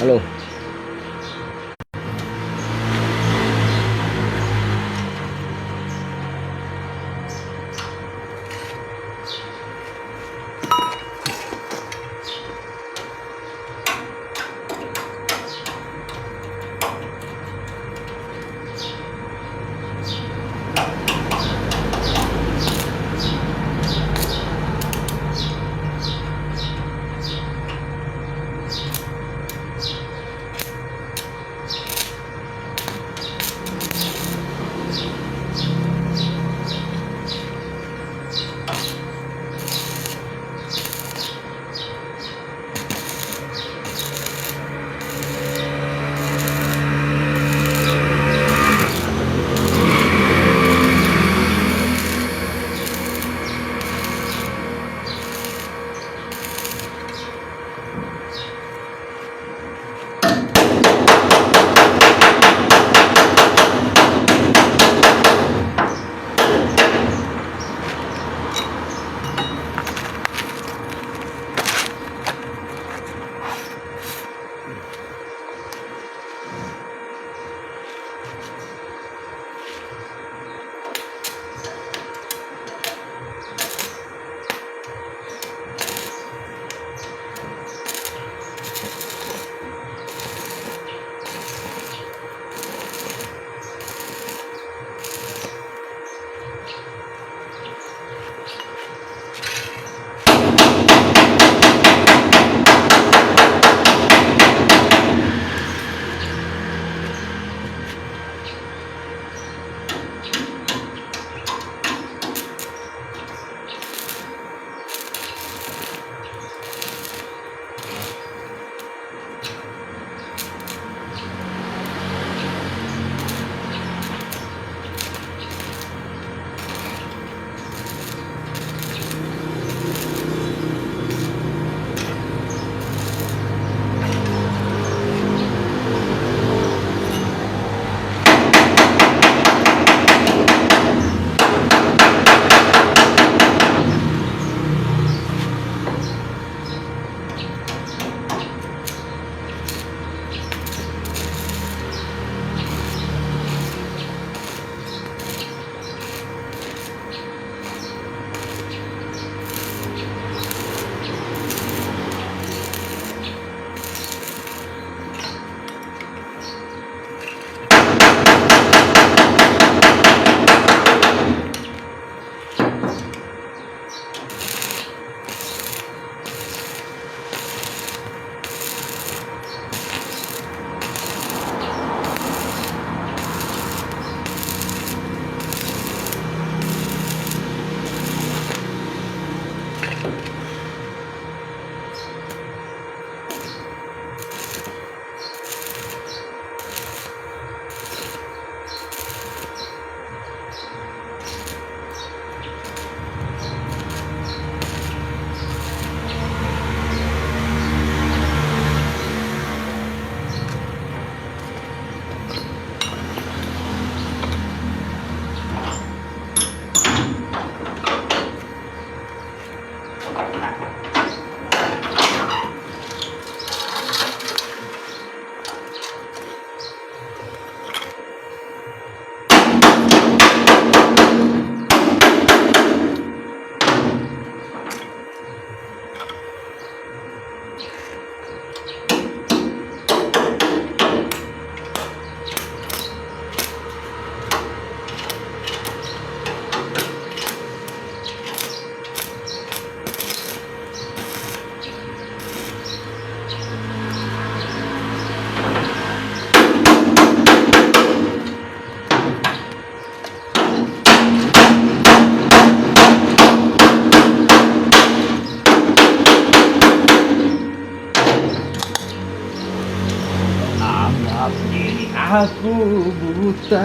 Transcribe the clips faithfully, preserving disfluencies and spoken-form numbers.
Hello。Anggap diri aku buta.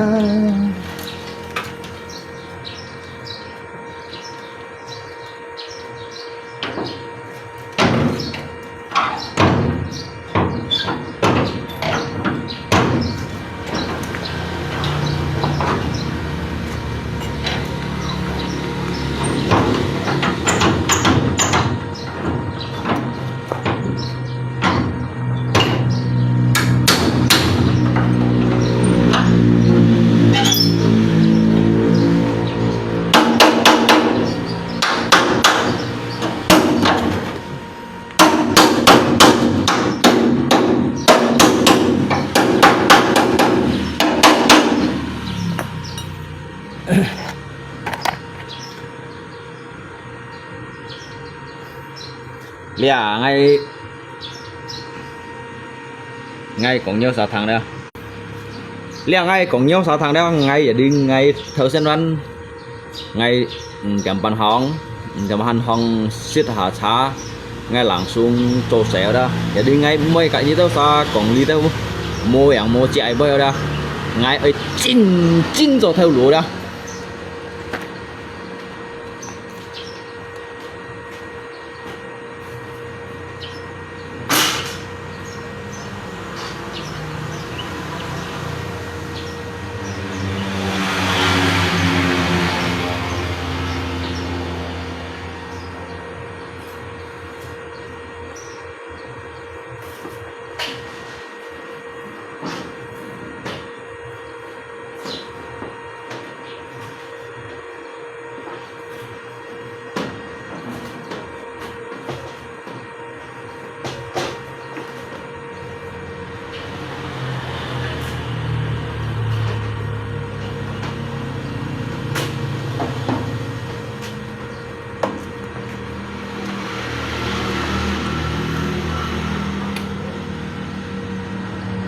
這𠊎，𠊎講尿沙糖了。這𠊎講尿沙糖了，𠊎也係𠊎頭先晚 𠊎毋敢半項，毋敢半項食下茶，𠊎langsung做事了。Jadi𠊎毋會甲你兜儕講你兜無樣無跡个了，𠊎愛真真做頭路了。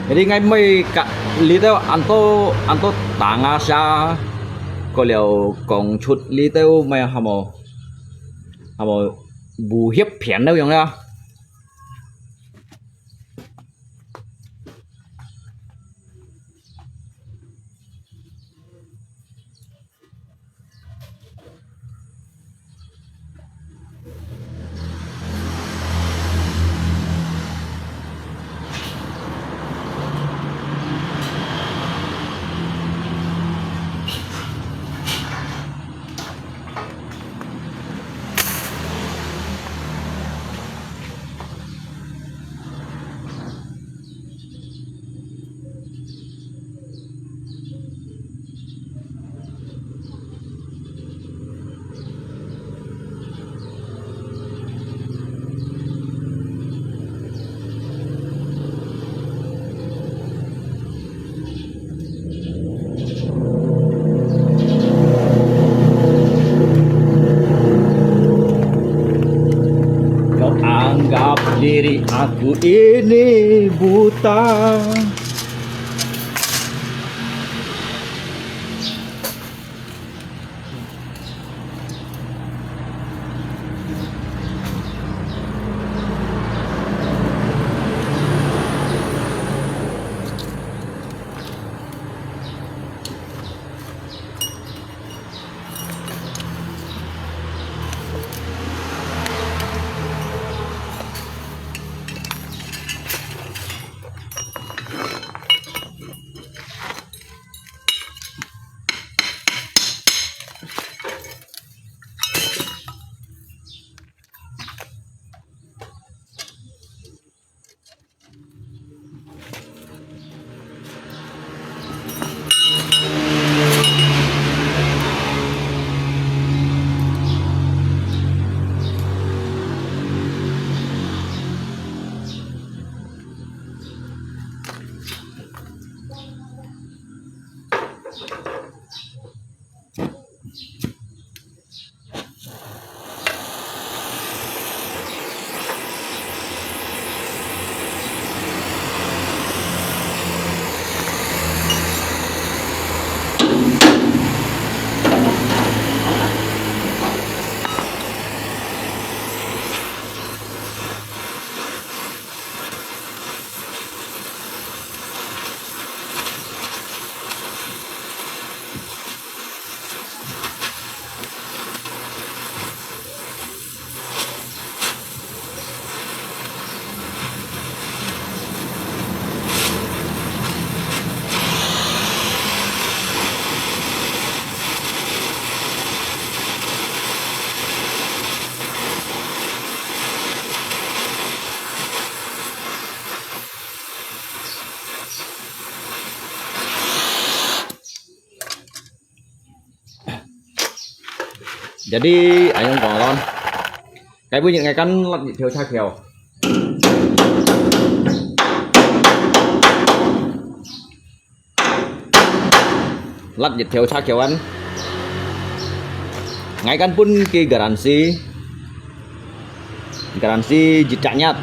Jadi𠊎毋會甲你兜恁多恁多打啊下，過了講出你兜毋係，還無還無武俠片了樣了。 Kau anggap diri aku ini buta. Jadi，恁樣講咯，該本日𠊎間辣一條車橋，辣一條車橋安，𠊎間分佢garansi。Garansi一隻月，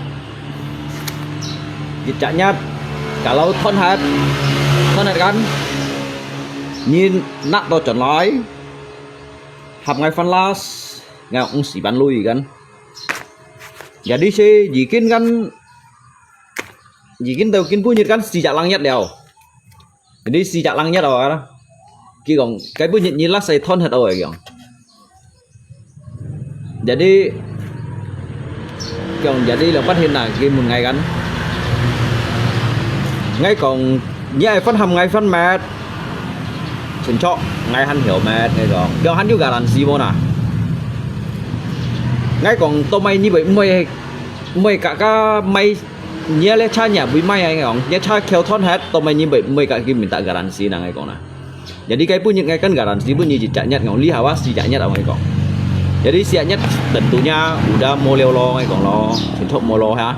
一隻月，kalau斷忒，斷忒kan，你拿到轉來，合𠊎翻last，𠊎用四萬鐳kan。Jadi是已經kan，已經到今晡日kan四隻零一了。Jadi四隻零一哦，佢講，該晡日你last斷忒哦，佢講。 Jadi，講，jadi兩百天啊，佢問𠊎kan。𠊎講，你愛翻合𠊎翻乜？清楚，𠊎還曉乜，𠊎講，佢講還有garansi無啦？𠊎講，到尾你會，毋會，毋會甲，甲買，你个車你也會買啊，𠊎講，你車橋斷忒，到尾你會，毋會甲佢minta garansi啦，𠊎講啦。 Jadi該晡日𠊎kan garansi分你一隻月，講你好啊，四隻月啊，𠊎講。Jadi四隻月tentunya udah無了咯，𠊎講咯，全部無了哈。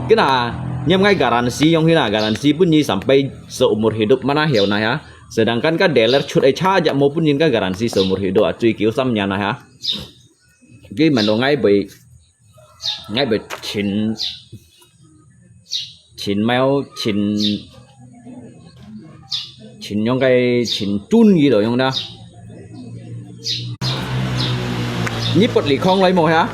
Kena，你𠊎garansi用去啦，garansi分你sampai seumur hidup mana曉nah ha。Sedangkan ka dealer出个車也無分人家garansi seumur hidup啊，最久三年啦哈。 Jadi menurut𠊎會，𠊎會盡，盡mau，盡，盡用个，盡準佢咯，用啦。你不離空來無呀？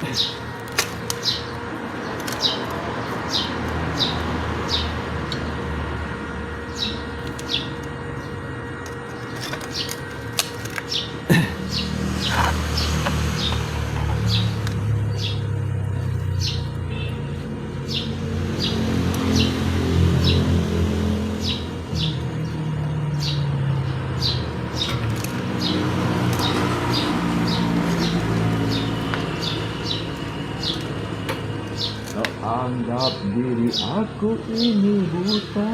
Kau anggap diri aku ini buta.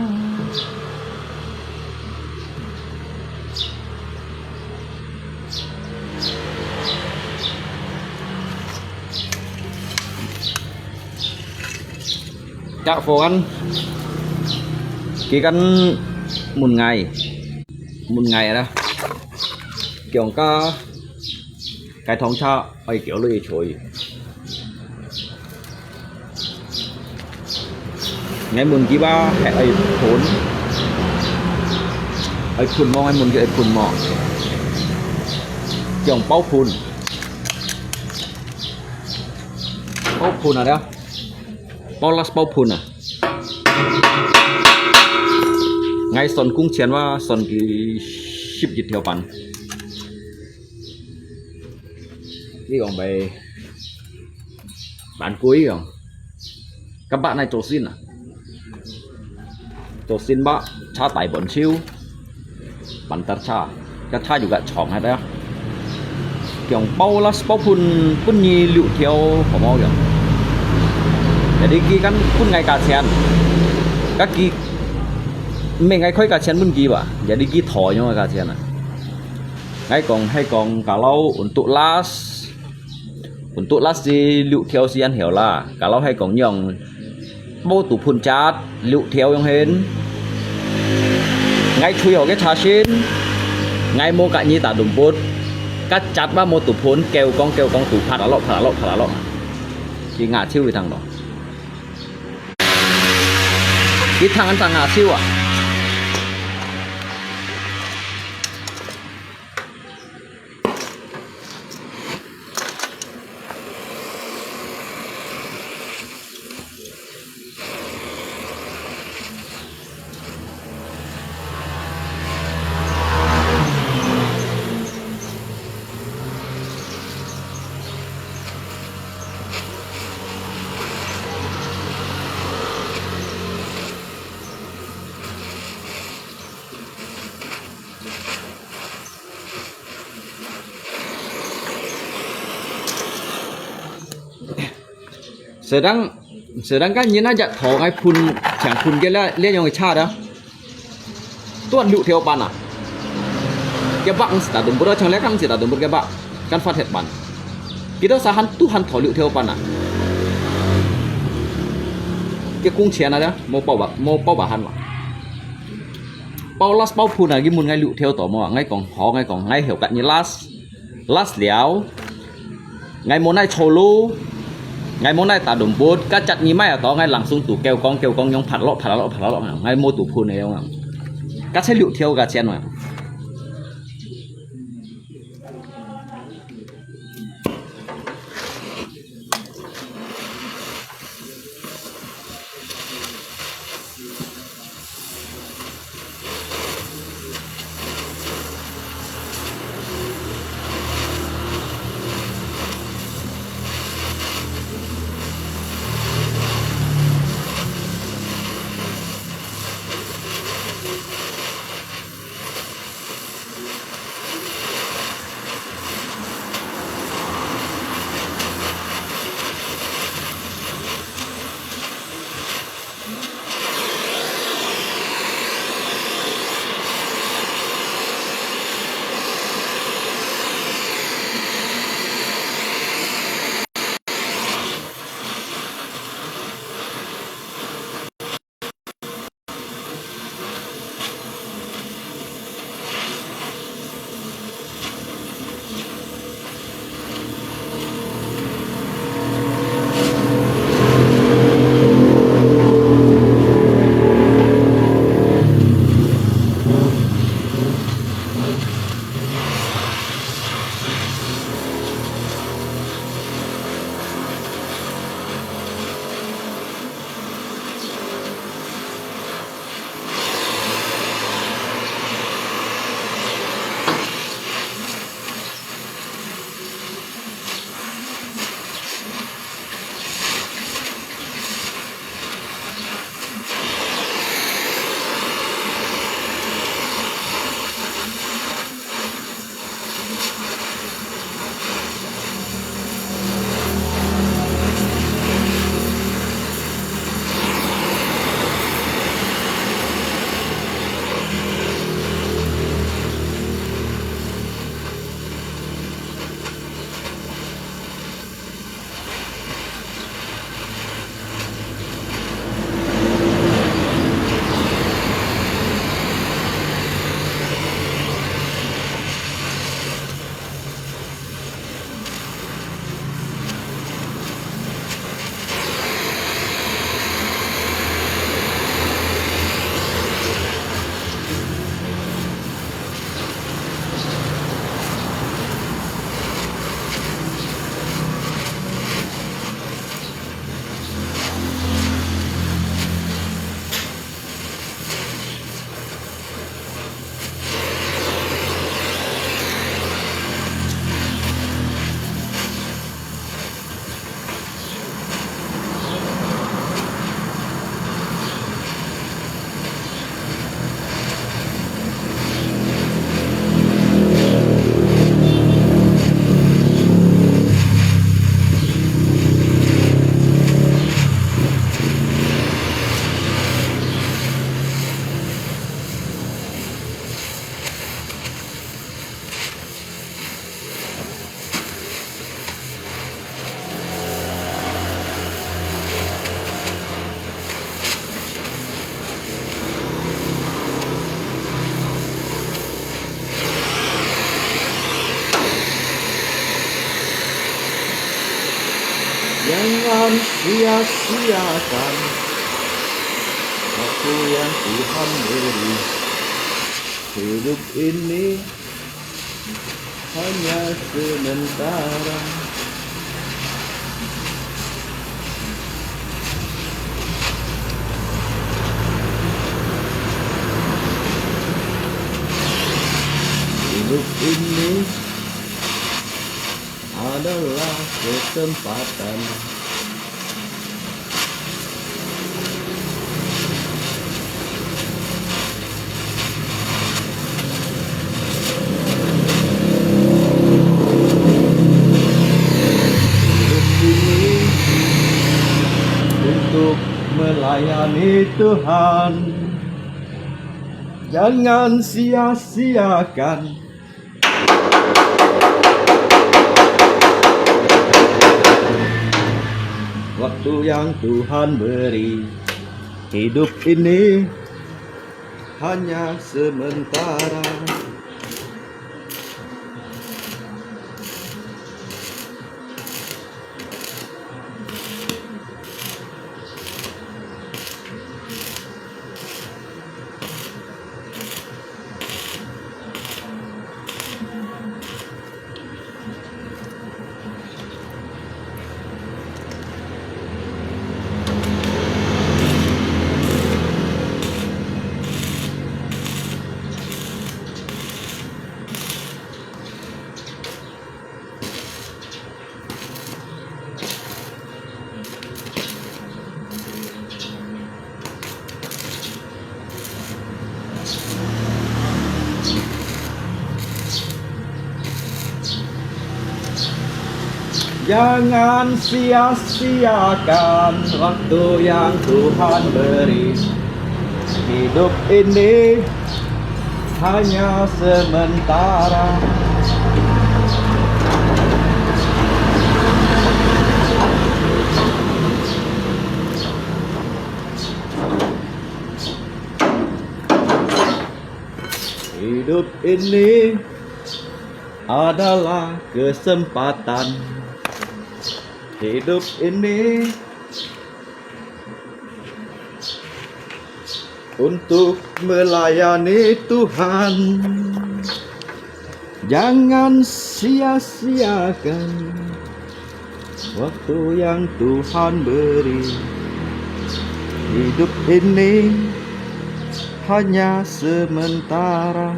Cak phone kan, ki kan mun ngai, mun ngai lah. Kiong ka, kai thong cha, ai kiong lui choi. Ngai mun ki ba, he ai phun. Ai phun mo, ngai mun ki ai phun mo. Kiong bao phun. Bao phun à đó. Bao last bao phun à. Ngai son kung chén wa, son ki sip jit thiao pan. Ki kong bai pan kui kong. Ka ba nai cho sin à. Cho sin ba, cha tai bon chiu. Pan tar cha. Ka cha yu ka chong ha ta. Kiong bao last bao phun, phun ni liu thiao, hò mo kiong. Jadi ki kan phun ngai ka chén. Ka ki, meng ngai khoi ka chén phun ki ba. Jadi ki thoi nyo ka chén à. Ngai kong, hai kong, ka lau, untuk last. Untuk last si liu thiao si an hiao la. Ka lau hai kong nyong. Mo tu phun chat, liu thiao yong hen. Ngai chui hò ke cha sin. Ngai mo ka nyi ta dum put. Ka chat ba mo tu phun, kêu kong, kêu kong tu phat a lo, phat a lo, phat a lo. Ki ngà chiu i thang lo. Ki thang an thang ngà chiu à. เสร็จแล้ว เสร็จแล้วก็ยินน่าจะถอไงพุน แข่งพุนกันแล้ว เรียกยังไงชาติอ่ะ ตัวหลุเทียวปันอ่ะ แกบักมันสิตาดุมบุตร เชียงแรกกันสิตาดุมบุตร แกบัก กันฟาดเห็ดปัน กินแล้วสาหัน ตู้หันถอหลุเทียวปันอ่ะ แกกุ้งเชียนนะเด้อ โมเป่าบะ โมเป่าบะหันวะ เป่าลัสเป่าพุนอ่ะ กินมุนไงหลุเทียวต่อมอ ไงกองหอ ไงกอง ไงเหี่ยวกัดนี่ลัส ลัสเหลียว ไงโมไนโชลู ไงโมไนตาดุมบุตร ก็จัดมีไม้อะต่อ ไงหลังซุงตู่แก้วกอง แก้วกองยองผัดเลาะ ผัดเลาะ ผัดเลาะ ไงโมตู่พูนไงยองอะ ก็ใช้หลิวเทียวกับเชียนว่ะ Thank you. Jangan sia-siakan waktu yang Tuhan beri. Hidup ini hanya sementara. Hidup ini adalah kesempatan. Hidup ini untuk melayani Tuhan. Jangan sia-siakan waktu yang Tuhan beri. Hidup ini hanya sementara. Jangan sia-siakan waktu yang Tuhan beri. Hidup ini hanya sementara. Hidup ini adalah kesempatan. Hidup ini untuk melayani Tuhan. Jangan sia-siakan waktu yang Tuhan beri. Hidup ini hanya sementara.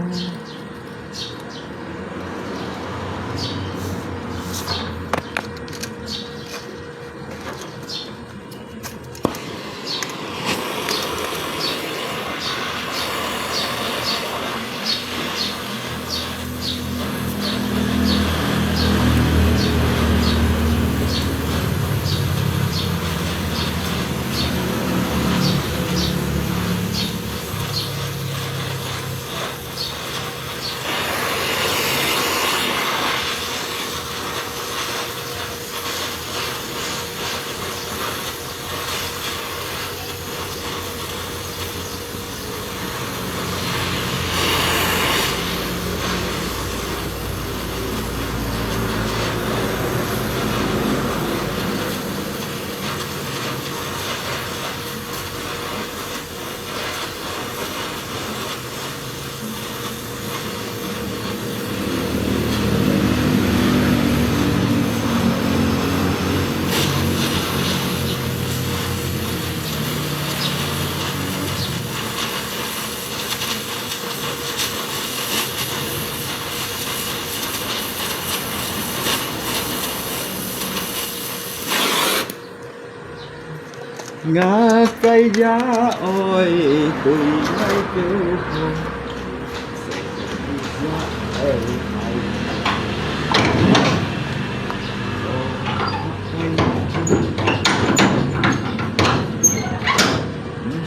毋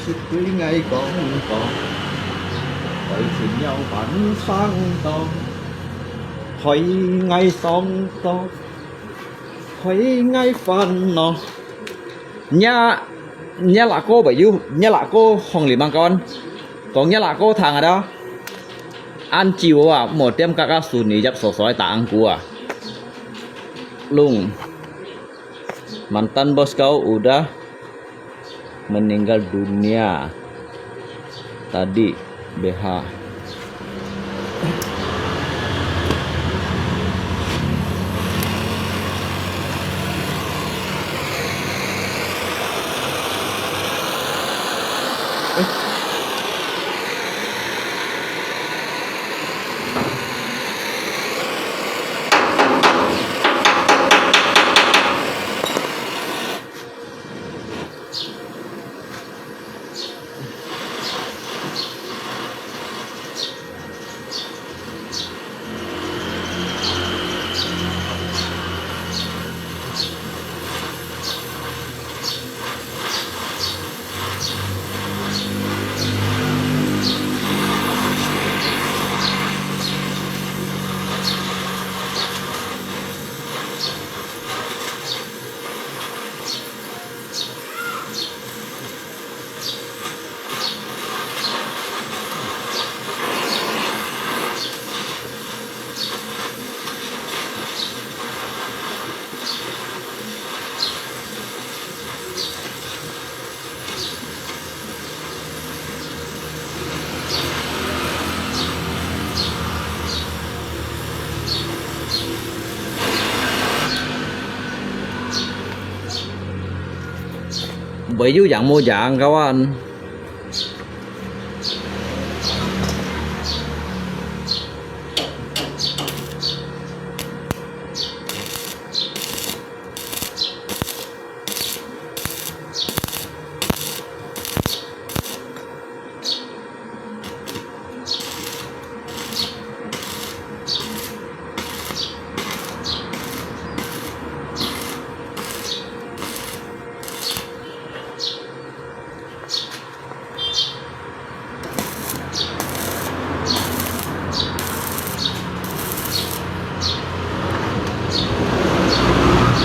識對𠊎講講，愛怎樣辦生當？害𠊎傷心，害𠊎煩惱。若，若老哥會有，若老哥紅里慢講，講若老哥聽啊，恁久啊，無點嘎嘎順利，入所所在打鼓啊。攏 Mantan bos kau udah meninggal dunia tadi, B H. Bơi yu yang mo yang kawan.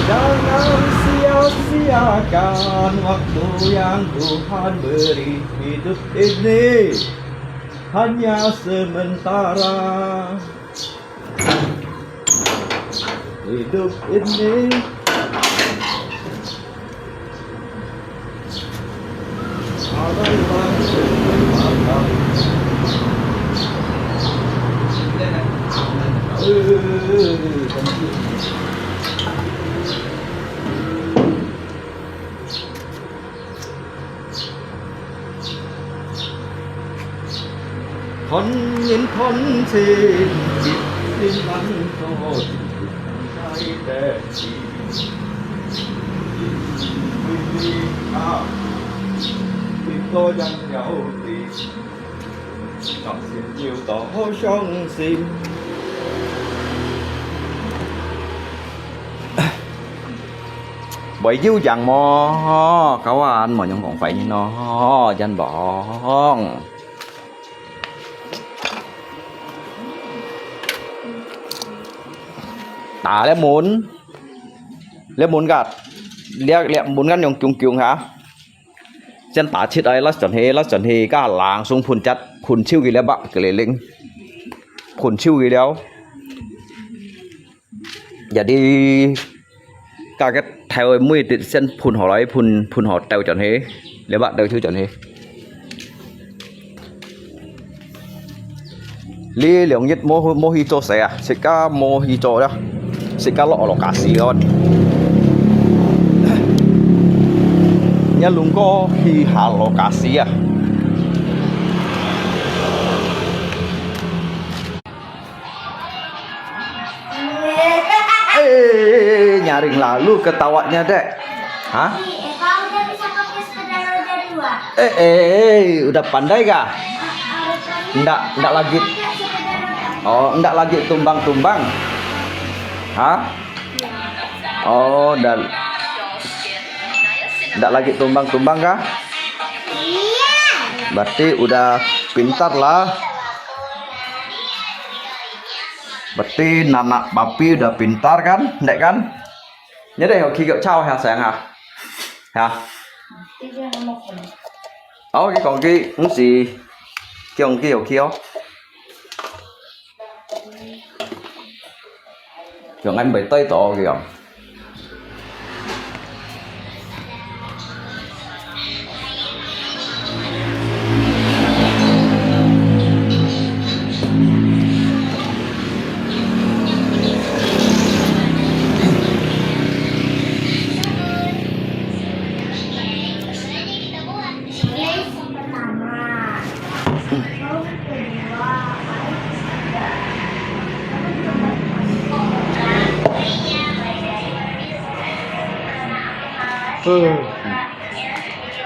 Jangan sia-siakan waktu yang Tuhan beri. Hidup ini hanya sementara. Hidup ini adalah kesempatan. Thôn nhân thôn trên, biết tin lành có tin tức hay để đi. Vì đi à, tin tôi đang nhau đi. Trong xin nhiều tỏ hô sông xin. Bơi yu yang mo, kawan, mo yang kong phải ni no, jan bong. Ta le mun, le mun ka, le, le mun kan yong kiung kiung ha. Jan ta chit ai, lak chon he, lak chon he, ka lang sung phun chat, phun chiu ki le ba, ke le ling. Phun chiu ki liao. Jadi, ka ke thai mui tit sen phun hò lai, phun, phun hò teu chon he, le ba teu chiu chon he. Li liang yit mo, mo hi cho se a, sika mo hi cho ya, sika lo lokasi kawan. Nya lungko hi ha lokasi a. Eh, nyaring lalu ketawanya, Dek. Hah? Ih, Eva udah bisa pakai sepeda roda dua. Eh, eh, eh, udah pandai kah? Ah, ah, udah pandai. Ndak, ndak lagi. Pakai sepeda roda. Oh, ndak lagi tumbang-tumbang. Hah? Oh, dah. Ndak lagi tumbang-tumbang kah? Iya. Berarti udah pintar lah. Berarti nanak papi udah pintar kan, Dek kan? Nya deh, hok ki kok chau ha sayang ha. Ha. Au, ki kong ki, hong si. Ki kong ki, hok ki o. Ki kong ngan bai tai to ki kong.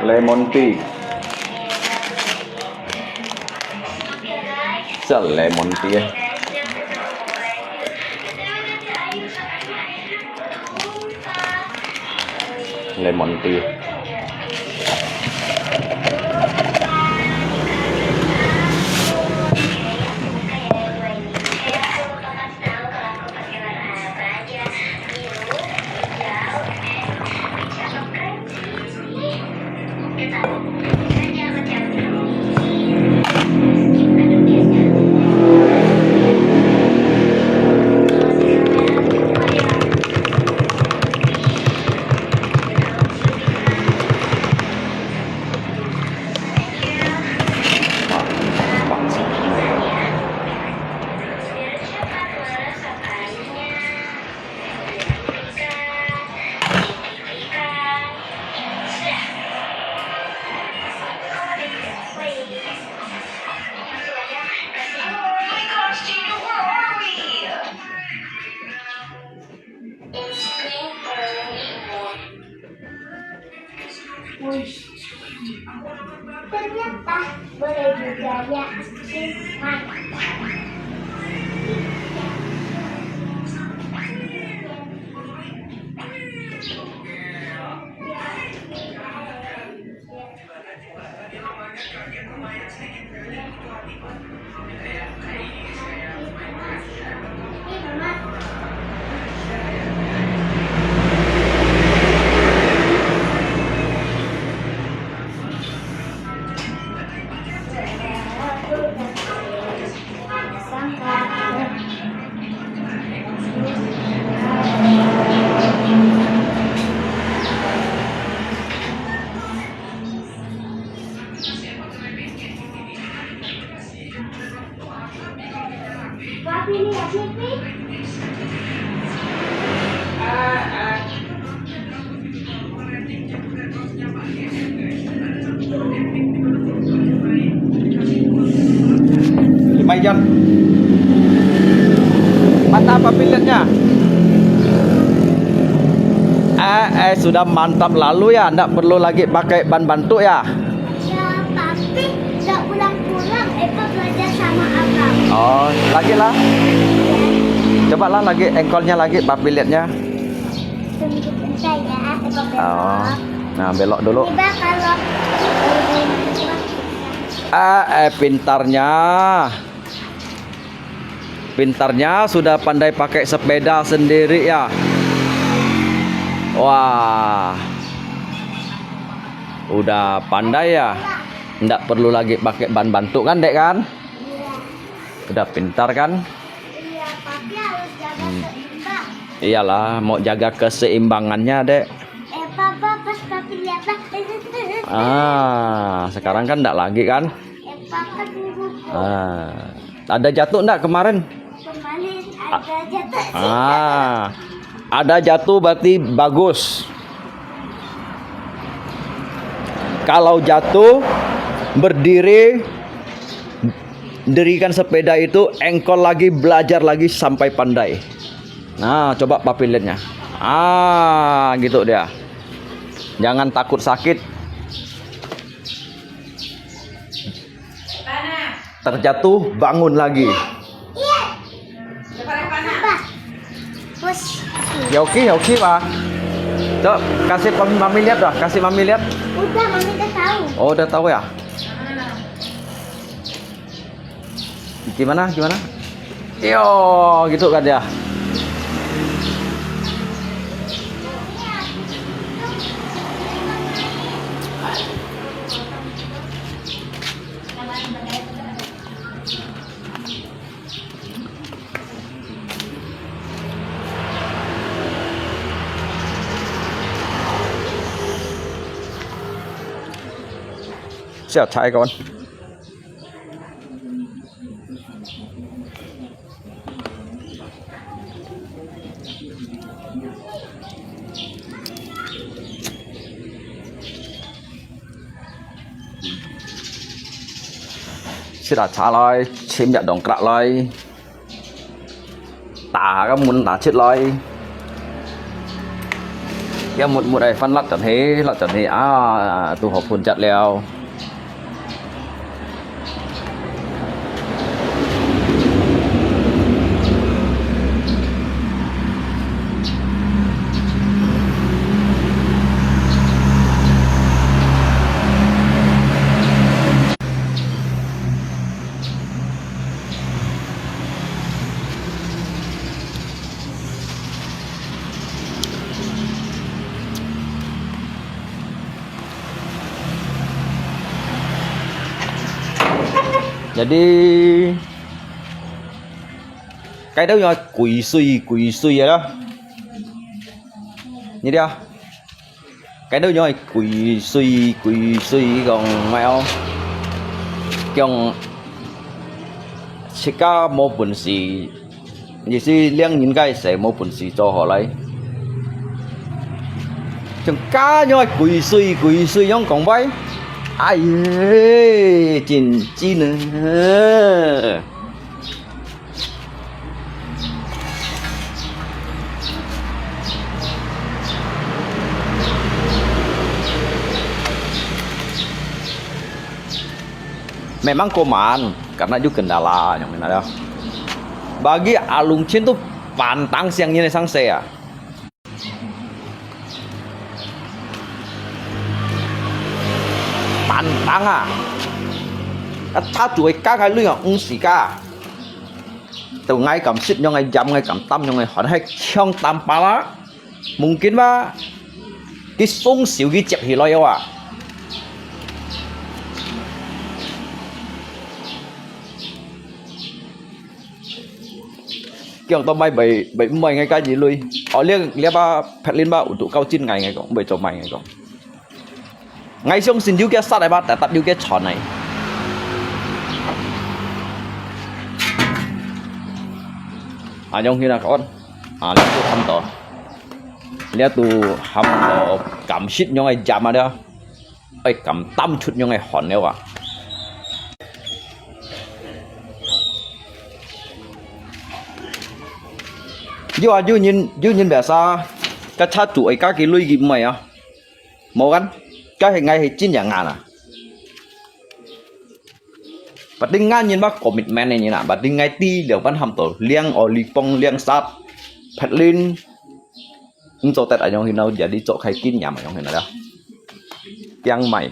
Lemon tea. Sa lemon tea. Lemon tea. Ternyata boleh juga ya. Lumayan. Mana papilitnya? Eh, eh, sudah mantap lalu ya, ndak perlu lagi pakai ban bantu ya. Ya, tapi nggak pulang-pulang, Eva belajar sama abang. Oh, lagi lah. Cobalah lagi engkolnya lagi, papilitnya. Tunggu bentar ya, Eva belok. Oh. Nah, belok dulu. Eva kalau Ah, eh, pintarnya. Pintarnya sudah pandai pakai sepeda sendiri ya. Wah. Udah pandai ya. Ndak perlu lagi pakai ban bantu kan, Dek, kan? Udah pintar kan? Iya, tapi harus jaga seimbang. Iyalah, mau jaga keseimbangannya, Dek. Eh, Papa, pas Papi lihat, Pak. Ah, sekarang kan ndak lagi kan? Eh, Papa dulu. Ah, ada jatuh ndak kemarin? Kemarin ada jatuh. Ah, ada jatuh berarti bagus. Kalau jatuh, berdiri, dirikan sepeda itu, engkol lagi, belajar lagi sampai pandai. Nah, coba papilitnya. Ah, gitu dia. Jangan takut sakit. Terjatuh, bangun lagi. Bos. Ya oke, ya oke, Pak. Coba kasih mami, mami lihat dah, kasih mami lihat. Udah, mami udah tahu. Oh, udah tahu ya? Gimana, gimana? Yo, gitu kan ya. Siap, thai kawan. Sila chalai, chim yak dong krak lai. 打个門打出來。這目目愛翻辣轉去，辣轉去啊，都好分隻了。 Jadi,該兜樣鬼水鬼水个啦。你睇啊，該兜樣鬼水鬼水講咩哦？講自家無本事， 你係令人家个事無本事做好來。像該樣个鬼水鬼水樣講話，哎呀，真真啊！Memang koman, karena you kendala, yang mana dah. Bagi alung chin tu pantang siang ni sang saya. Pantang ah. Kata tu ika kai lu yang ung si ka. Tu ngai kam sit yang ngai jam ngai kam tam yang ngai hon hai chiang tam pala. Mungkin ba, ki sung siu ki chep hi loi wa. Kiang to mai bai, bai mai ngai ka ji lui. O liang lia ba phet lin ba u tu kau chin ngai ngai kong, bai cho mai ngai kong. Ngai siang sin yu kia sat ai ba, ta tap yu kia chon ai. A yong hi na kon. A lia tu ham to. Lia tu ham to kam sit yong ai jam a lia. Ai kam tam chut yong ai hon lia wa. Yu a yu nyin, yu nyin biasa. Ka cha tu ai ka ki lui ki mai a. Mô kan, ka he ngai he chin yang ngan a. Ba ting ngan nyin ba commitment ne nyin a, ba ting ngai ti liao ban ham to, liang o li pong liang sat, phet lin, ung cho tet a yong hin nau, jadi cho khai kin yam a yong hin nau. Piang mai.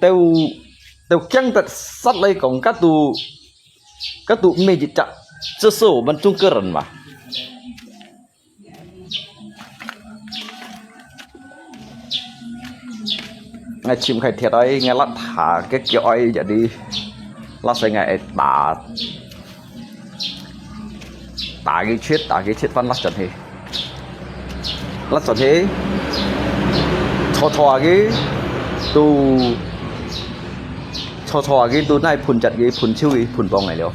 Teu, teu kiang tet sat lai kong ka tu, ka tu me ji chak, 这是我们中国人嘛。 Ngai chim khai thiat ai, ngai lat tha ke kiau ai jadi lat sai ngai ai ta. Ta ki chit, ta ki chit pan lat chan he. Lat chan he. Cho cho a ki tu. Cho cho a ki tu nai phun chat ki phun chiu ki phun bong ngai liao.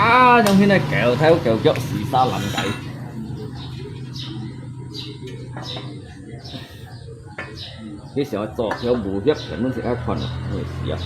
啊，用迄个狗頭狗腳四沙爛雞。你想做條無協全部食一款啊，會死啊！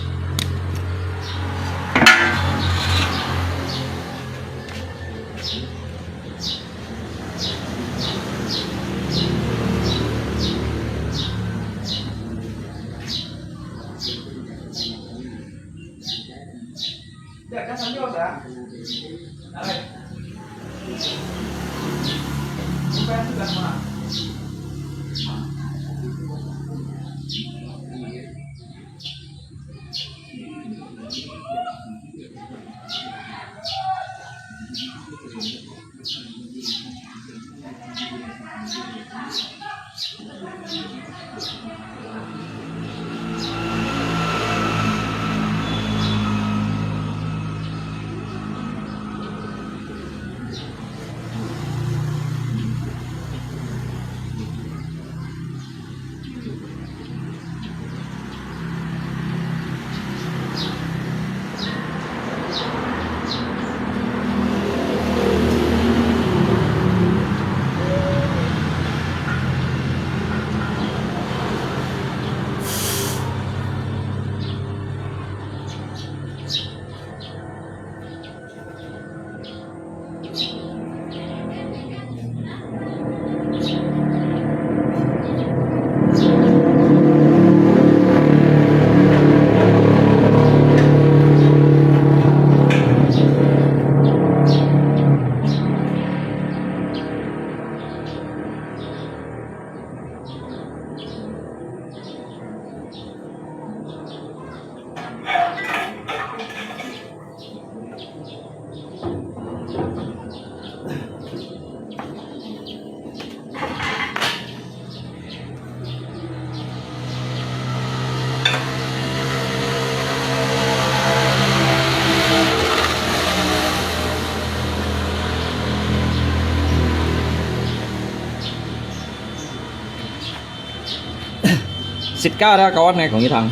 自家个，教恁个講一堂。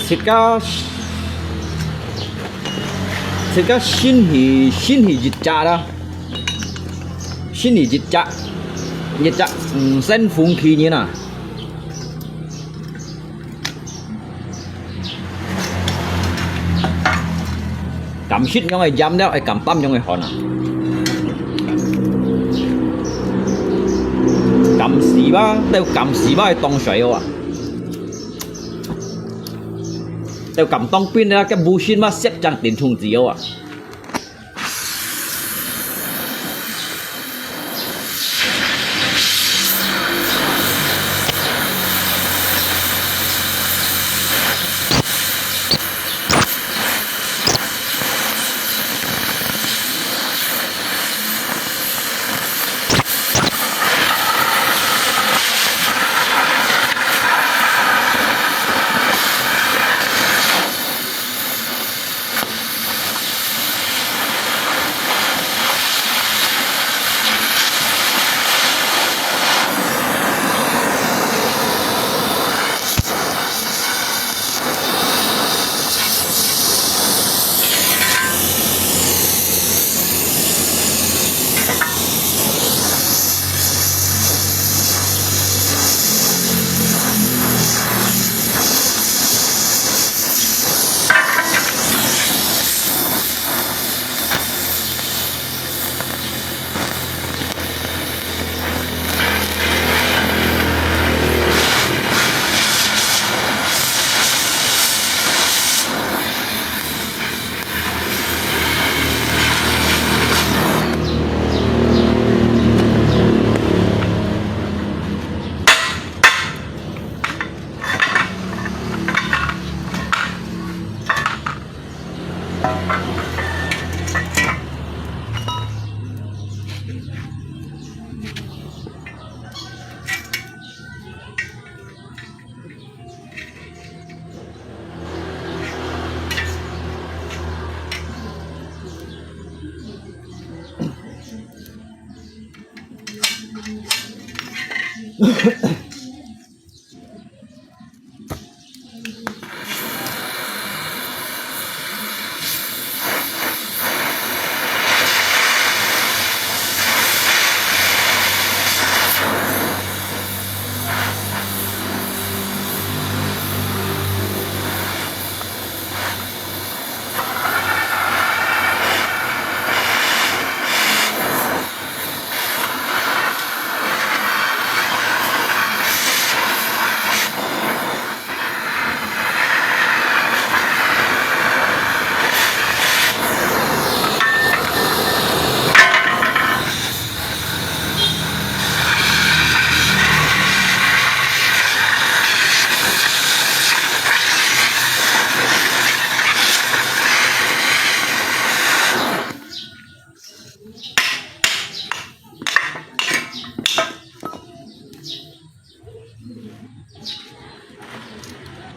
自家，自家先去，先去一隻啦，先去一隻，一隻，嗯，先紅旗人啊。 柑色樣个鹽了，愛柑擔樣个寒啊。柑絲吧，兜柑絲吧，愛當水哦啊。兜柑當冰了，該無心嘛，攝正電筒子哦啊。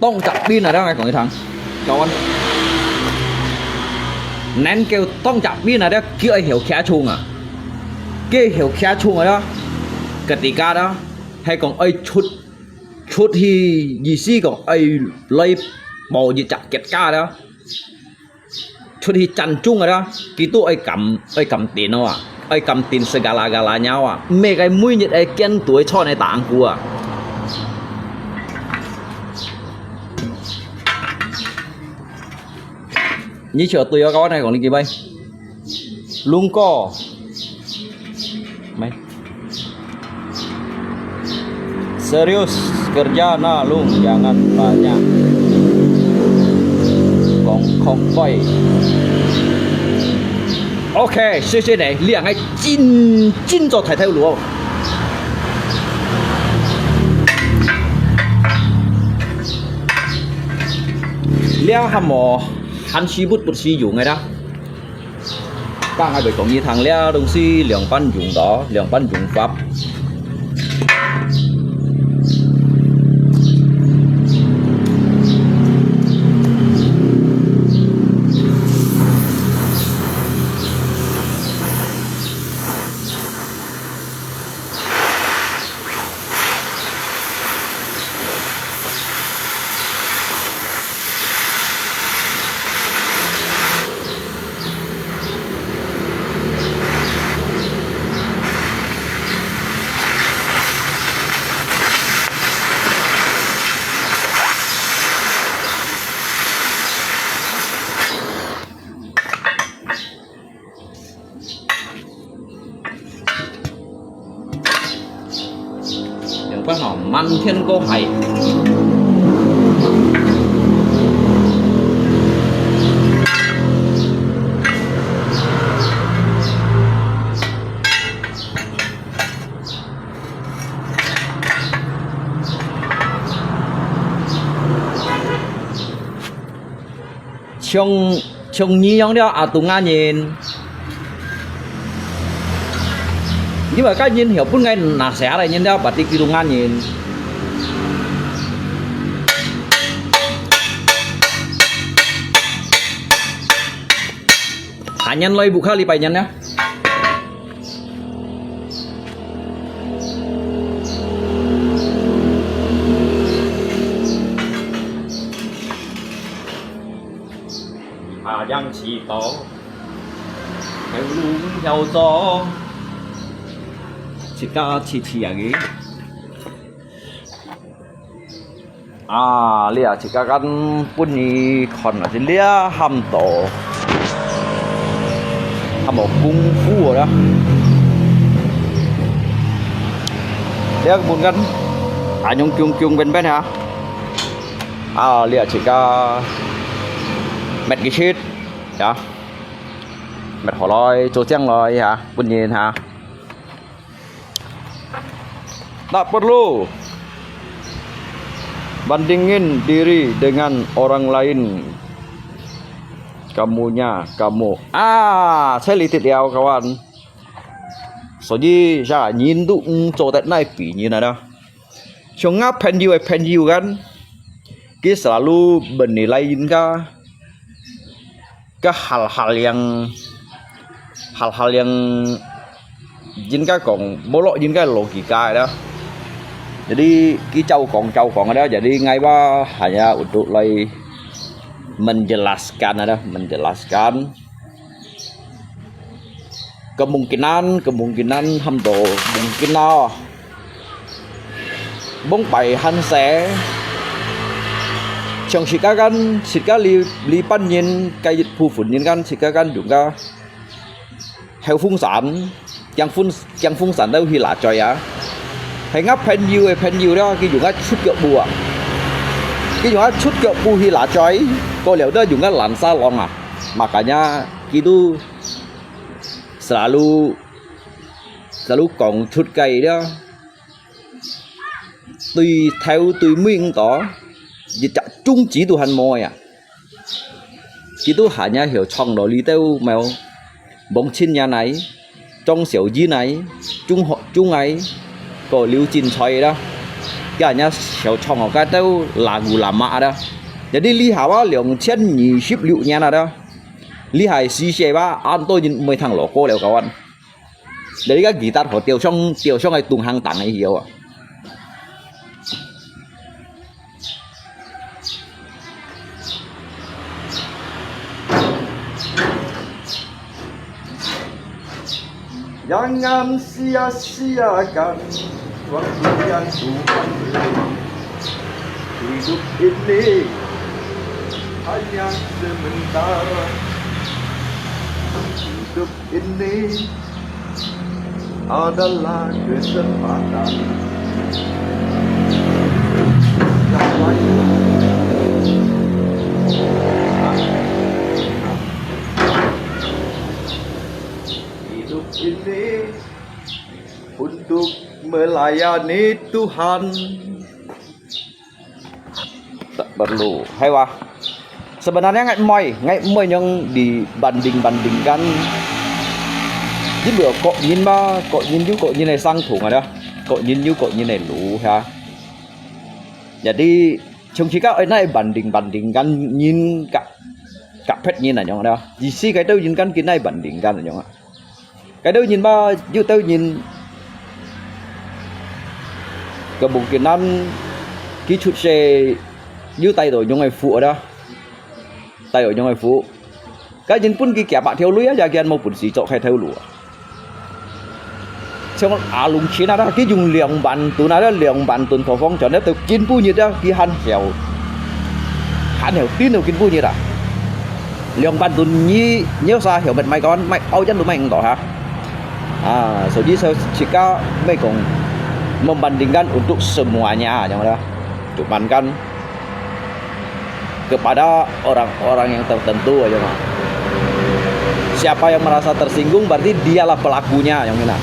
當隻邊啊，這樣來講一趟，教官。能夠當隻邊啊，這叫愛曉擎銃啊，叫曉擎銃啊，這，ketika啊，係講愛出，出去意思講愛來保一隻國家啊。 出去戰爭个啦，佢都愛敢，愛敢定哦啊，愛敢定segala-galanya啊，毋係个每日愛見對穿个打鼓啊。你笑對哦，教官來講你幾擺？Lungko。 Mai. Serius kerja nah, Lung, jangan banyak kong-kong koi. OK，謝謝你，你兩個真，真做大頭路哦。這還無，還係不，不使用个啦。 當下會講一堂這東西兩半用到，兩半用法。滿天過海。 像，像你樣了啊，東亞人。你話該人曉分𠊎拿下來，人了，把地基東亞人。下年來屋下禮拜年呢？ 啊，仰祈禱，頭路曉做，自家試試啊个。啊，這自家間分你看啊，係這喊到，喊到功夫啦。這分間，啊，用強強變變哈。 啊，這自家搣个切，ya。搣好來，做醬來，ya，分人哈。Tak perlu bandingin diri dengan orang lain. Kamunya kamu. Ah, saya litit liao, kawan. 所以，ya，人都毋做得來比人啊，啦。 像𠊎朋友个朋友kan，佢selalu menilai人家，个hal-hal yang，hal-hal yang人家講，無落人家logika啦。Jadi，佢照講，照講啦，jadi𠊎話hanya untuk來menjelaskan啦，menjelaskan。 Kemungkinan，kemungkinan，喊到mungkin啊。Mung pai han se，像自家kan，自家這，這班人，該一部分人kan，自家kan用个後風扇，將風，將風扇都去拿嘴啊。係𠊎朋友个朋友了，佢用个出腳步啊，佢用个出腳步去拿嘴，過了都用个爛沙浪啊，makanya佢都 selalu，selalu講出个了，對頭對尾毋到，一隻種子都還無呀。佢都還也曉唱到這兜無，望親人來，張小姐來，中學中來，個劉金钗啦，佢還也曉唱到該兜lagu lama啦。Jadi這下啊，兩千二十六年啊，這下時勢啊，恁多人毋會聽老歌了，kawan。 Jadi kan kita好，吊上，吊上个東行等个以後啊。Jangan sia-siakan waktu yang Tuhan beri. Hidup ini hanya sementara. Hidup ini adalah kesempatan yang lain. Hidup ini untuk melayani Tuhan. Tak perlu. Hai wah. Sebenarnya ngai moi, ngai moi yang dibanding-bandingkan. Jadi kok nyin ma, kok nyin yu, kok nyin ai sang thung ada. Kok nyin yu, kok nyin ai lu ha. Jadi, chung chika ai nai banding-bandingkan nyin ka, ka phet nyin anyong ada. Jisi kai tau nyin kan kin nai bandingkan anyong. Cái đó nhìn ba, dư tao nhìn cái bông cái năn, cái chút xe, dư tay đó nhung ai phụ đó. Tay đó nhung ai phụ. Cái nhìn pun cái kia bạc theo lui á, ya kian mau pun si chọn khai theo lùa. Xong á, à, lùng chiến á đó, cái dùng liang bản tùn á đó, liang bản tùn thổ phong cho nên tao kinh bu nhiệt đó, cái hàn hẻo. Hàn hẻo tín đâu kinh bu nhiệt à. Liang bản tùn nhí, nhớ xa hẻo mệt mày con, mày ao chân tụi mày ngỏ hả? À, sau đi sau chỉ có mày cũng Membandingkan untuk semuanya, yang mana? Cuman kan kepada orang-orang yang tertentu aja mah. Siapa yang merasa tersinggung berarti dialah pelakunya, yang mana?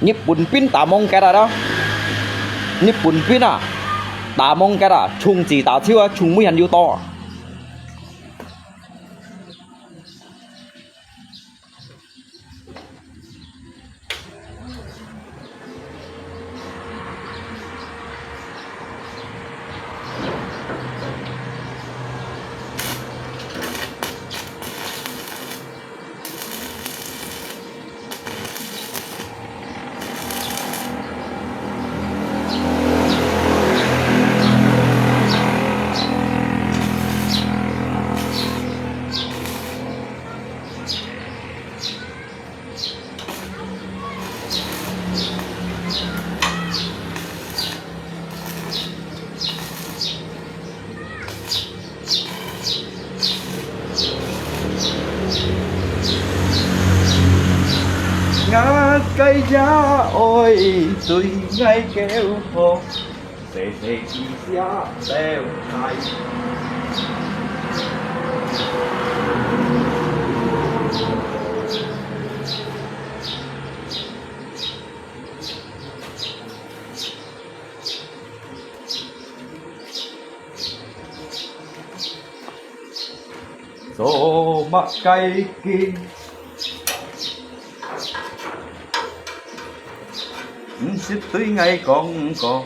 日本兵打猛結啊，日本兵啊，打猛結啊，衝之打手啊，衝尾還有到啊。 𠊎个爺哀對𠊎噭疱，細細佢寫了來。 做麼个个？毋識對𠊎講過。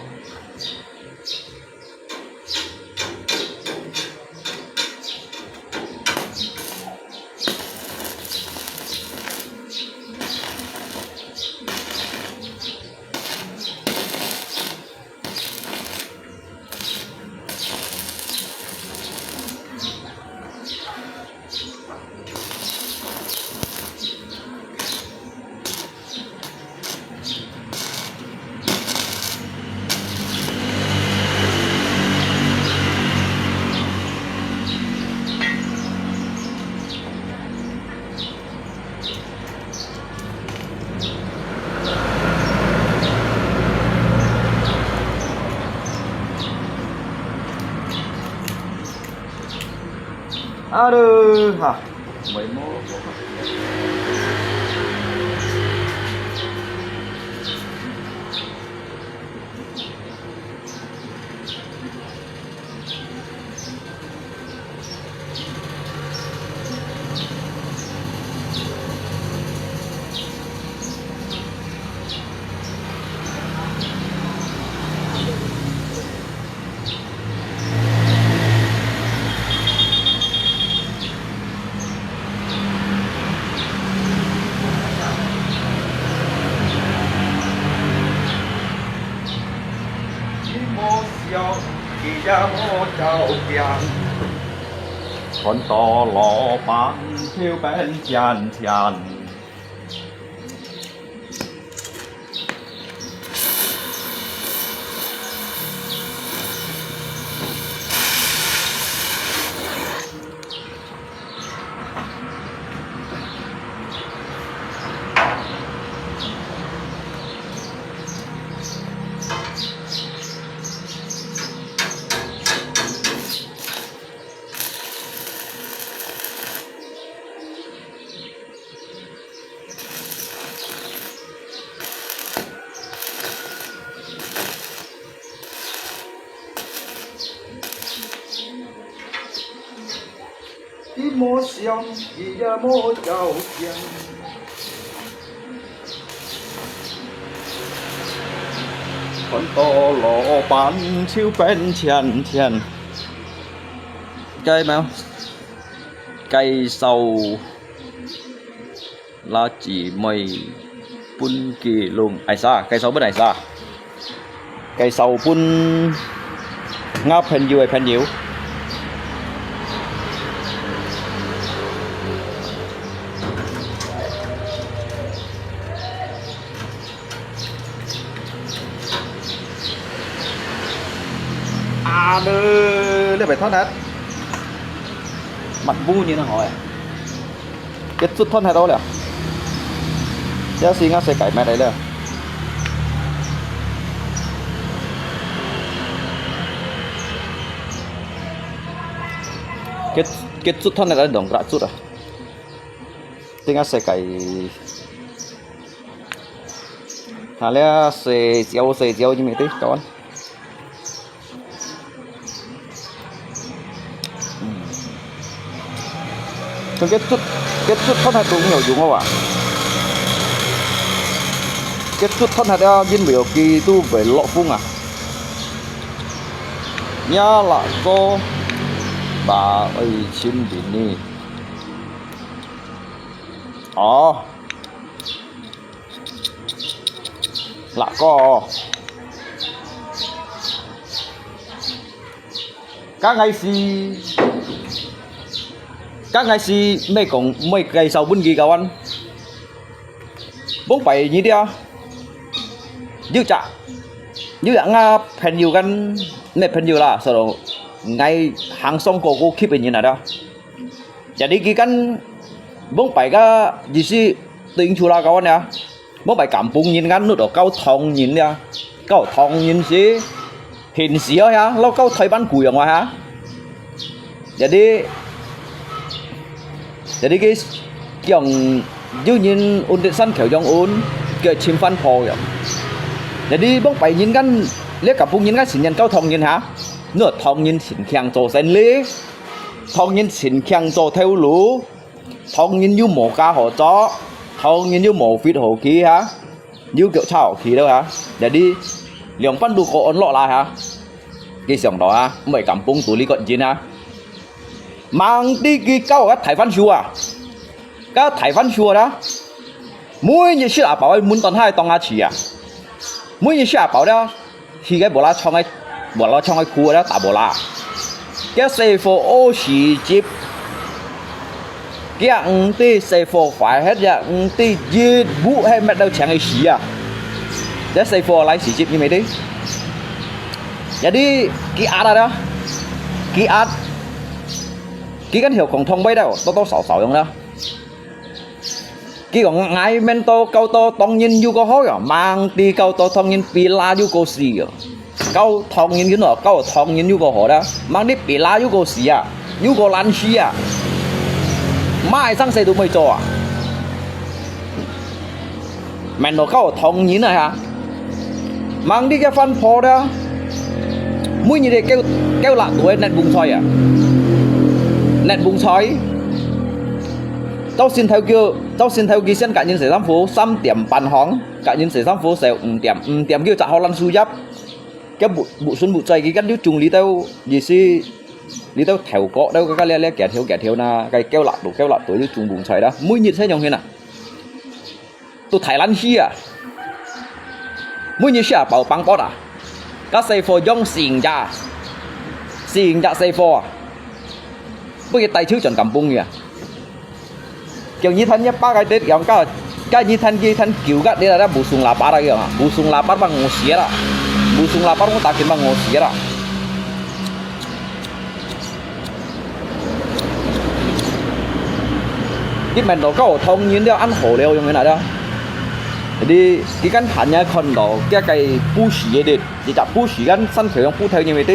Aduh, ha. Mày mua.佢無笑，佢也無條件，看到老闆就變賤賤。 佢無想，佢也無條件。看到老闆就變賤賤。該麼个？介紹。 拉姊妹分佢弄，哎啥？介紹分哎啥？介紹分吾朋友个朋友。啊，你，你袂斷忒？乜烏人好誒。 結束斷忒了了。這係𠊎世界買來了。結，結束斷忒了，兩個卒啊。這𠊎世界，啊，這細招細招，因為對，kawan。 嗯。佢結束，結束斷忒都無用个哇。結束斷忒了，因為佢都會落風啊。呀啦，做，把愛清理呢。哦。 啦哥，剛開始，剛開始，毋係講，毋係介紹分佢kawan。往擺你兜，有隻，有隻吾朋友跟，毋係朋友啦，所以，𠊎行上高高級个人來了。 Jadi佢kan往擺个意思對應出來kawan啊，往擺kampung人kan，你都教唐人啊，教唐人係平時啊，摎教台灣古樣啊。Jadi，jadi佢講有人運得山橋用運，叫尋番婆樣。Jadi往擺人kan，這kampung人kan承認教唐人哈，你唐人盡強做生理。 唐人盡強做頭路，唐人又無家好做，唐人又無fit好去哈，又腳差好去了哈。Jadi，兩半路過安樂啦哈，佢想到哈，毋係kampung肚裡个人哈。吂知佢教个大番薯啊，該大番薯啊，每日食阿飽个，滿當下當下食啊，每日食阿飽了， 去个無啦唱个，無啦唱个苦个啦，打無啦。該細貨屙屎汁，該毋知細貨壞忒，該毋知一屋係搣到淨个屎啊！該細貨拉屎汁，你毋知？Jadi，佢壓啊啦，佢壓，佢跟後空通背了，多多少少樣啦。 佢講，𠊎面到教到唐人有夠好樣，吂知教到唐人比拉有夠死樣。教唐人有哪，教唐人有夠好啦，吂知比拉有夠死啊，有夠爛死啊。麼个生事都毋會做啊。面到教唐人啊哈， 吂知該番婆啦，每日个叫，叫辣度个熱焖菜啊，熱焖菜。朝晨頭叫，朝晨頭佢先甲人洗衫褲，三點半䟘，甲人洗衫褲洗五點，五點叫摘好爛樹葉，該木，木筍木仔佢甲溜種裡頭，意思，裡頭頭角，了該个了了，幾條幾條那，該叫辣度，叫辣度，溜種焖菜啦，每日先用去啊。 都大爛死啊！每日食飽崩腹啊！該細貨養四隻，四隻細貨啊！分佢帶走轉kampung去啊！叫你聽一百个得樣，該，該你聽佢聽九个得啦，無送喇叭啦樣啊！無送喇叭嘛餓死啦！無送喇叭我打緊嘛餓死啦！ 佢面到教唐人了，恁好了，用个哪了？Jadi，佢kan hanya看到，佢个布施个，一隻布施kan，山頭用布頭認為的。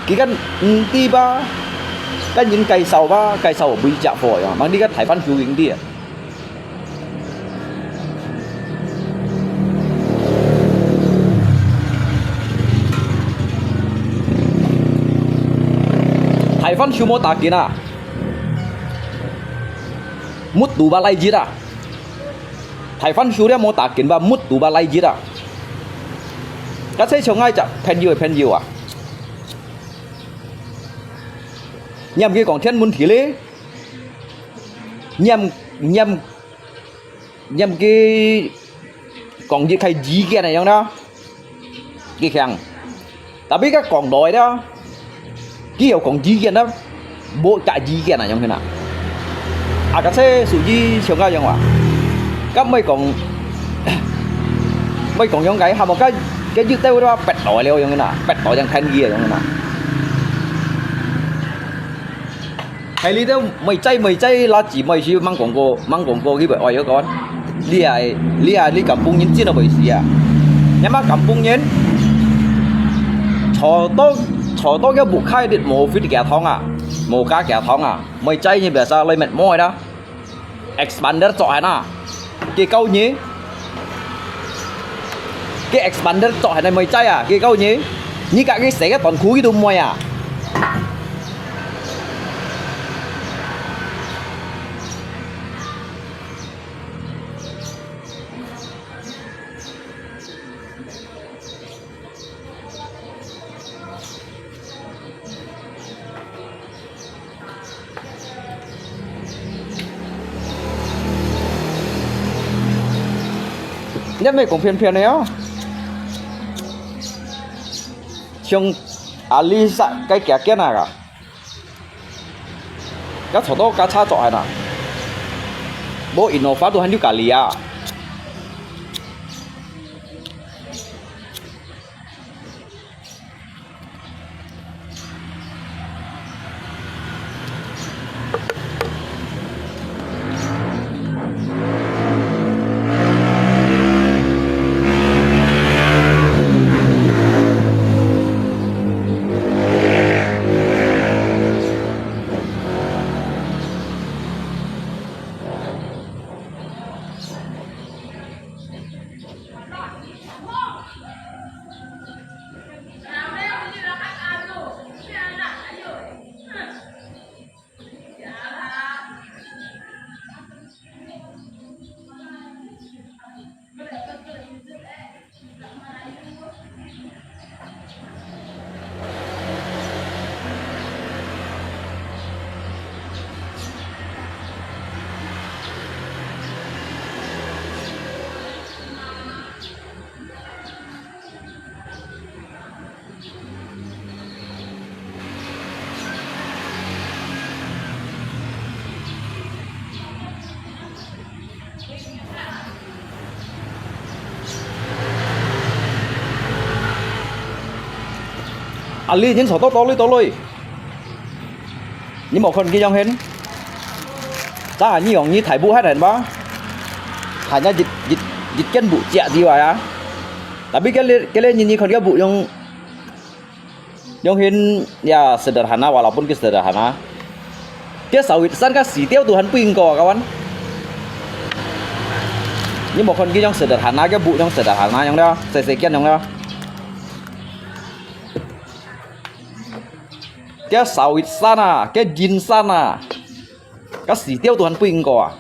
佢kan毋知吧？跟人介紹吧，介紹會隻貨呀，吂知个大番薯認的。 大番薯無打緊啊，mut都把來日啊。大番薯了無打緊吧，mut都把來日啊。該就像𠊎隻朋友个朋友啊，你毋去講天問題咧，你毋，你毋 你毋去講一個意見个樣啦，佢講， Tapi該講來啦，佢有講意見啦，無个意見啊，樣形啊。啊，該係屬於像該樣話，該毋會講，毋會講樣个，喊我該該一兜都逼來了樣形啊，逼來樣看佢啊樣形啊。 係你兜妹仔妹仔，拉子妹是吂講過，吂講過佢會愛个講。你啊，你啊，你kampung人真个會死啊！你嘛kampung人，坐到坐到个屋下你無分佢糖啊，無加佢糖啊，妹仔你biasa來搣妹啦。 Expander做下那，佢教你，佢expander做下那妹仔啊，佢教你，你家己洗个短褲佢都毋會啊。你毋好講偏偏个哦。像阿里山該家間啊，該坐到該車坐下那，無Innova都還有隔離啊。 阿里人坐到到里到里，你無看佢樣形？咋你用你大步還人吧？還有一一一間屋借之外啊，tapi佢咧佢咧人你看佢屋用 Yang hin, ya, sederhana, walaupun ke sederhana. Dia sawit san ka si tiau Tuhan pui ko, kawan. Ni mo kon ki yang sederhana, ke bu yang sederhana yang dia, sesekian yang dia. Dia sawit sana, ke jin sana. Ka si tiau Tuhan pui ko a.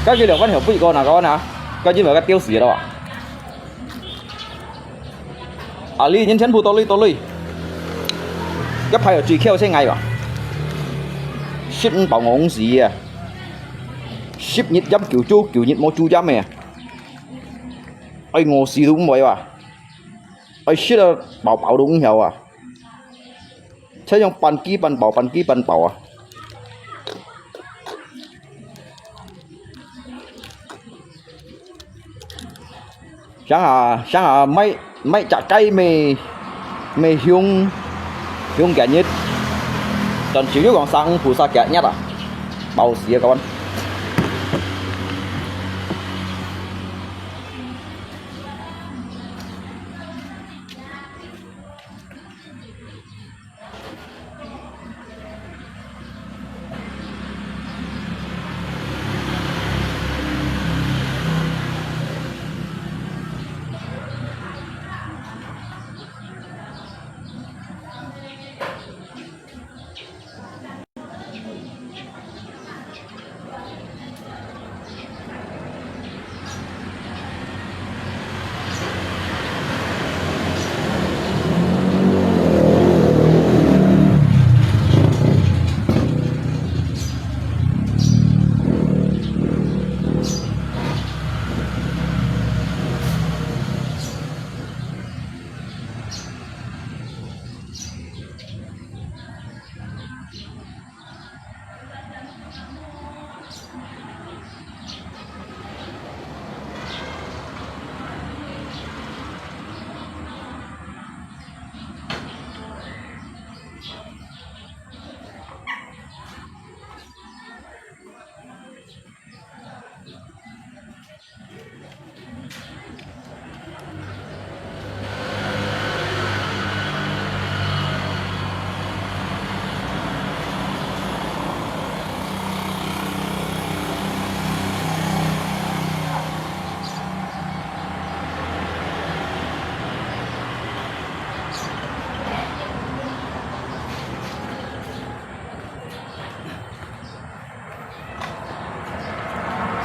Ka ki liao kan hiao pui ko na kawan a. Ka jin ka tiau si lo a. 阿里人全部到里到里。一排有最巧先挨吧。十五包我公司啊。十日飲九九，九日無酒飲咩？愛餓死都毋會吧？愛食啊飽飽都毋曉啊。 這樣半飢半飽，半飢半飽啊。想啊，想啊，買，買隻雞咩，咩香，香幾日，但是又講生菩薩幾日啊，飽死啊，kawan。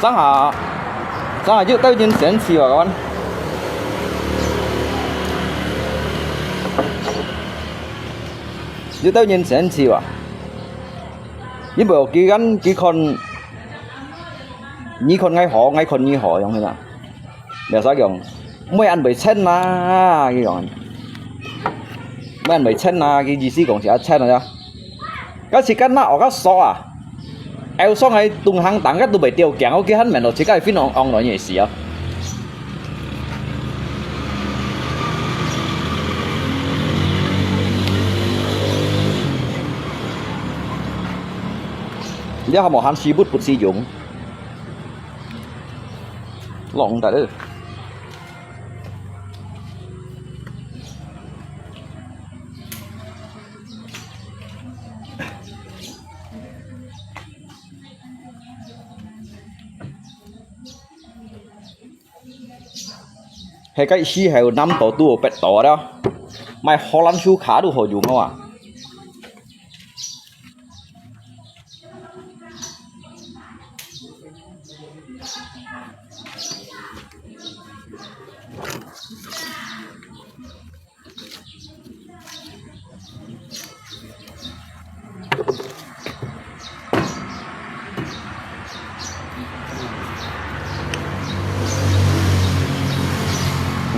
等下，等下有兜人生氣啊，各位。有兜人生氣啊。因為佢看，佢看，你看𠊎好，𠊎看你好，樣个啦。 biasa講，毋會恁會稱啊，佢講。毋會恁會稱啊，佢意思講係啊稱啊。該時間那學个索啊，後生个同行當个都會吊鏡，我佢還問到自家分紅紅來个事啊。你還無喊師傅不使用，浪得了。 係个時候，南島都有北島了，買荷蘭樹卡都好用啊。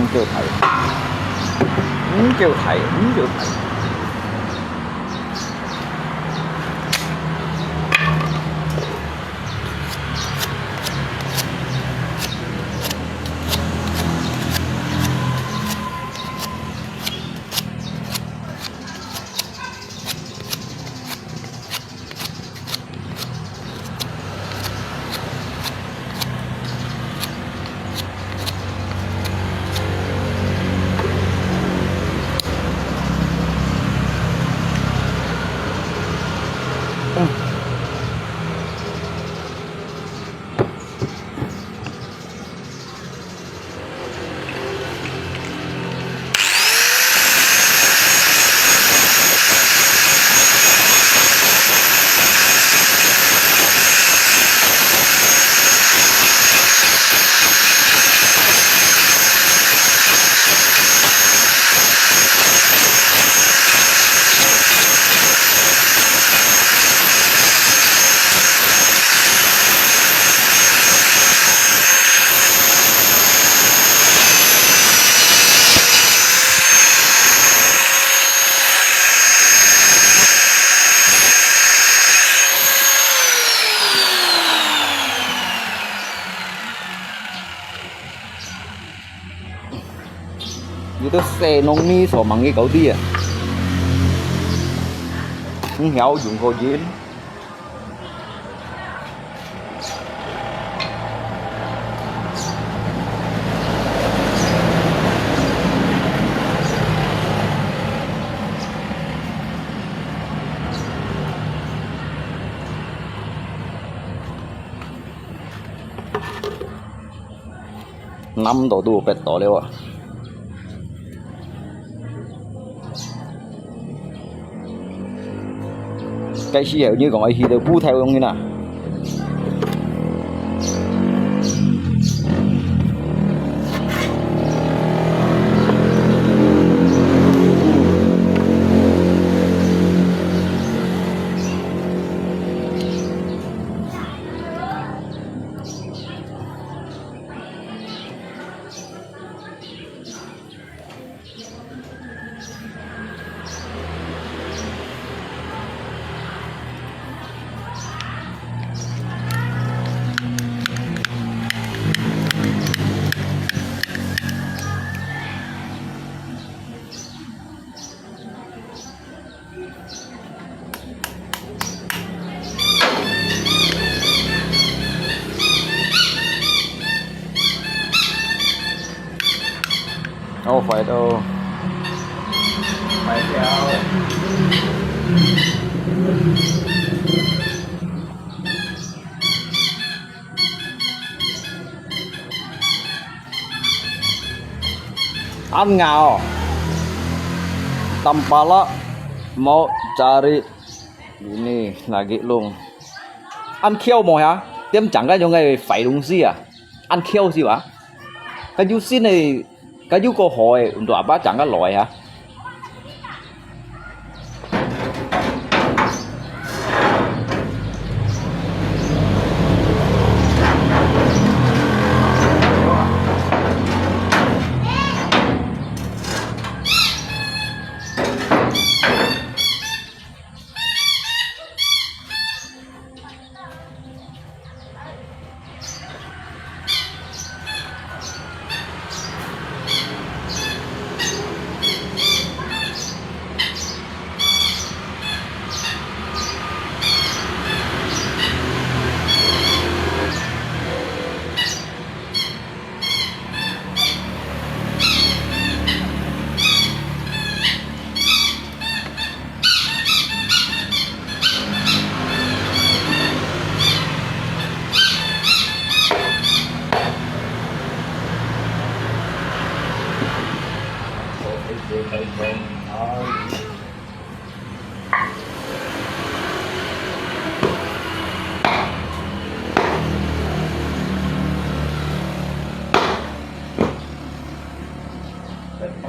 毋夠大，毋夠大，毋夠大。 有兜細農民所吂个高低啊，毋曉用个人。 南島都有北島了啊。該時候你講愛去到布袋用个啦。 哦，壞了。壞了。恁咬，tampalak mau cari ini lagi lung. Ăn khiêu mồi hả? 點整个樣个壞東西啊，恁巧死啊！該有新个，該有个好个，毋知阿爸整个來啊。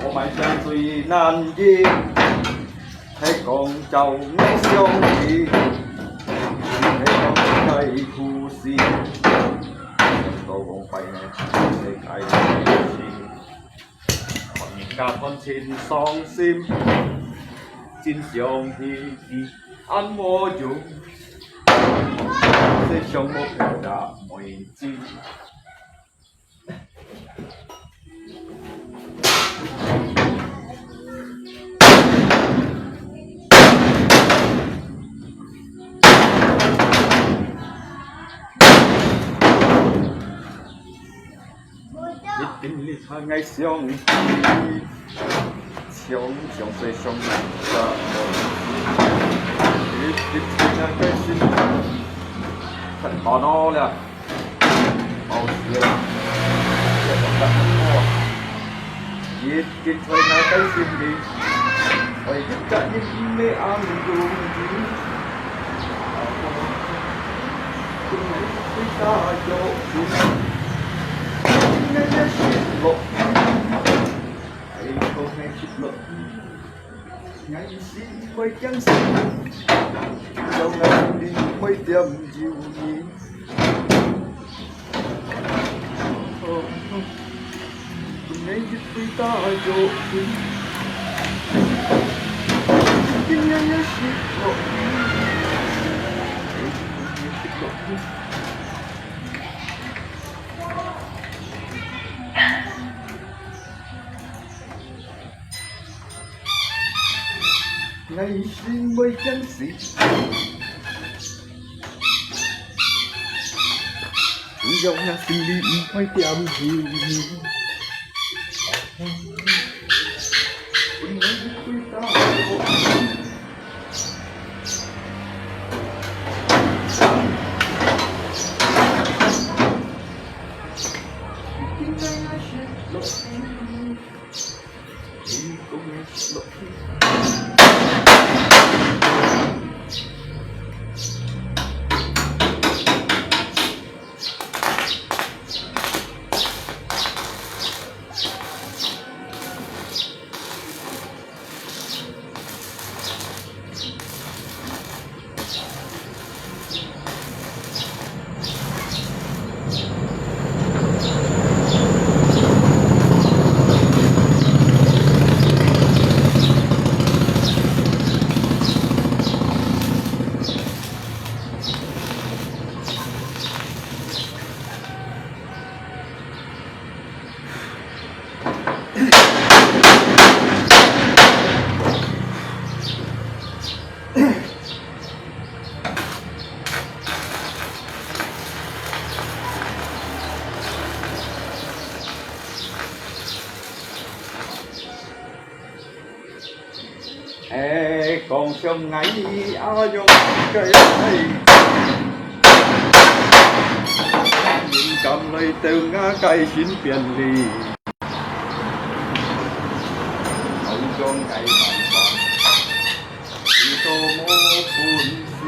我買香水男人，係講找𠊎相依，係講該故事，都講快呢，係該故事。看人家看真傷心，真想起你，恁無用，這想無表達無意思。 一定你還愛想起，想，想最想你个，一定你還愛心，太煩惱了。 一直在𠊎个心裡，愛一隻人毋會恁容易。對大家有情，應該也失落，還有講還失落。 𠊎一時會驚死，有𠊎心裡會點有你。哦，本來一對大友情，今天也失落你。𠊎心會驚死。只要𠊎心裡毋會點有你。欸，講像𠊎啊樣个，人敢來到𠊎个身邊哩。好像𠊎萬般，你都無本事。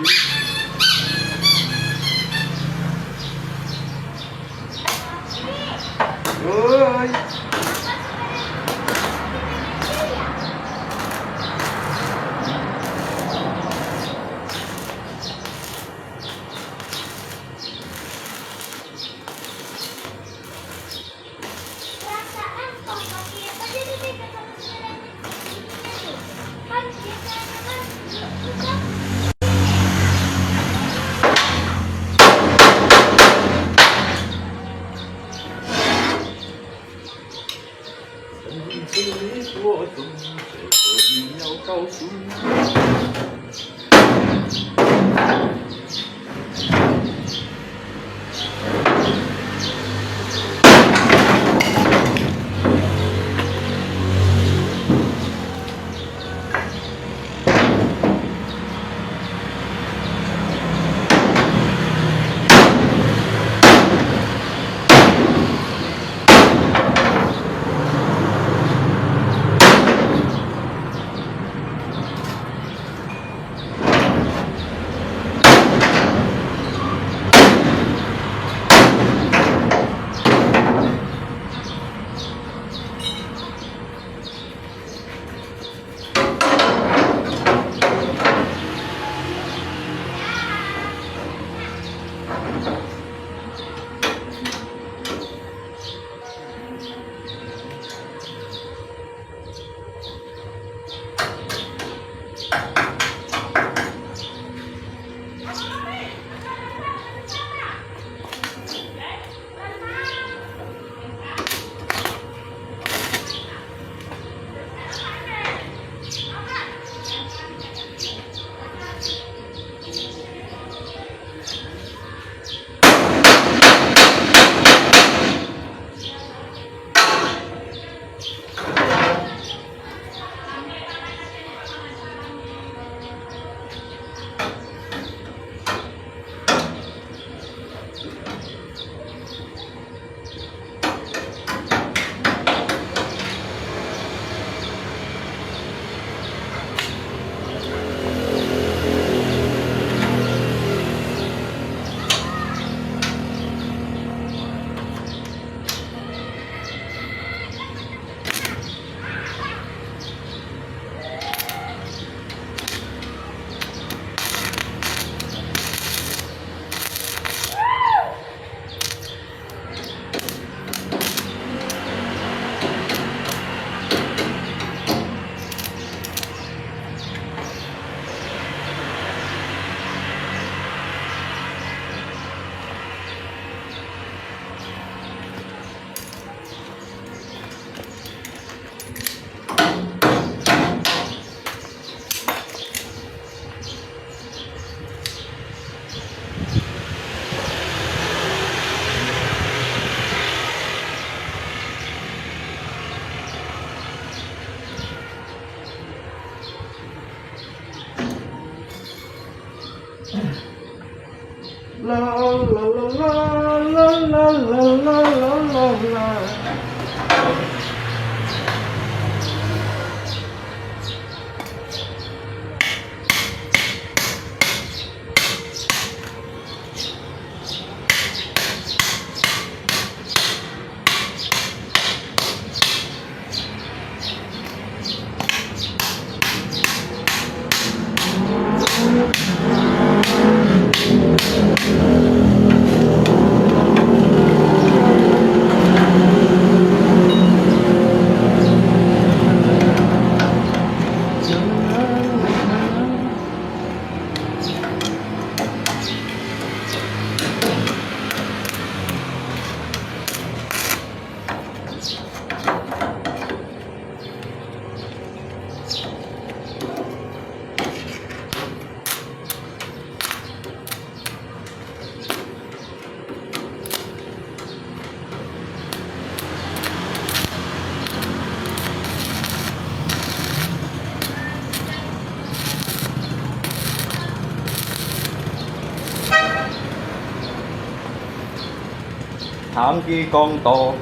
聽佢講到，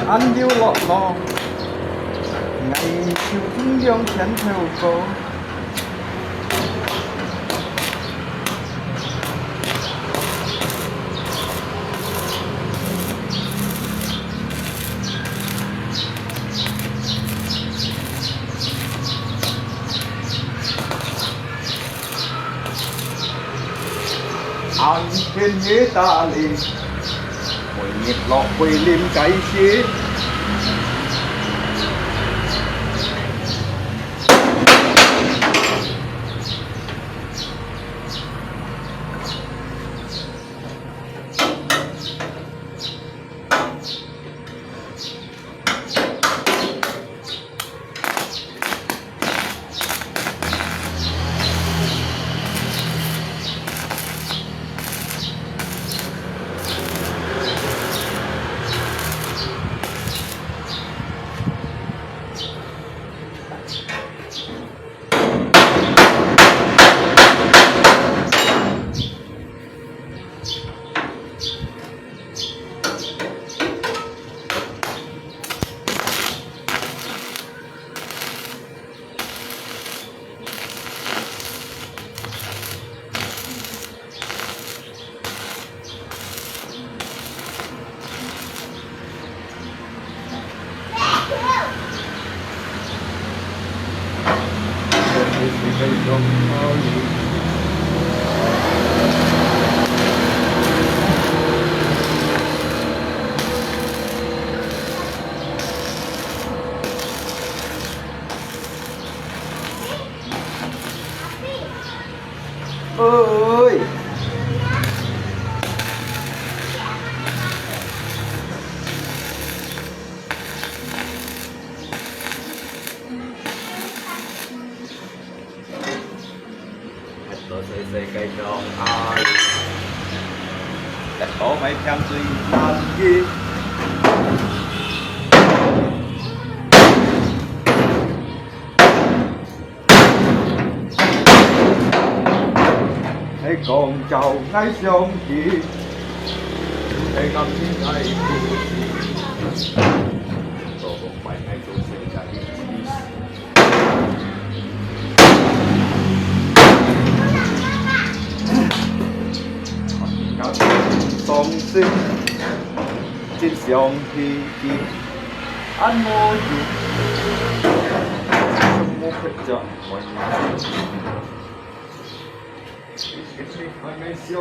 恁有樂樂，𠊎就盡量牽頭做。 恁天个打理，會日落會淋該些。喂！係講照𠊎相信，係講聽𠊎故事，做講拜𠊎做世界的知識。看人家相信，真相稀奇，恁無用，全部撇隻無用。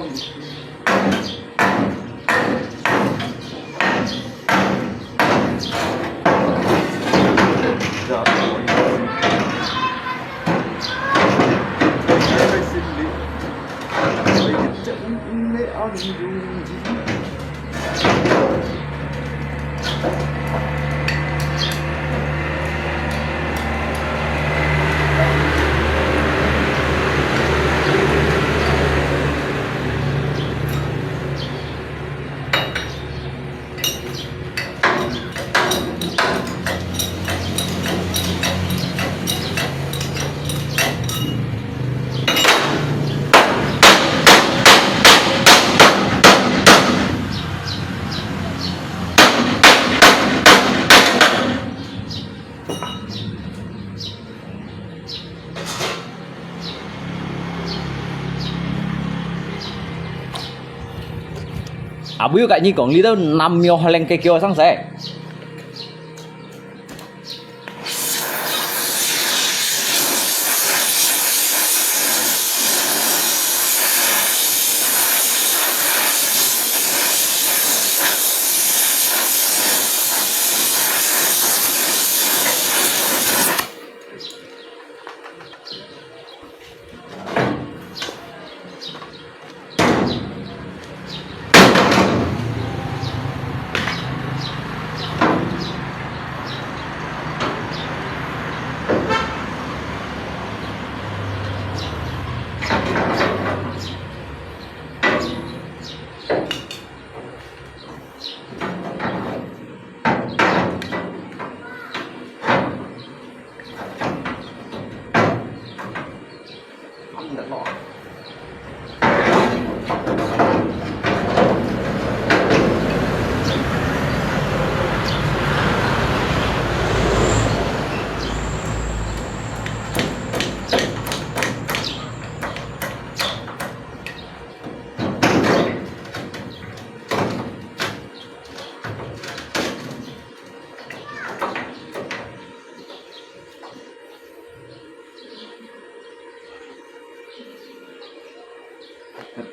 阿妹，該你講，你兜南廟還能該叫上誰？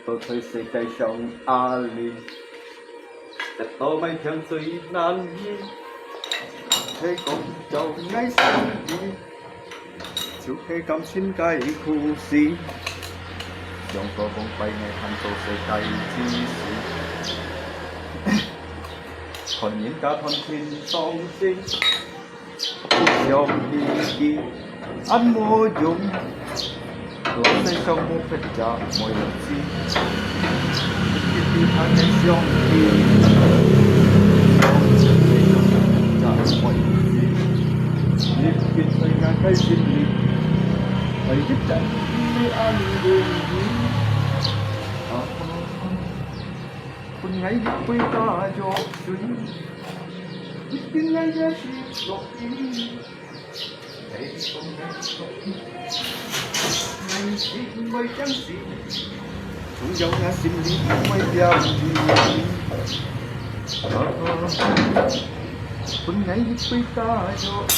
到在世界上阿里，得到買聽最難的，係講照𠊎心意，就係感情个故事。想到講拜𠊎還做世界知識，看人家團結上心。 想起佢，恁無用，老師想無別隻無用知。佢佢還係想起，想起別隻無用知。你別在𠊎个心裡，愛一隻你个安慰。啊，分𠊎一杯大藥水。 一定愛也是落雨，係講愛落雨，𠊎一定會相信，總有𠊎心裡毋會掉雨。啊，分𠊎一杯大藥水。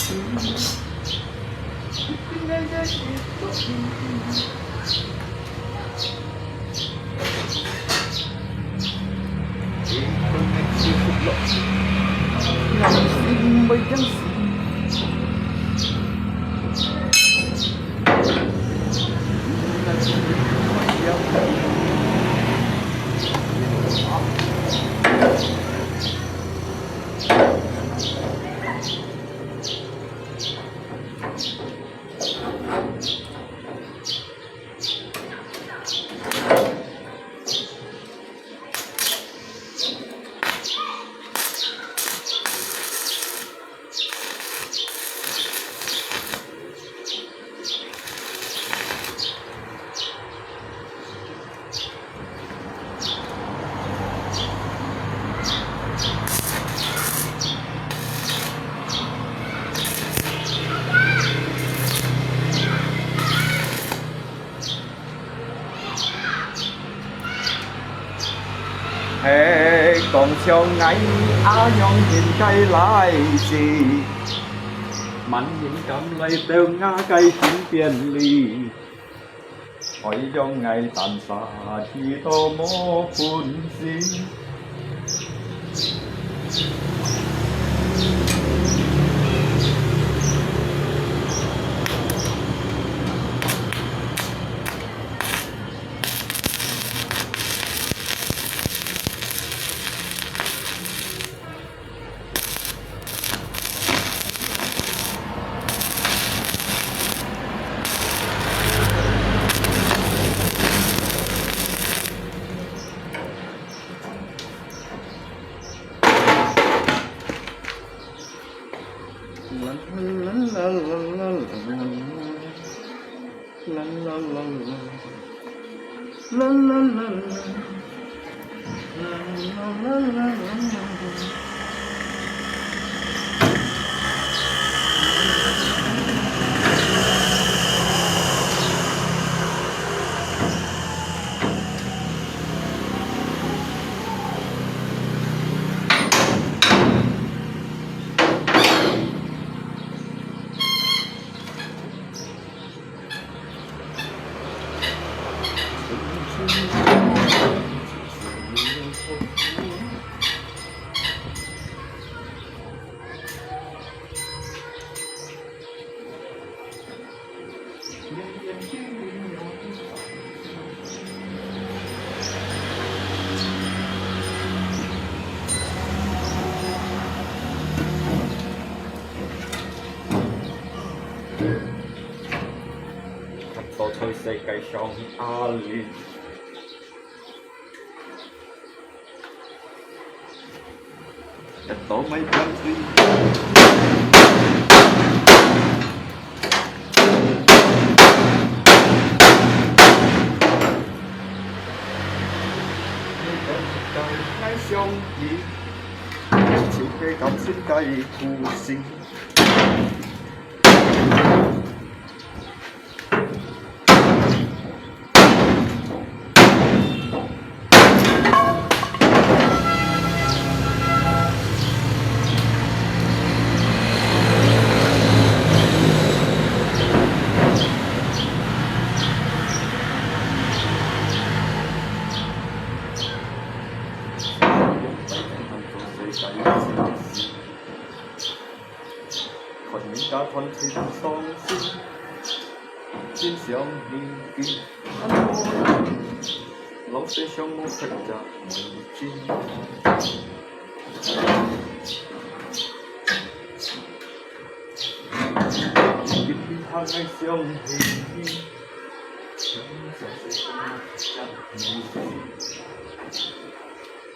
係講像𠊎恁樣形个倈仔，滿心甘來到吾个身邊裡，愛讓𠊎單儕去到無分心。 到在世界上阿里。 一到買冰水。你跟个愛相依，就係感情个故事。 看人家團體傷心，真想你的安慰，老實想我更加無力。今天還愛想你，想想想想你，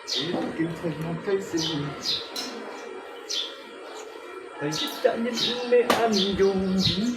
已經太難開心。 但是責任毋係恁容易。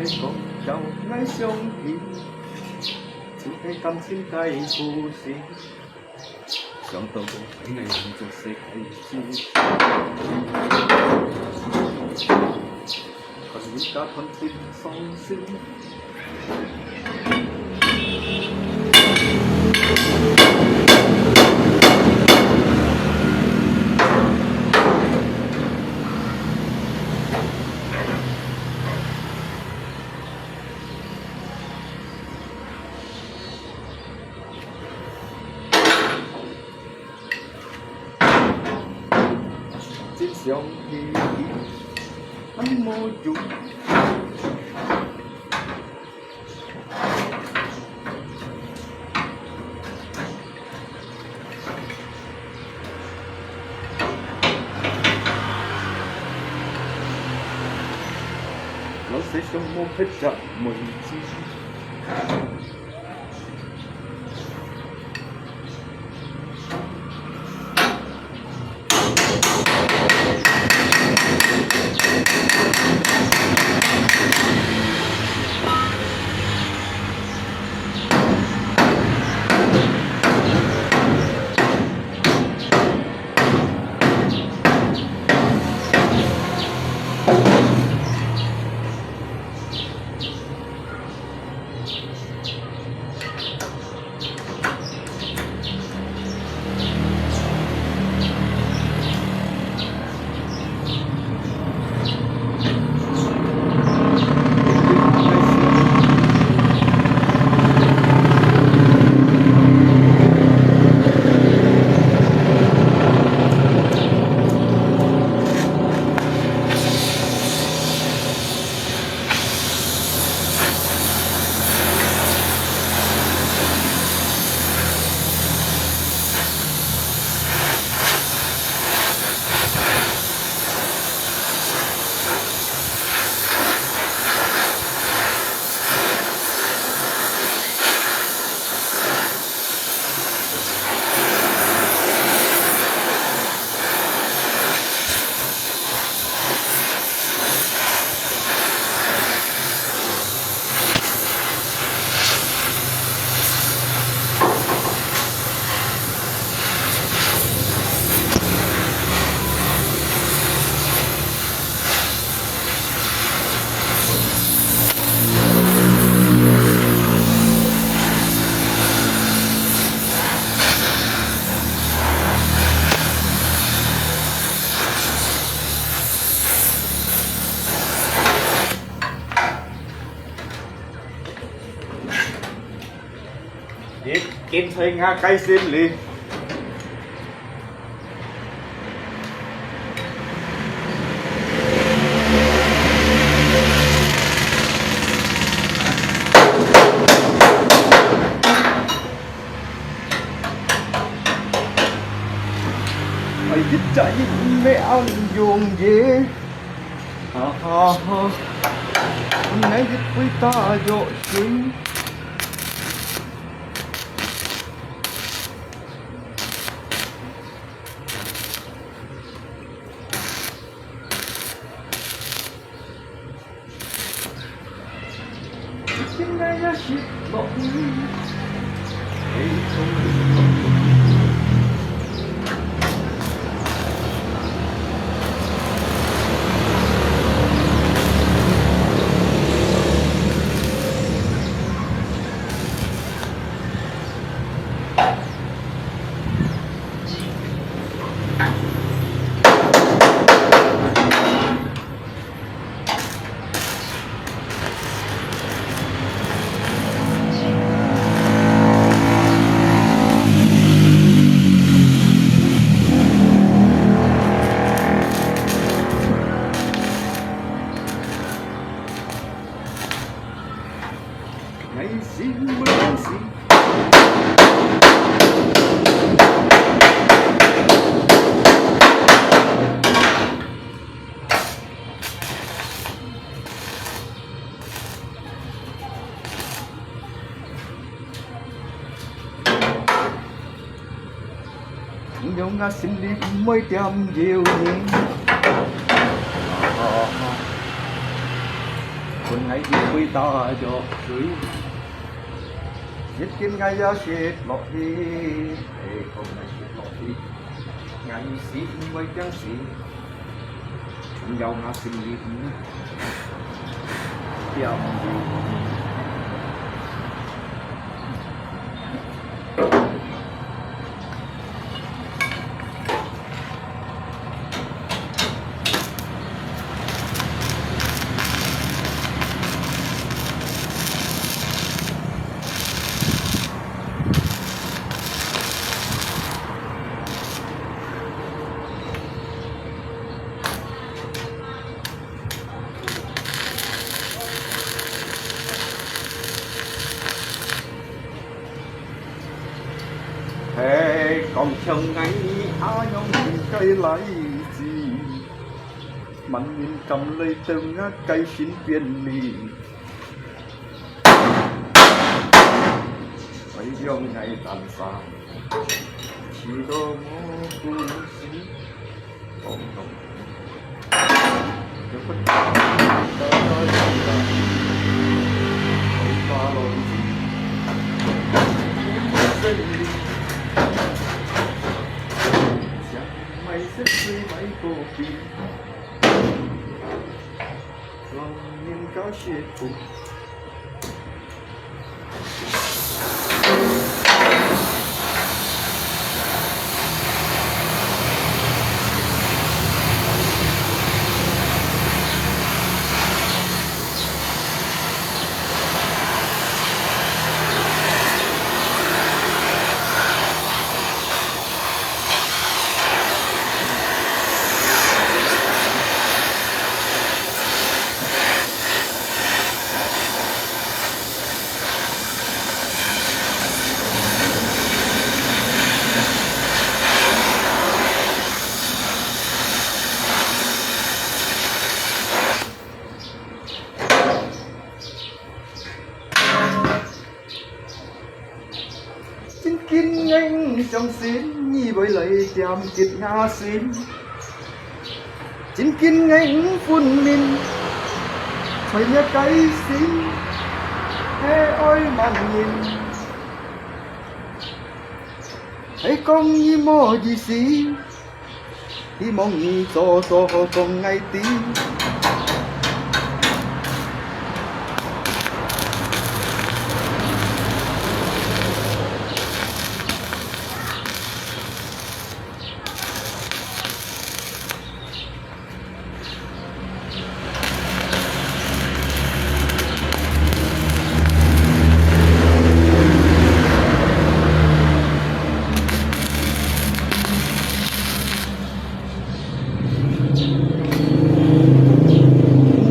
講到𠊎想起，就係感情个故事。想到愛𠊎做世界之看你家團結傷心。 真想起你，恁無用。老實想，無別隻問題。 你竟在𠊎个心裡。 哎，一隻一尾恁容易。啊哈哈，原來一杯大藥水。 朋友，𠊎心裡毋會恬囂呢。分𠊎一杯大藥水，一定𠊎也食落去，哎，講𠊎食落去，𠊎死毋會驚死，只要𠊎心裡毋，毋。 嘿，講像𠊎恁樣个例子，萬人敢來到𠊎个身邊哩，為了𠊎單儕，死到無故事。 真經𠊎毋相信，你會來點擊𠊎心。真經𠊎毋分明，在你个心，係愛麼人？係講你無意思。 希望你早早好講𠊎知。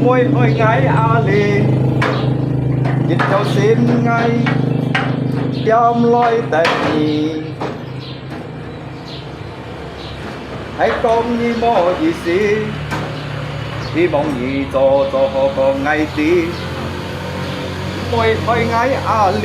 毋會害𠊎啊哩，一條心𠊎點來等你。 係講你無意思，希望你早早好講𠊎知，毋會害𠊎啊哩。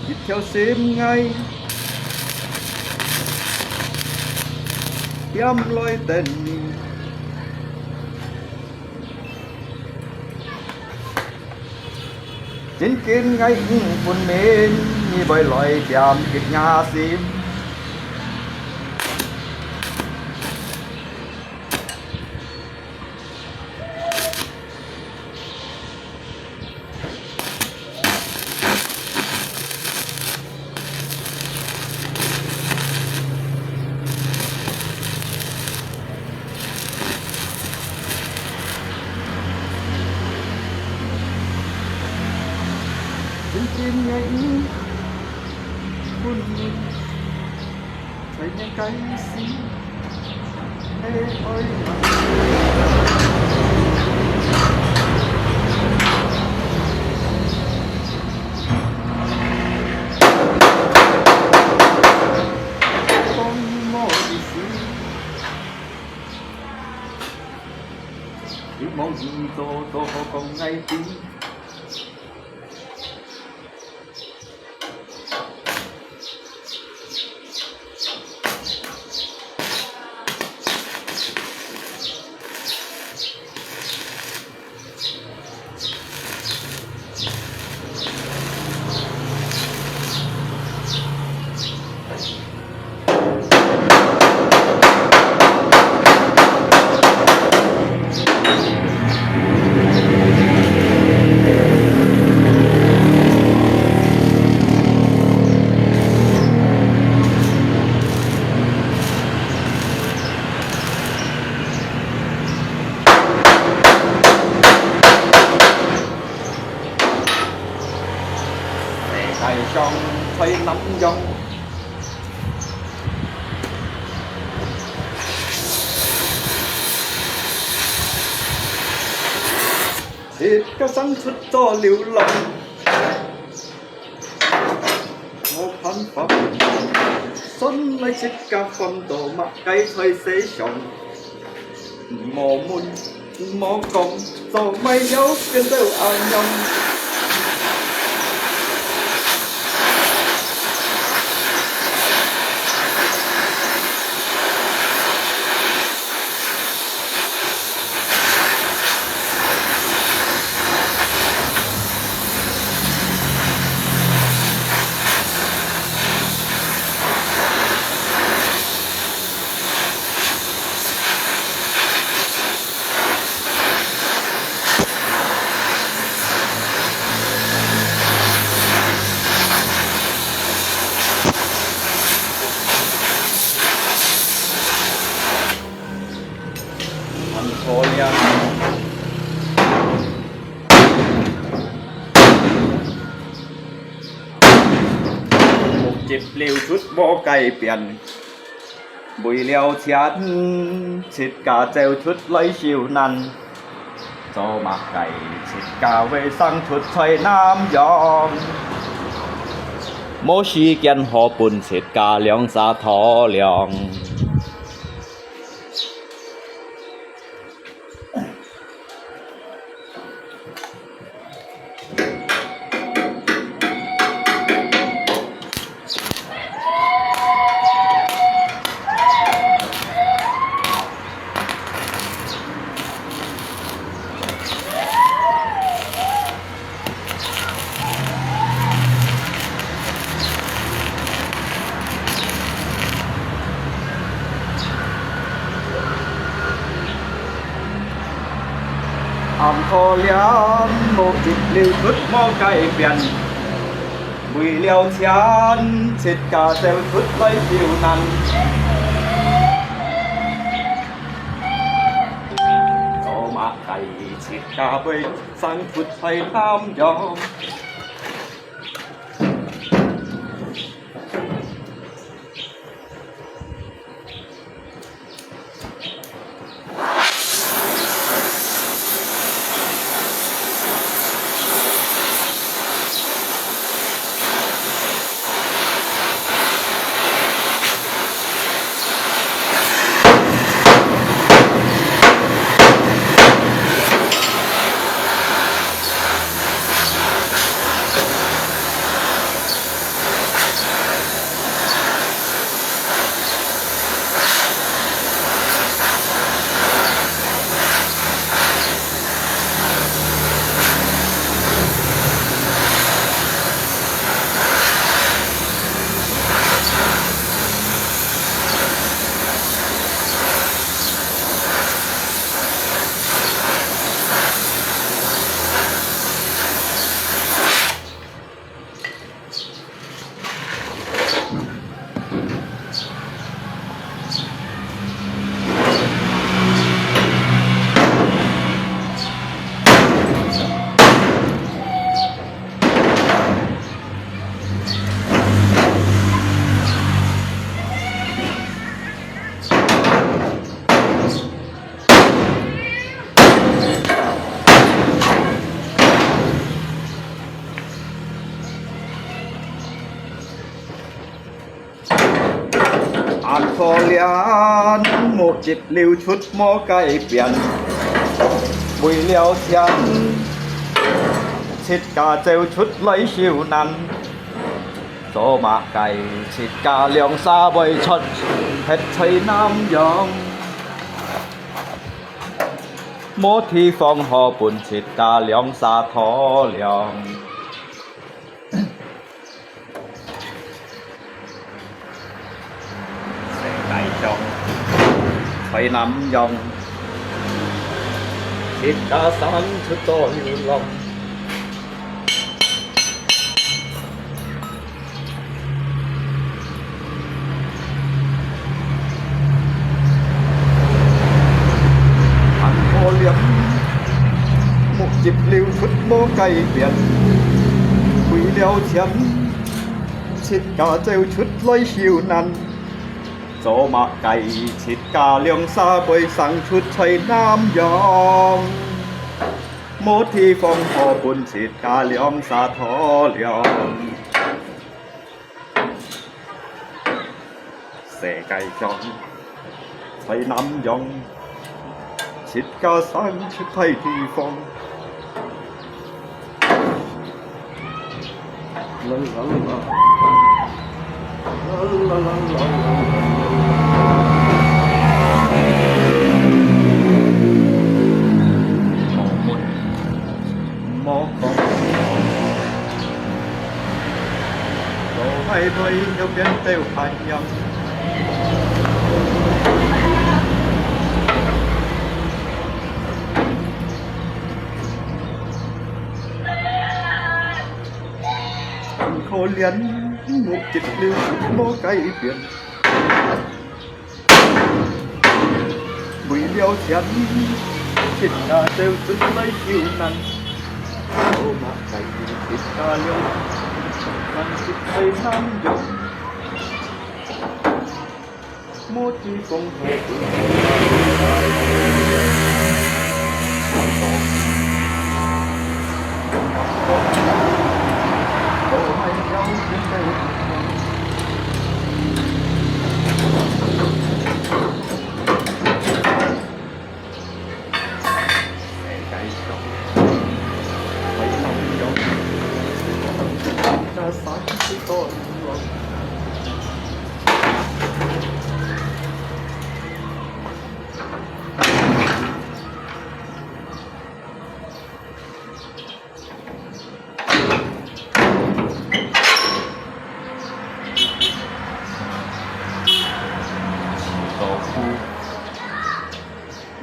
一條心𠊎點來等你。真經𠊎毋分明，你會來點擊𠊎心。 真經𠊎毋分明，在你个心，係愛麼人？講你無意思，希望你早早好講𠊎知。大象在南洋，自家生出做流浪，無辦法，算來自家飯都嘛該在世上。 莫問，莫講，做麼个要變到恁樣。恁可憐。目汁流出無改變。 為了錢，自家走出來受難。做麼个自家會生出在南洋？無時間好分自家兩儕討量。 恁可憐，目汁流出無改變。為了錢，自家走出來受難。做麼个自家會生出在南洋？ 恁可憐，目汁流出無改變。為了錢，自家走出來受難。做麼个自家兩儕會出，歇在南洋？無地方好分自家兩儕討量。 世界上，在南洋，自家生出做流浪。 恁可憐，目汁流出無改變。為了錢，自家走出來受難，做麼个自家兩儕會生出在南洋？無地方好分自家兩儕討糧。 世界上，在南洋，自家生出在地方。啦啦啦，啦啦啦啦啦啦。 莫講，做麼个會變到恁樣？恁可憐，目汁流出無改變。 為了錢，自家走出來受難。做麼个自家兩儕生出在南洋，無地方好去。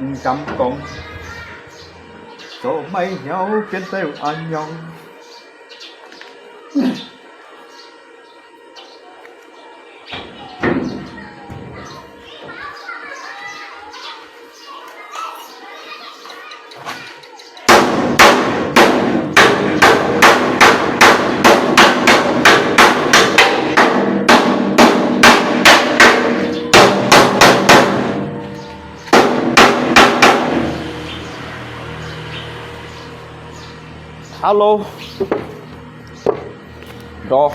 毋敢講，做麼个會變到恁樣。 Hello。 Đó。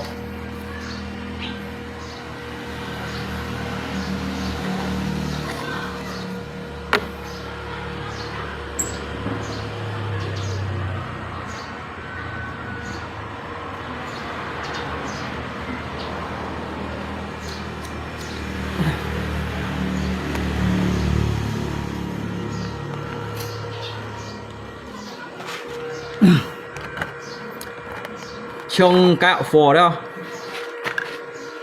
搶家伙了。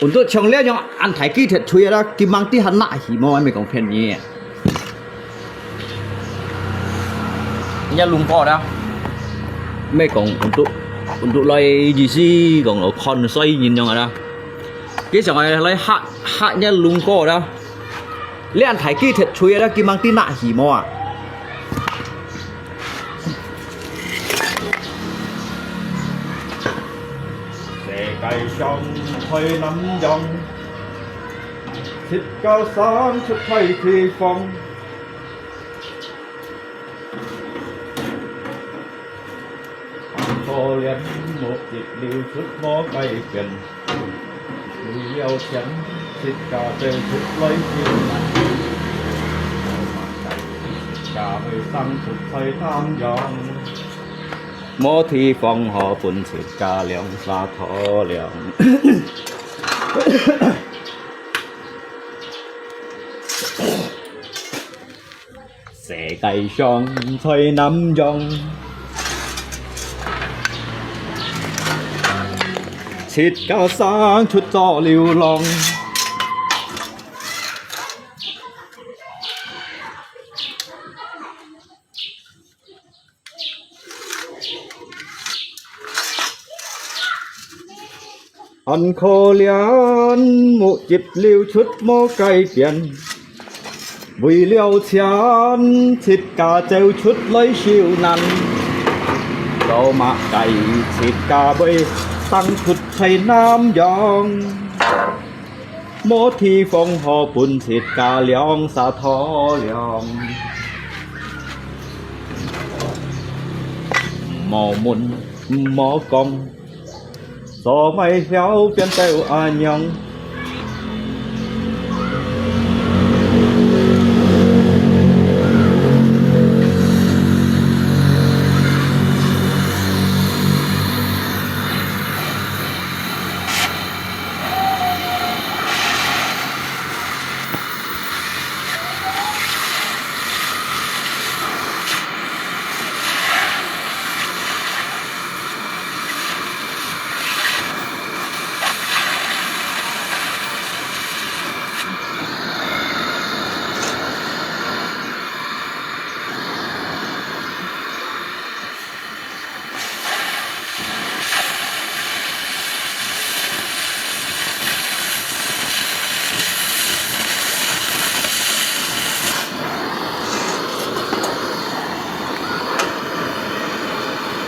Untuk搶了樣恁大支鐵錘啦，佢吂知還拿去無？還毋係講騙你啊。人家弄過了。毋係講untuk，untuk來意思講看衰人樣啦。佢想來，來嚇，嚇人家弄過了。 你恁大支鐵錘啊，你今晚知拿去無啊？世界上在南洋，自家生出在地方。 可憐目汁流出無改變，為了錢，自家走出來受難。自家會生出在南洋，無地方好分自家兩儕討糧。 世界上在南洋，自家生出做流浪。 恁可憐，目汁流出無改變。為了錢，自家走出來受難。做麼个自家會生出在南洋，無地方好分自家兩儕討糧。無問，無講，做麼曉變到恁樣。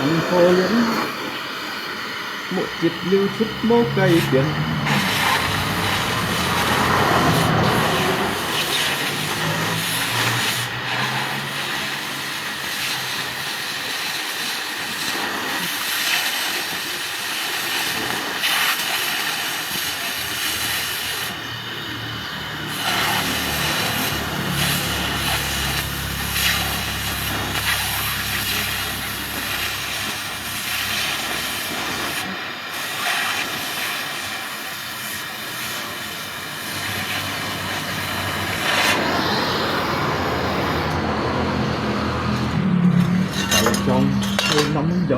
恁可憐，目汁流出無改變。 大象在南洋，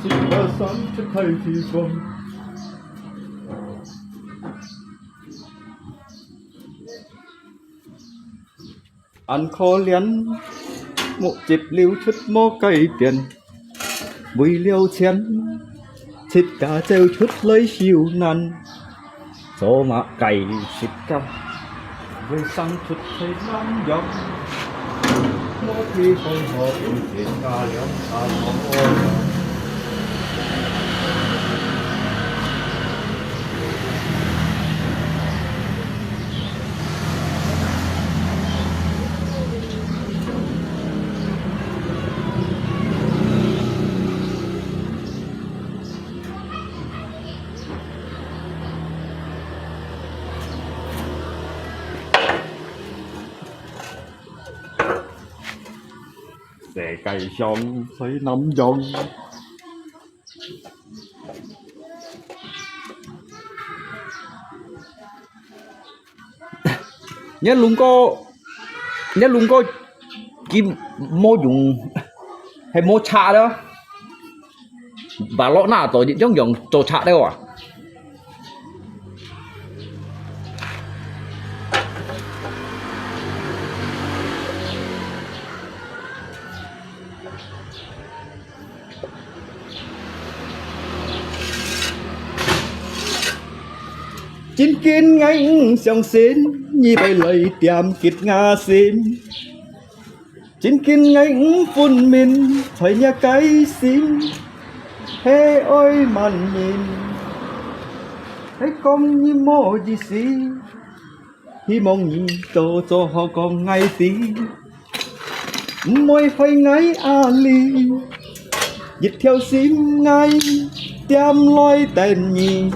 一二三，出大地方。 恁可憐，目汁流出無改變，為了錢，自家走出來受難，做麼个自家會生出在南洋，無地方好分自家兩儕討糧。 世界上最難用。 你攏過，你攏過，佢無用，係無拆了。Balok那做，用用做拆了啊。 真經𠊎毋相信，你會來點擊𠊎心。真經𠊎毋分明，在若个心，係愛萬人，係講你無意思。 希望你做做好講𠊎知，毋會害𠊎壓力，一條心𠊎踮來等你。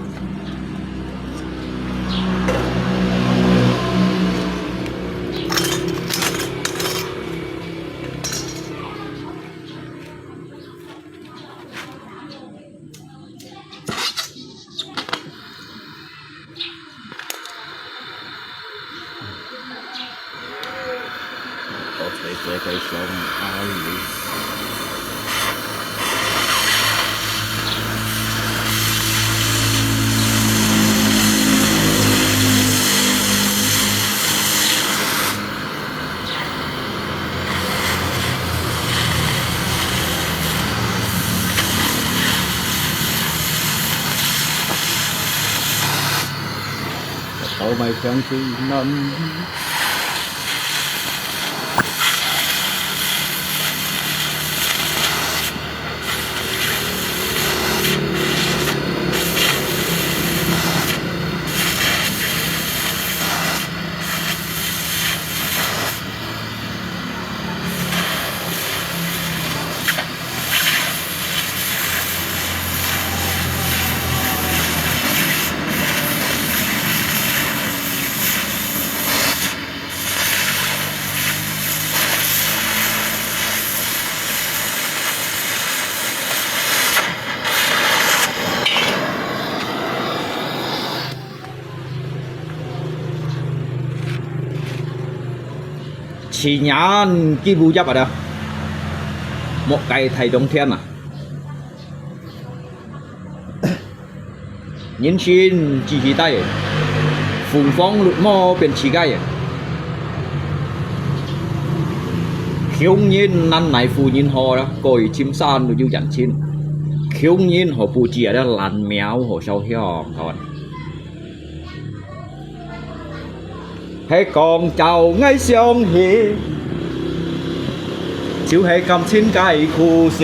到賣香水男。千年幾步一啊，莫計大冬天啊！人生只係大，紅黃綠毛變自家个。窮人難奈何人何啦，過去深山路有人親，窮人何不知啊，這爛苗何燒香，各位。 係講到𠊎想起，就係感情个故事。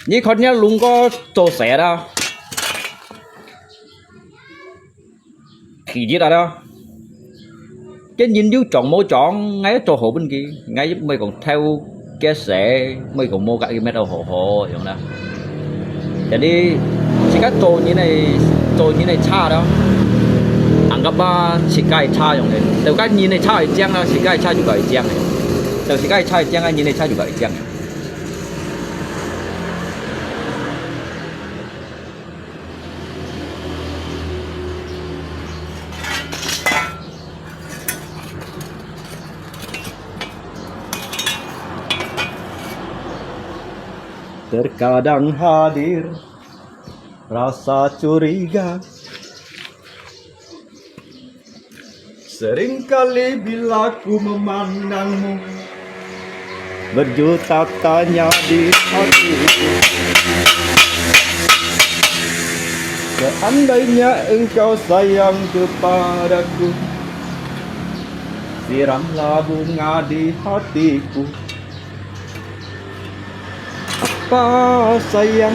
你看你龍哥做事啦， 第一啊啦，該人有長無長，𠊎做好分佢，𠊎毋會講偷佢勢，毋會講無甲佢搣到好好樣啦。Jadi自家做人个，做人个車咯，anggap啊自家个車樣个，就該人个車會靚咯，自家个車就會靚个，就自家个車會靚，該人个車就會靚个。 Terkadang hadir rasa curiga. Seringkali bila ku memandangmu, berjuta tanya di hatiku. Seandainya engkau sayang kepadaku, siramlah bunga di hatiku. Apa sayang,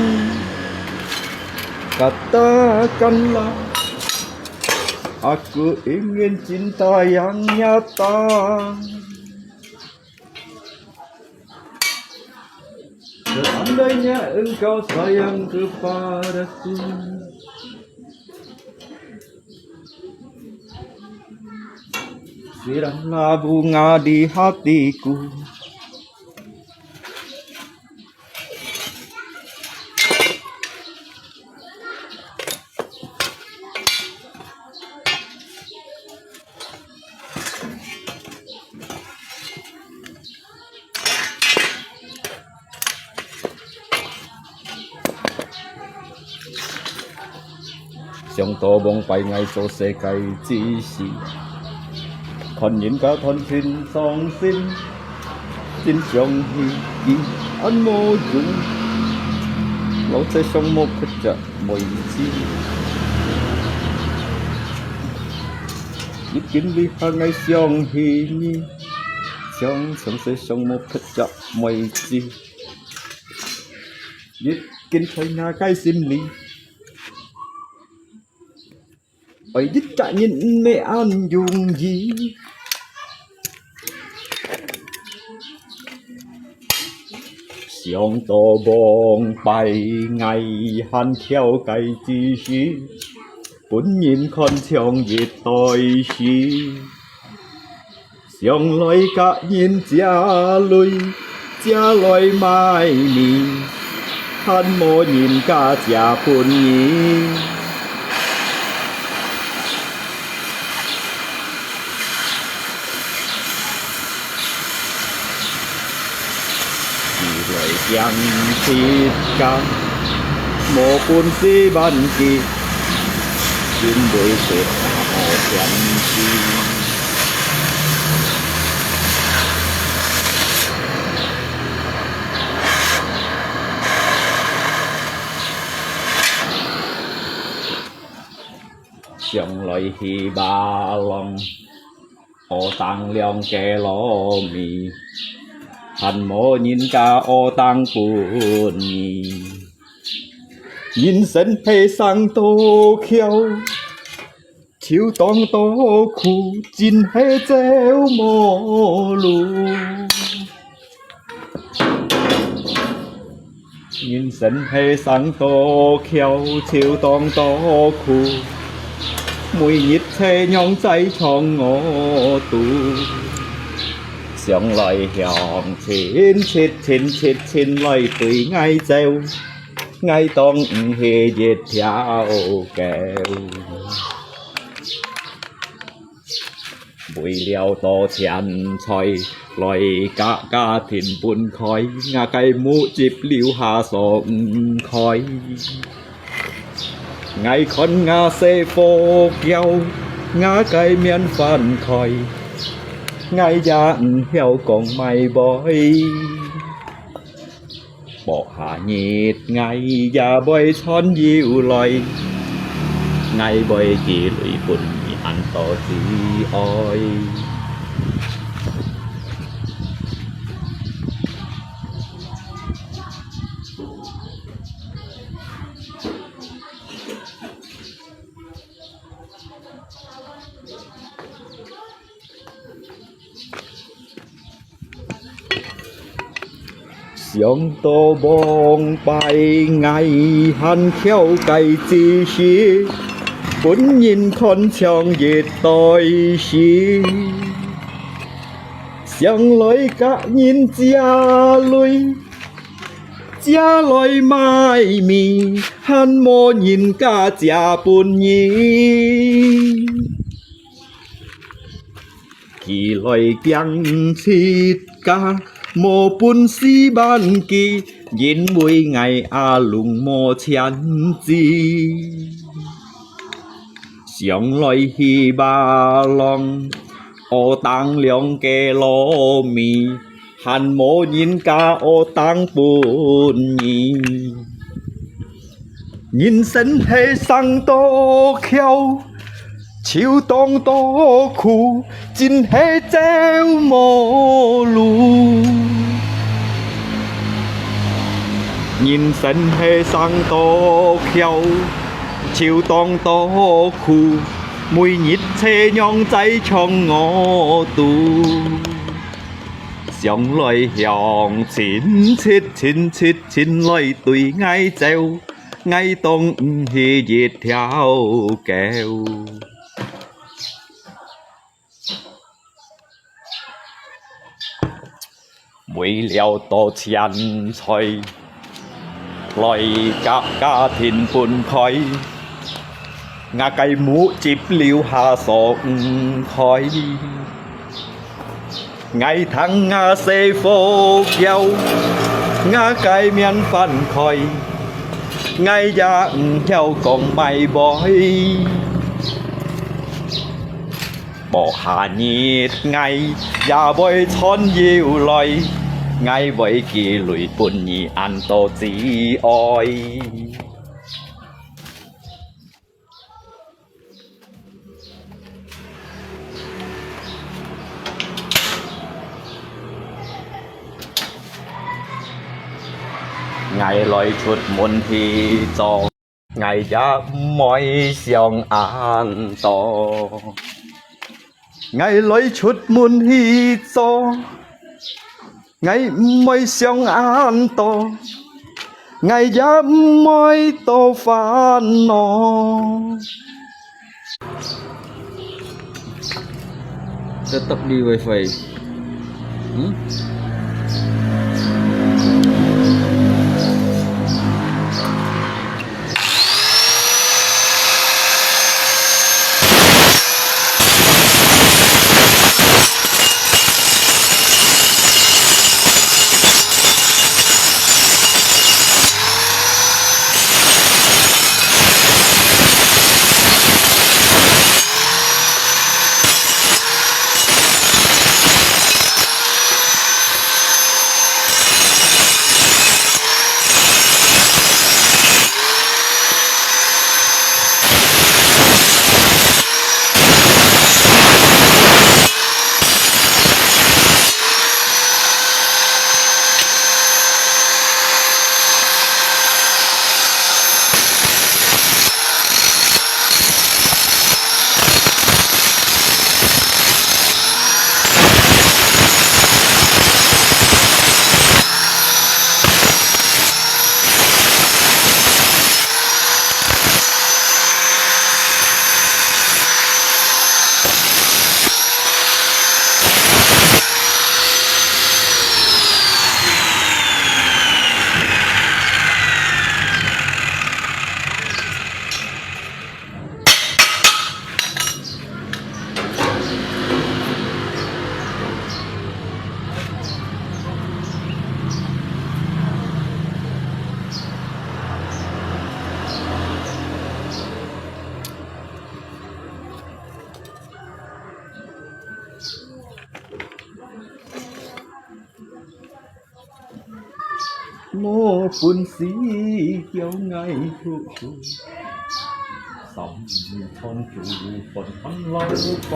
katakanlah. Aku ingin cinta yang nyata. Seandainya engkau sayang kepadaku, siramlah bunga di hatiku. 想到往擺𠊎做事个之時，看人家賺錢傷心，真想起佢恁無用，老細想無別隻妹子。一見你還𠊎想起你，想想死想無別隻妹子。 一見在𠊎个心裡，愛一隻人毋係恁容易。想到往擺𠊎還嬈个之時，分人看像一代詩。 想來甲人借鐳，借來買米，還無人家借分你。你來驚自家，無本事還佢，因為這大好天時。 想來去馬郎，學當兩个糯米，還無人家學當分你。人生係生到巧， 就當到苦，真係走無路。人生係生到巧，就當到苦，每日在仰在唱我肚。想來向前，切前切前來對𠊎走。，𠊎當毋係一條狗。為了多錢財，來甲家庭分開，𠊎个目汁流下爽快。 𠊎看𠊎細火窖，𠊎个面翻開，𠊎也毋曉講麼會。無下日𠊎也會賺又來，𠊎會寄鐳分你恁多子哀。 想到往擺𠊎還翹个知識，分人看像一堆屎。想來甲人借鐳， 借來買米，還無人家借分你。寄來驚自家，無本事還佢，因為𠊎阿龍無錢支。想來去巴郎， 學當兩个糯米，還無人家學當分你。人生係生到翹，就當到苦，真係走無路。人生係生到翹，就當到苦， 每日車娘在唱我肚，想來向親切親切親來對𠊎走，𠊎當毋係一條狗。為了多錢財， 來甲家庭分開，𠊎个目汁流下爽快。𠊎聽𠊎細火窖，𠊎个面翻開，𠊎也毋曉講麼會。 無下日𠊎也會賺又來，𠊎會寄鐳分你恁多子哀。𠊎來出門去做， 𠊎也毋會想恁多。𠊎來出門去做，𠊎毋會想恁多，𠊎也毋會多煩惱。 Tetap di wifi. Hmm? 無本事叫𠊎讀書，三餐煮飯還老飯煮。該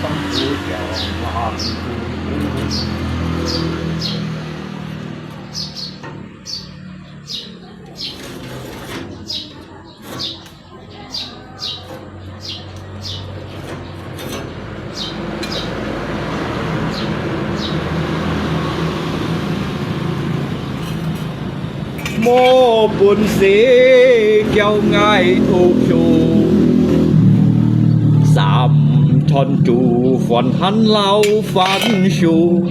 飯煮叫難煮。 無本事叫𠊎讀書，三餐煮飯還老飯煮，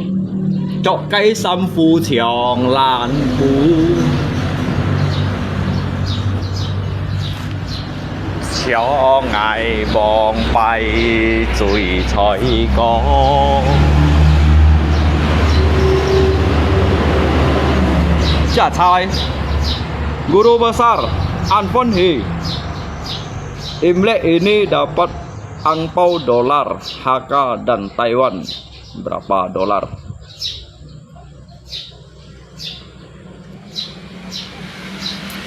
著个衫褲像爛布。 像𠊎黃牌醉菜哥。Siya cai, guru besar, Anfon he. Imlek ini dapat angpau dolar, H K dan Taiwan. Berapa dolar?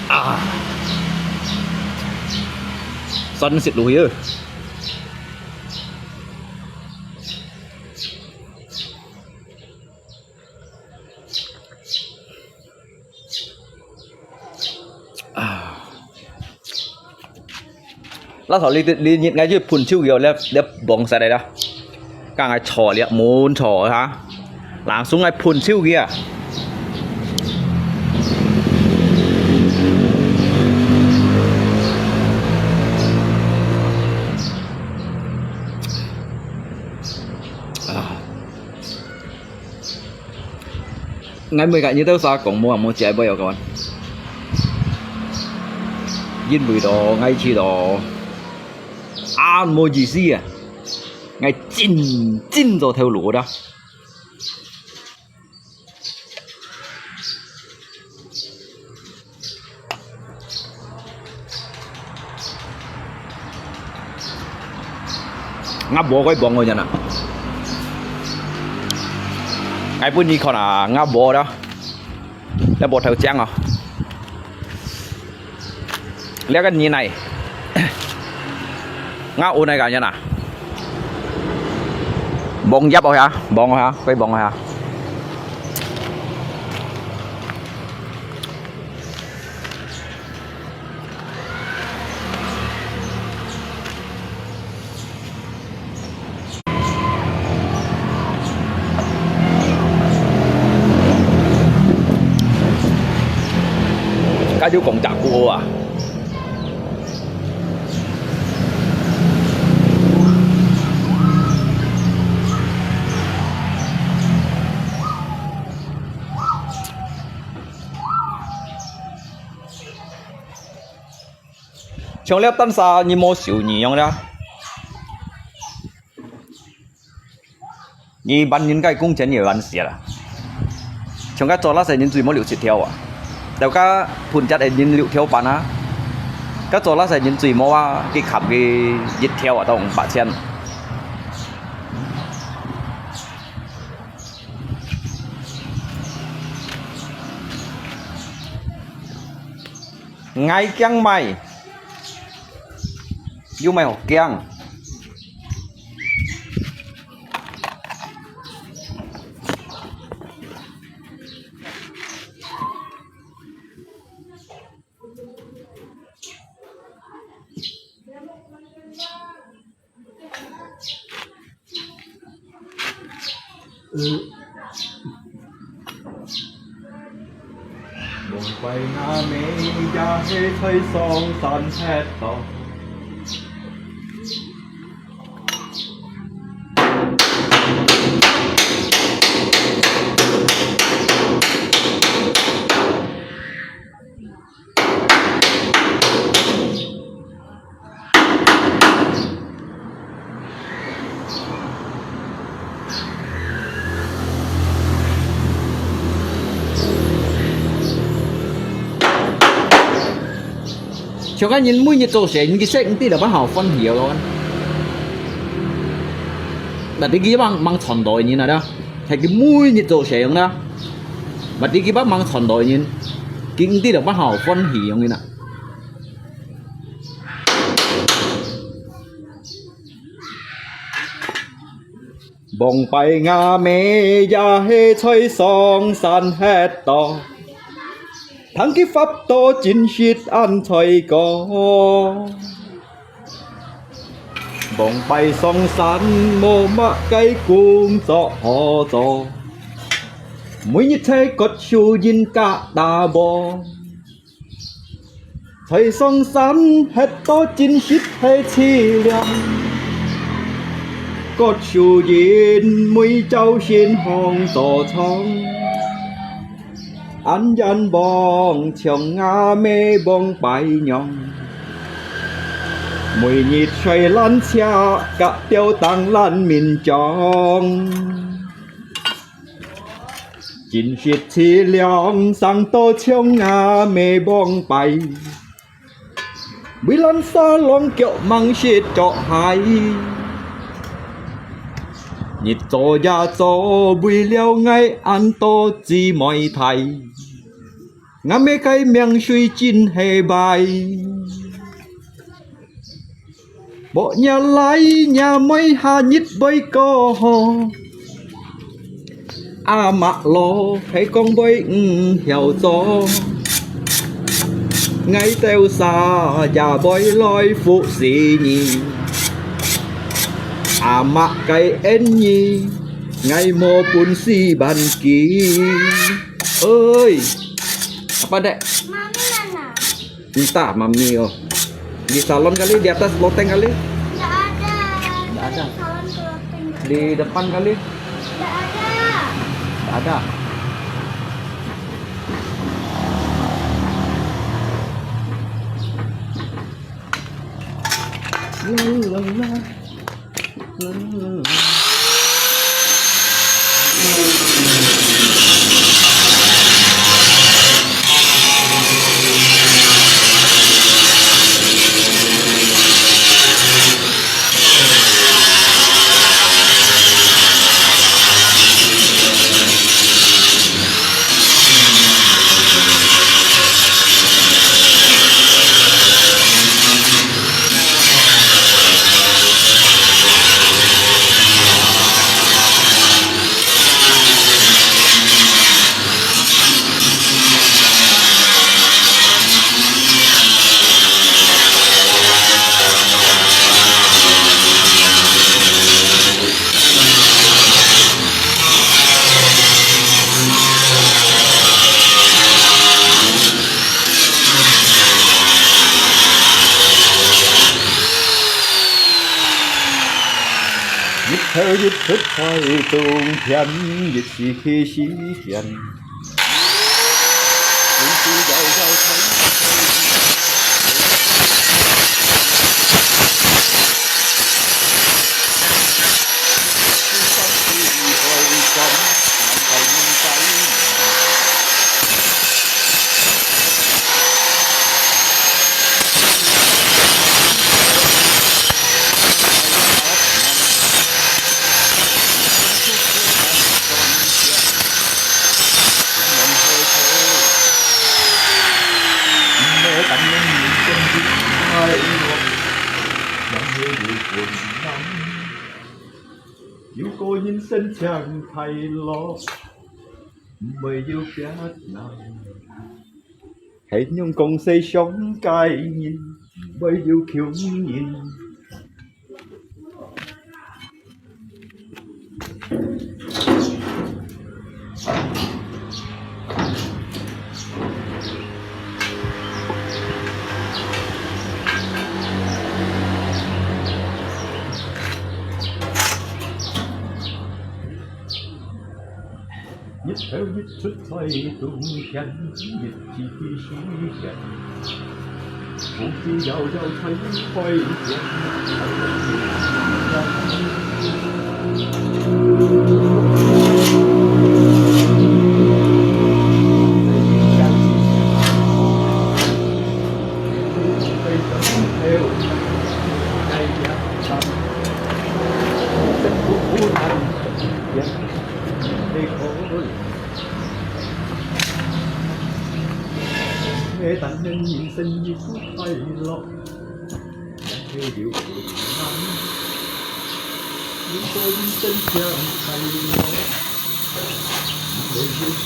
Ah. Sunset 路去啊。啊。 Last time你，你，你，𠊎就噴手佢哦，你，你望實來啦。剛才坐了，滿坐哈，langsung𠊎噴手佢啊。啊。 𠊎每個日都儕講無啊，無食會有講。因為咯，𠊎去咯，啊，無意思啊。𠊎真，真做頭路啦。 鴨婆可以幫我一下啊。𠊎分你看啊，鴨婆啦，鴨婆頭靚哦。這個你來，鴨婆那個人啊，幫鴨婆呀，幫我呀，可以幫我呀。 該就講打鼓啊。 像這單儕你無收你樣啦。你萬人个工錢也萬蝕啦。像該做那些人最無六七條啊，就該分隻个人六條半啊。該做那些人最無啊，佢砍佢一條啊，都五百千。 𠊎驚買，又買好驚。 像該人每日做事，人佢食毋得了，還好歡喜哦。Berarti佢吂，吂賺到个人啊，對吧？係佢每日做事樣啊，毋知佢仰般傳落人，佢毋知仰般好歡喜樣个啊。 往擺吾姆也係在上山歇到，聽佢發到真實恁衰過。往擺上山無麼个工作好做，每日在割樹人家打禾。 在上山歇到真實係淒涼，割樹人每朝晨䟘早床，恁仰望像吾姆往擺樣，每日在爛車甲吊當爛面章。 真實淒涼，生到像吾姆往擺，為爛沙浪腳吂識著鞋。日做夜做，為了𠊎恁多姊妹弟，吾姆个命水真係壞。 無若倈若妹下日會過好，阿嬤老係講會毋曉做，𠊎兜儕也會來服侍你。阿嬤个恩義，𠊎無本事還佢。哎，阿爸dek. Mami mana? Entah, Mami oh. Di salon kali, di atas loteng kali? Nggak ada. Nggak ada. Salon ke loteng. Di depan kali? Nggak ada. Nggak ada. La, la, la. 日頭日出在東邊，日時去西邊。 有個人生真快樂，毋會有別人。 係仰講世上个人，毋會有窮人。日頭日出在東邊，日時去西邊。 เ人生一个快乐，也有苦难。如果你真想快乐，你就想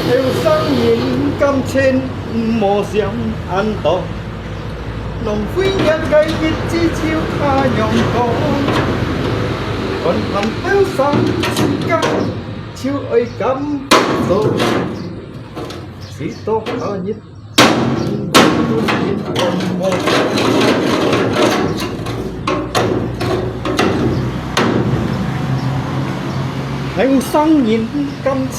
後生人感情毋好想恁多，浪費這个日子就較樣過。看淡後生時間就愛感做，直到下日 後生人感情。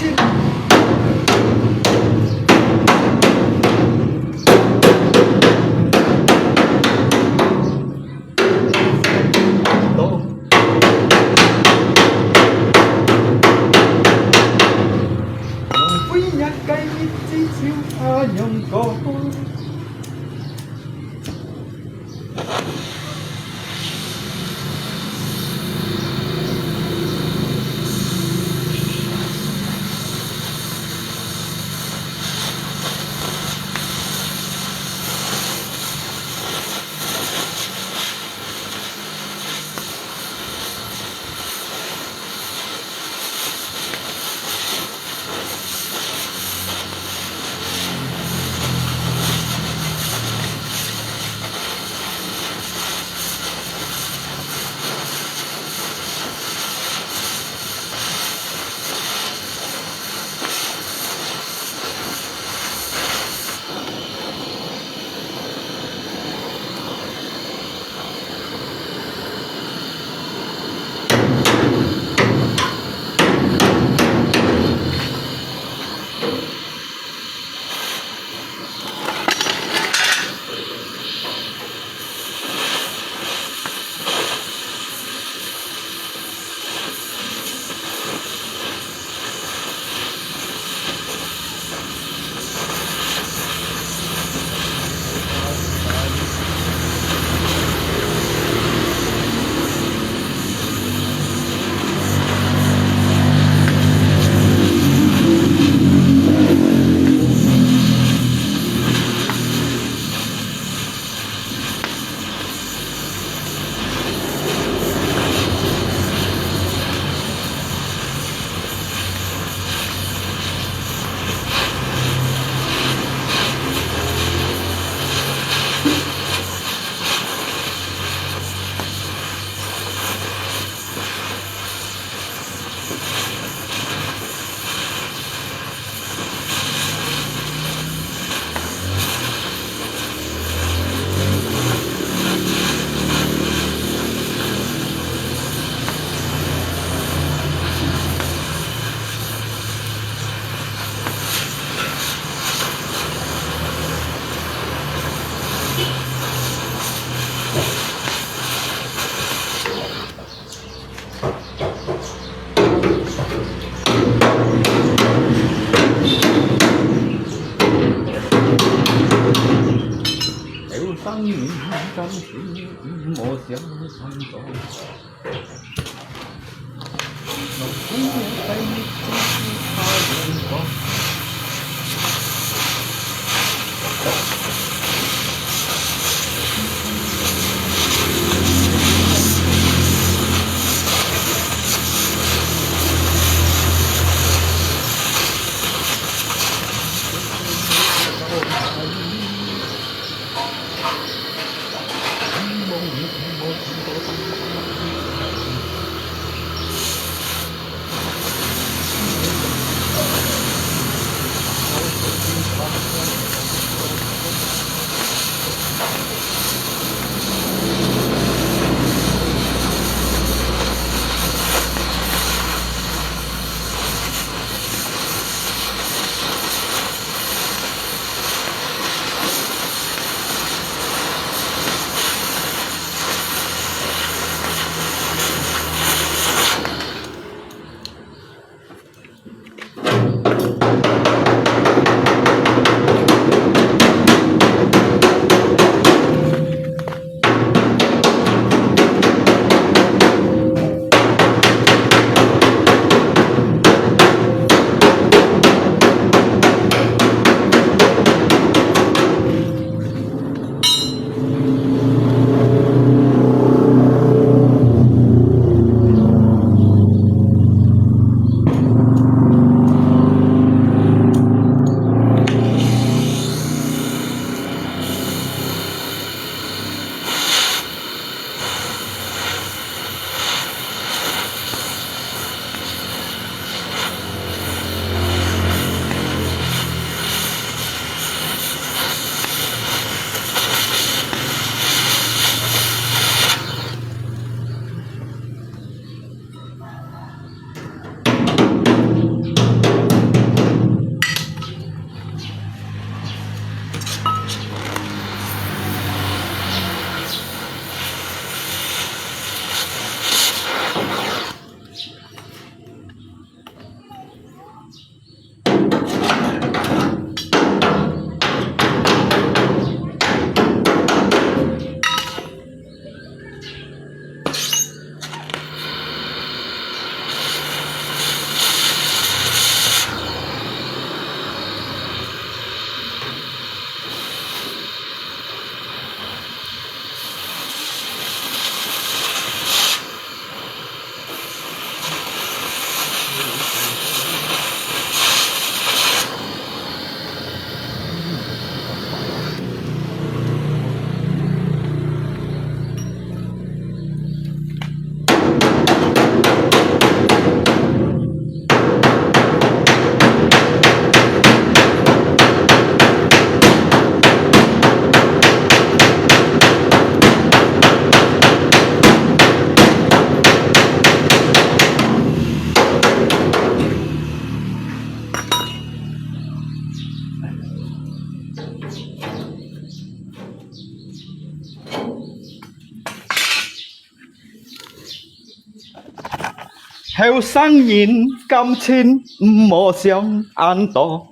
後生人感情毋好想恁多，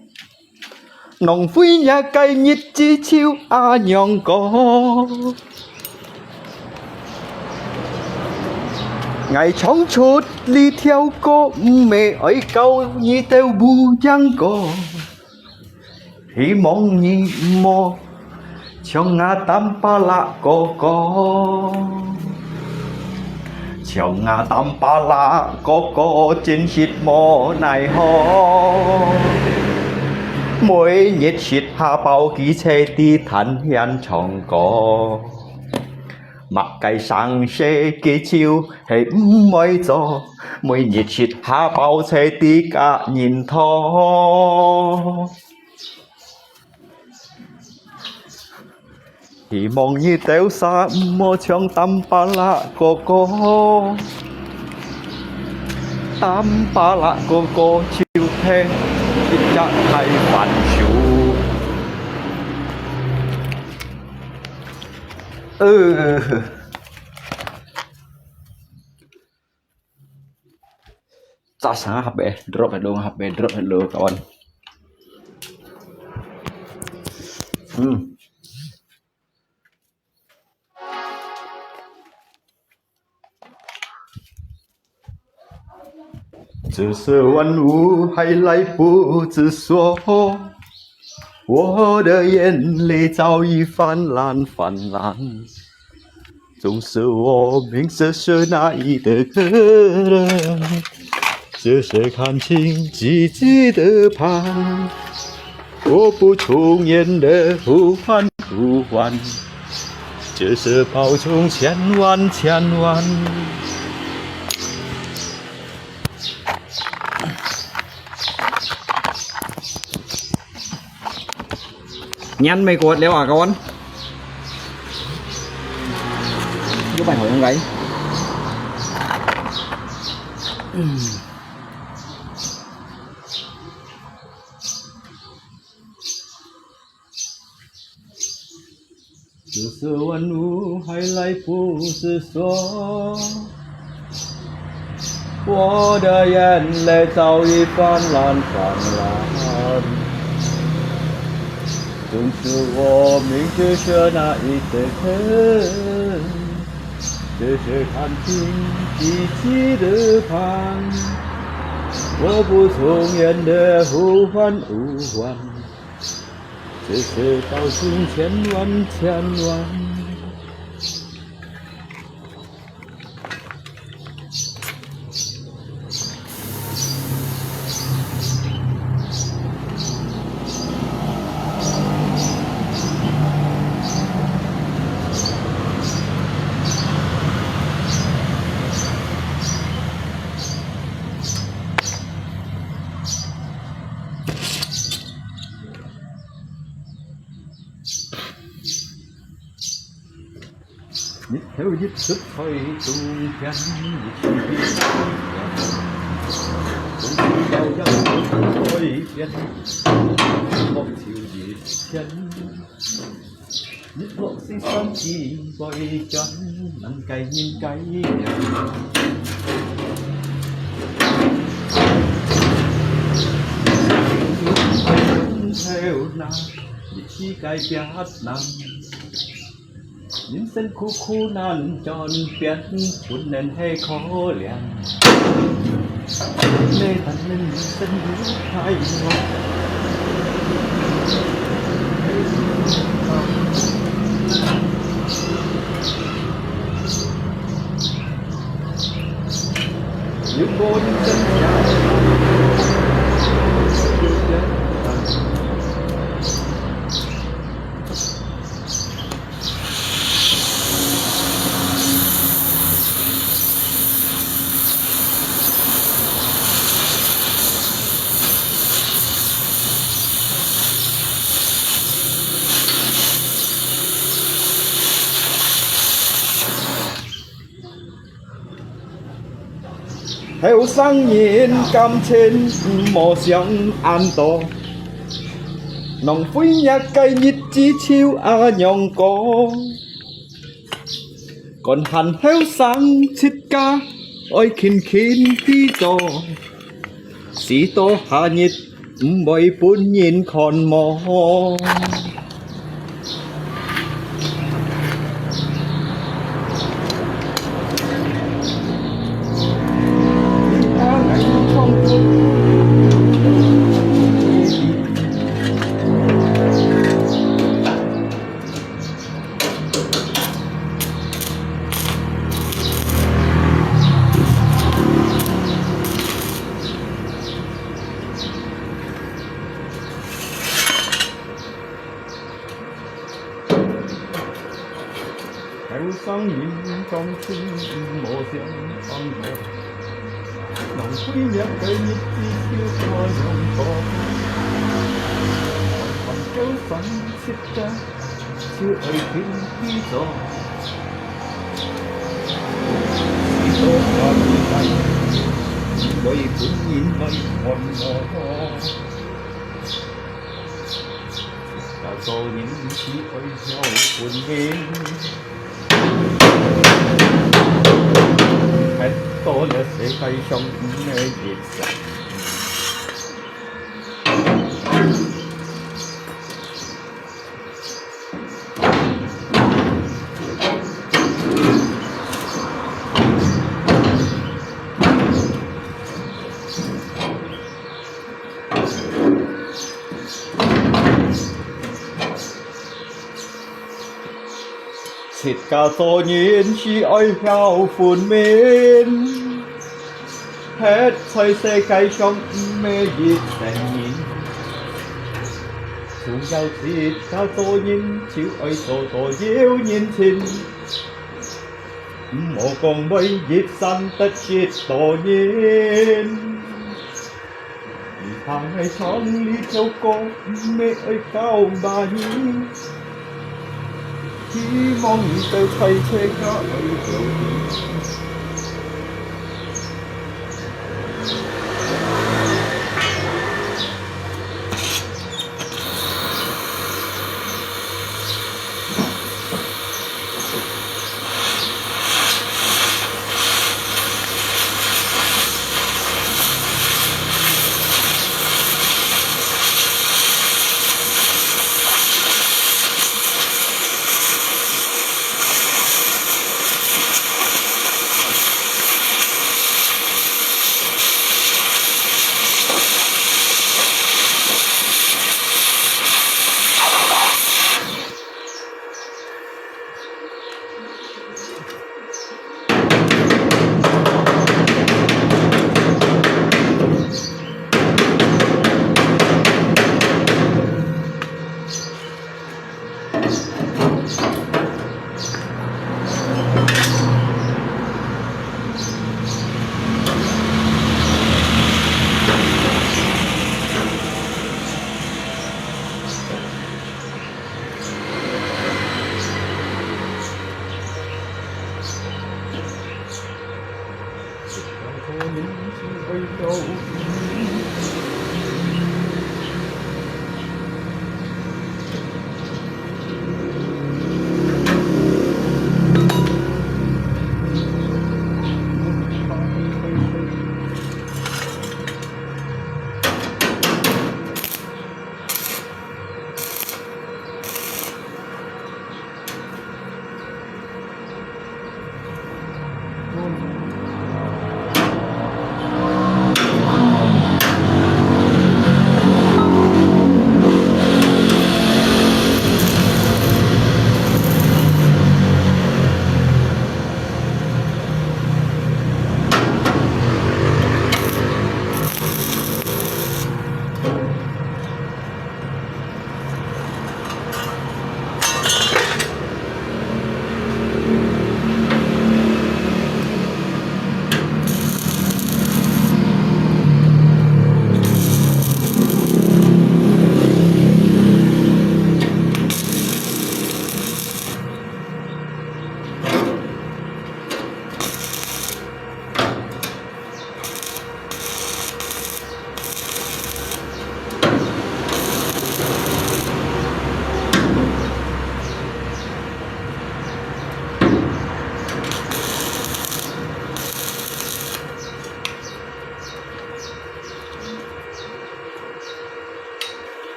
浪費若个日子就恁樣過。𠊎唱出這條歌，毋係愛教你兜烏蠅歌。 希望你毋好像吾丹巴拉哥哥，像吾丹巴拉哥哥真實無奈何，每日食下飽佢就在地攤攤唱歌。 麼个生事佢就係毋會做，每日食下飽就在地佮人討。希望你兜儕毋好像丹巴拉哥哥，丹巴拉哥哥就係一隻大番薯。呃，炸成H P，drop hello，H P drop hello，kawan。嗯。世事万物还来不及说，我的眼泪早已泛滥泛滥。总是我明知是哪一个人，只是看清自己的旁。我不重演的呼唤呼唤，只是保重千万千万。 Nyan mày kuat liao à, kawan? Có bài hỏi không, gái? 世事万物还来不及说，我的眼泪早已泛滥泛滥。总是我明知是哪一个人，只是看清自己的旁。我不重演的呼唤呼唤。 只是保重千万千万。 日头一出在东边，日出一出在东边，风吹摇摇在边，日落就一天，日落西山尽在转，难改人改命。头那，日子改变难。 人生苦苦难转变，本人系可怜。你但愿人生有快乐。有个人真正 后生人感情毋好想恁多，浪费若个日子就恁樣過。 管闲后生自家，爱勤勤去做，迟到下日毋会分人看无。 后生人总是无想放过，浪费若个日子就过样过。还后生自家， 就爱勤去做，去做下一代，为本人来看我。大个人是爱孝本人，看多了世界上的日子。家做人係愛曉分明，歇在世界上毋係一生人。總要自家做人，就愛做到有人情。毋好講會一生得幾多人。 你聽𠊎唱這條歌，毋係愛教罵你。希望你在在世界愛有你。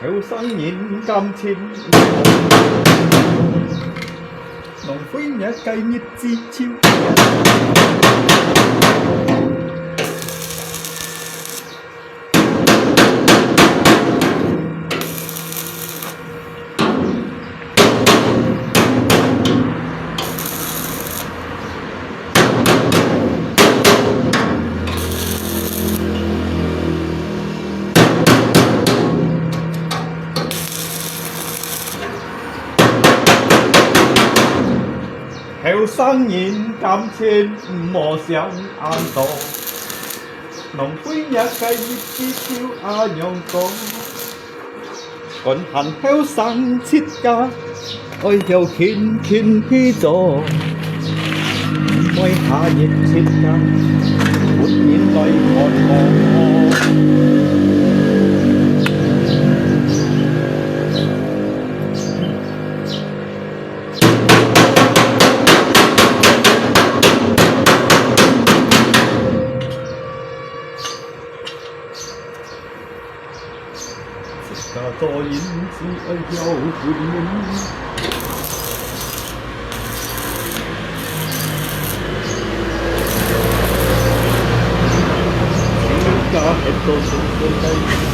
後生人感情，浪費若个日子就。後生人感情毋好想恁多，浪費若个日子就恁樣過。 管閒後生自家，愛曉勤勤去做，毋會下日自家，分人來看無。自家做人，只愛曉分明。自家歇到全世界。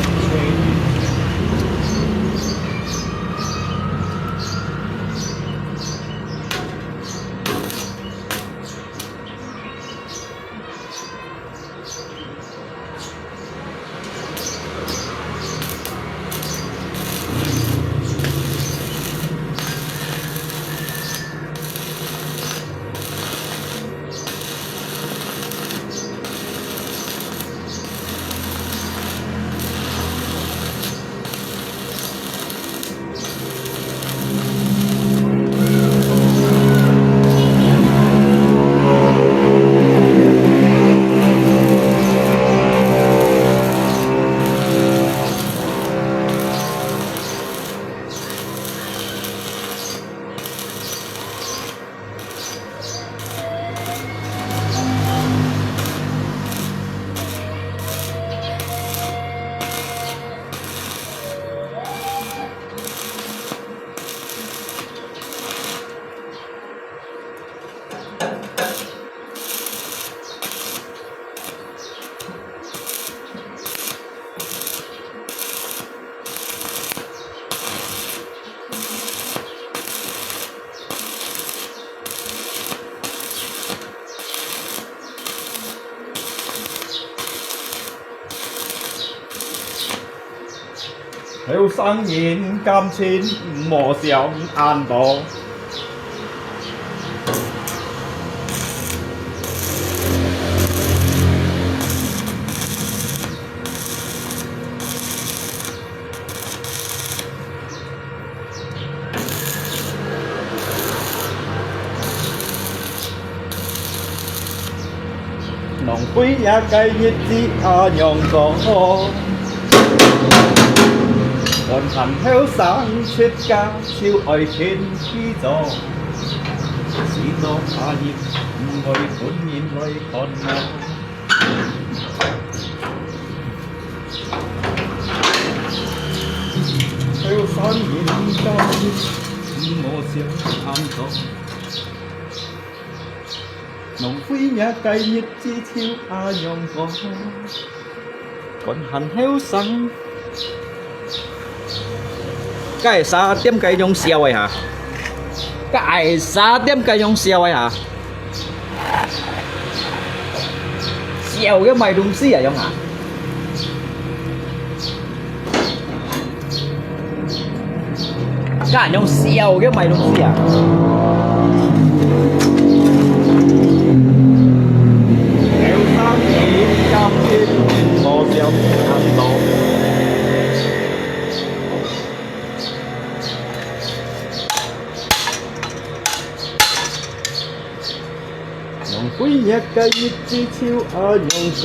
後生人感情莫想恁多。 浪費若个日子啊，仰講？還後生出家就愛勤去做，死到下日毋會分人來看我。後生人家莫想恁多。 浪費若个日子就恁樣過，還後生。該儕店該樣笑个哈？該儕店該樣笑个哈？笑个賣東西啊，樣啊？ 該恁樣笑个賣東西啊？浪費若个日子就恁樣過。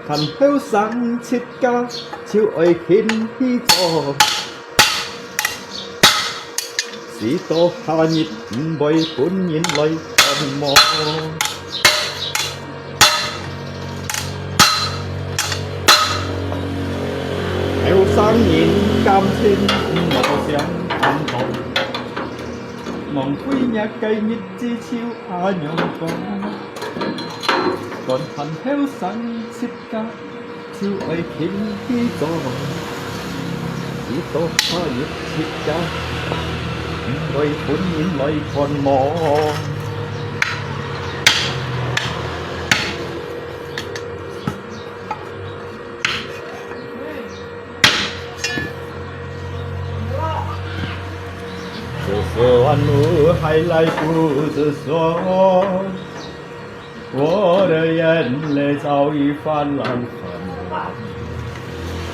還後生出家就愛勤去做。 死到下日毋會分人來看望。後生人感情莫想恁多，浪費若个日子就恁樣過。還後生出家 就愛勤去做，直到下日出家，毋會分人來看望。這說完路還來不及說， 我的眼淚早已泛濫泛濫。這說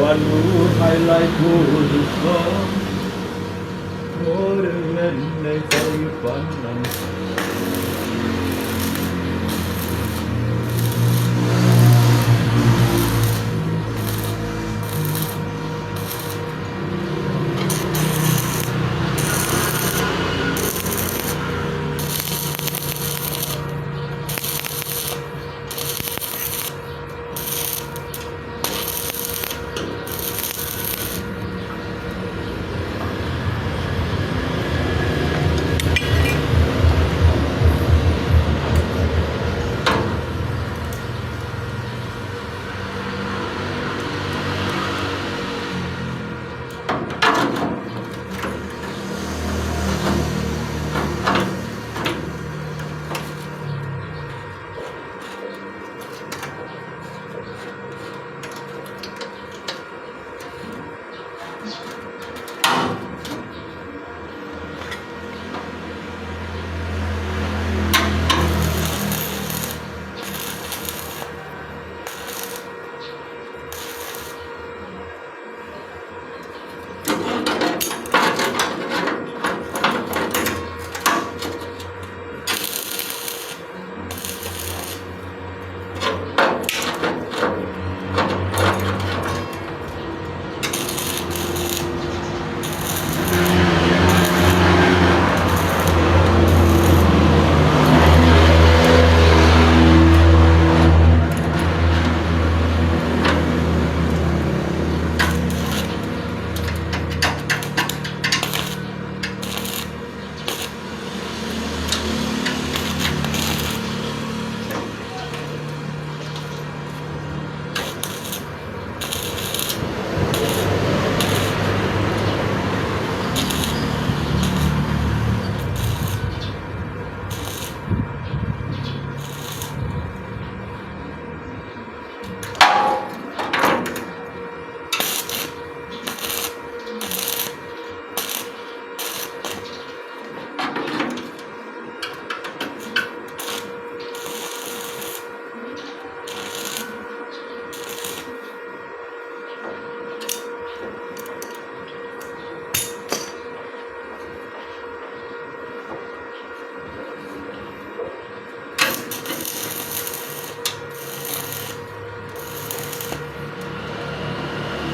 完路還來不及說，我的眼淚早已泛濫。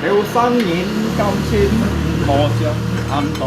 後生人感情無想恁多。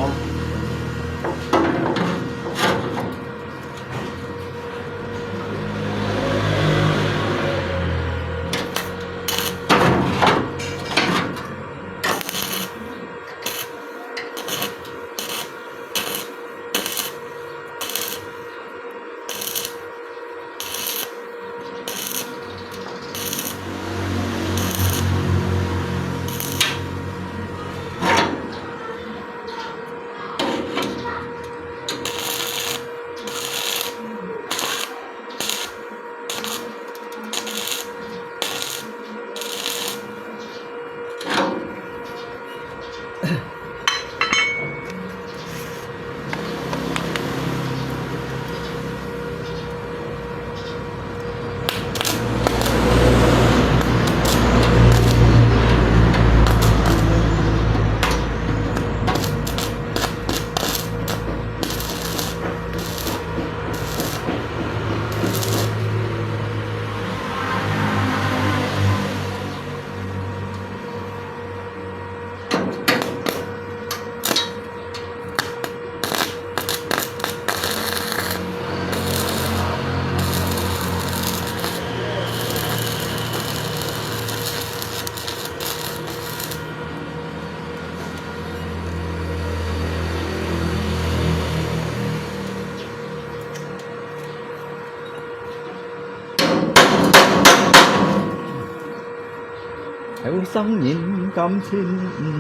後生人感情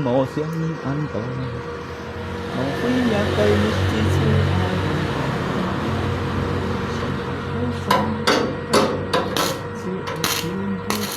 無想恁多，莫費也費力去處愛。後生，只愛幸福。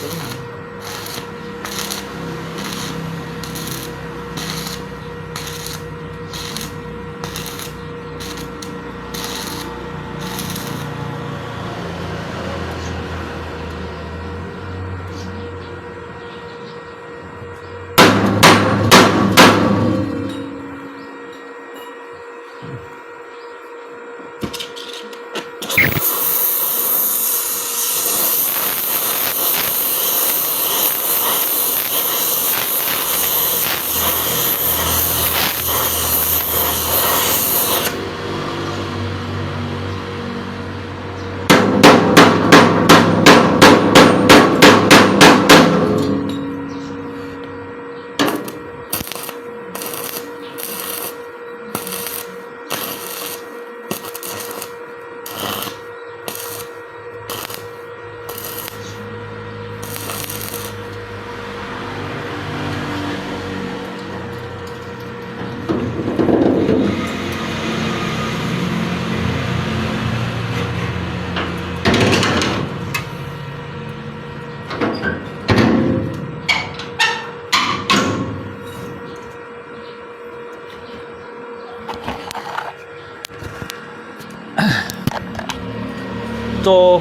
做，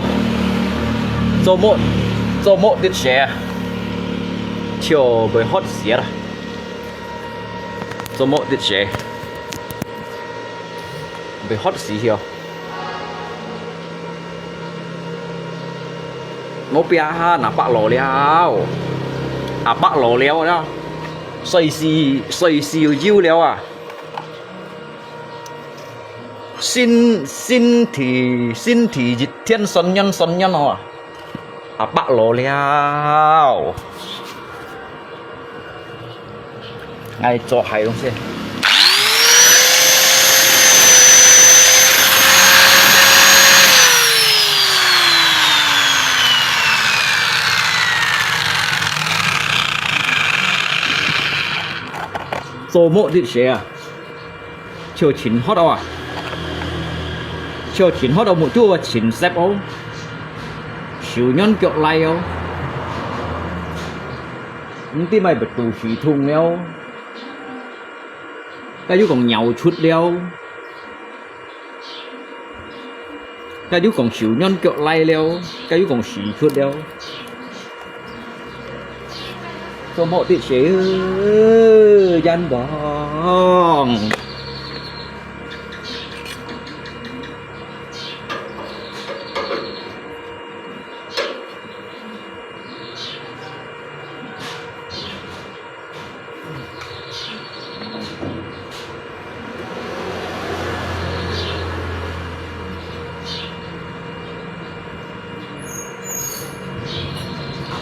做木，做木滴水啊，就會渴死啦。做木滴水，會渴死去哦。我邊下拿白羅了，啊，白羅了啦，水死，水死又油了啊。 身，身體，身體一天三年三年哦，啊，白老了。愛做下東西。做麼个事啊？ 就盡渴哦啊！就盡渴哦，目珠啊盡澀哦，手軟腳賴哦，毋知麼个肚屎痛了，該又講尿出了，該又講手軟腳賴了，該又講屎出了。 做麼个事，冤枉！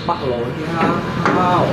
白羅香。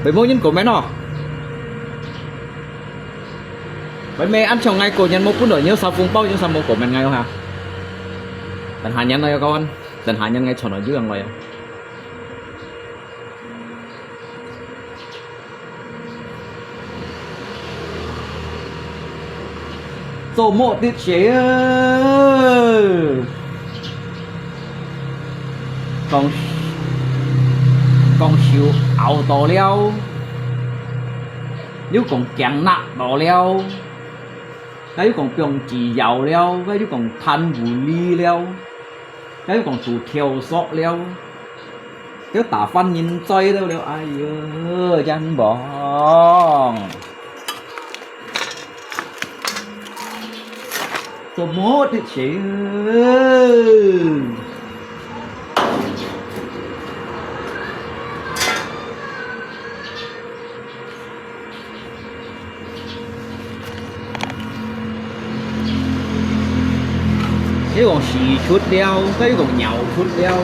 Vậy無人comment哦。Vậy mẹ ăn chồng ngày của nhân một phút nữa nhớ sao phung bao nhiêu sao một comment ngày ha. Tần Hà nhắn rồi con. Tần Hà nhắn ngày chọn ở dưới rồi. 做麼个事？講，講手拗到了，又講驚辣到了，又講放自由了，又講貪污吏了，又講做跳索了。 佢打翻人嘴了了，哎喲，真忙。做麼个事？你講屎出了，該你講尿出了。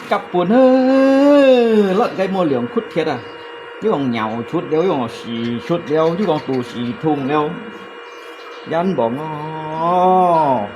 夾本啊，辣个無量窟鐵啊！又講尿出了，又講屎出了，又講肚屎痛了，冤枉哦！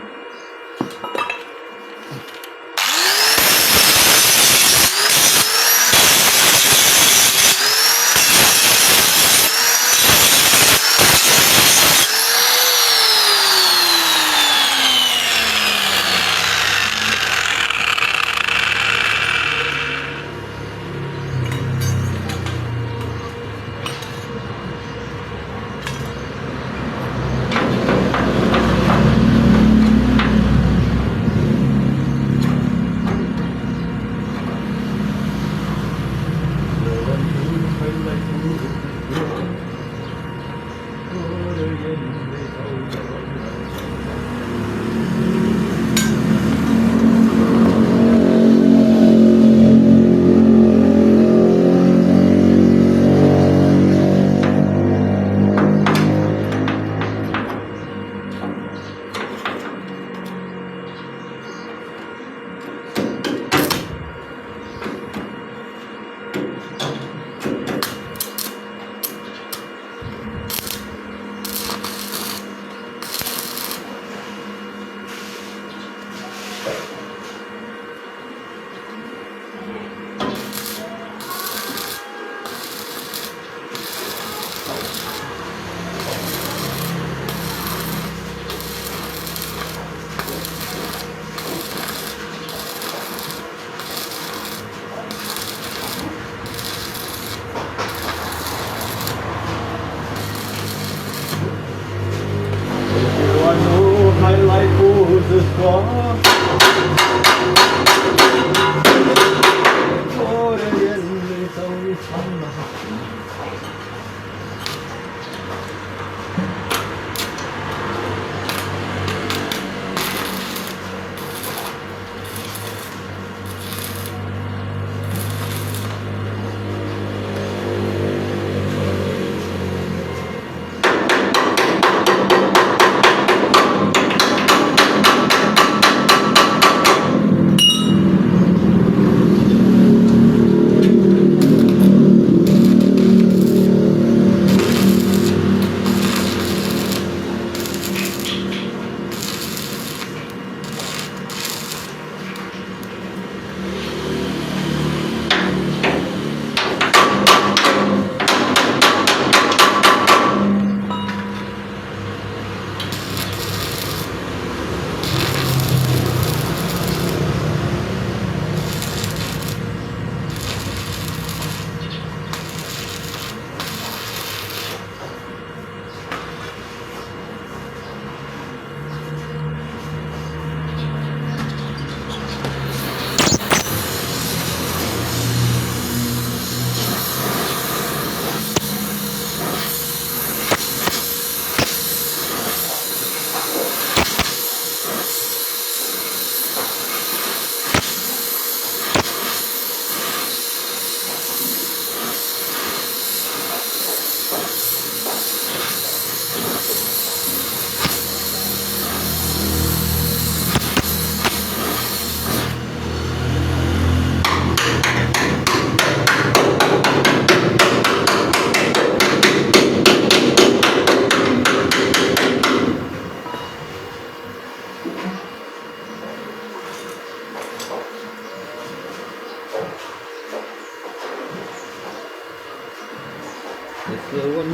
这万物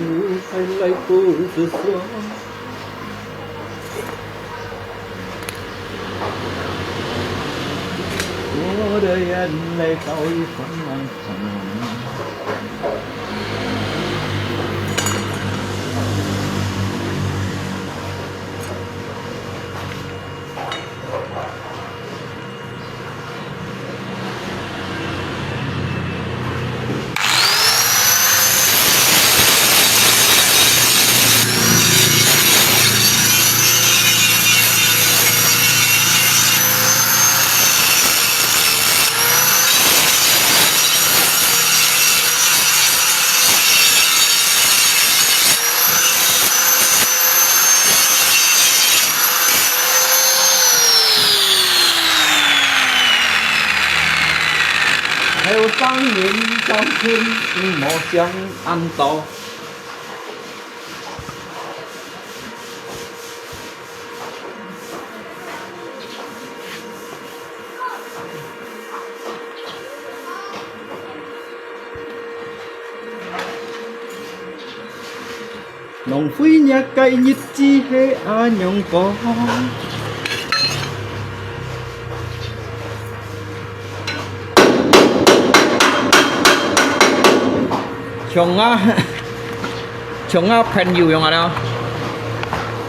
还来不及说，我的眼泪早已泛滥成。 後生人當心，毋好想恁多。 農會若个日子係恁樣過。像啊，像啊朋友樣啊了，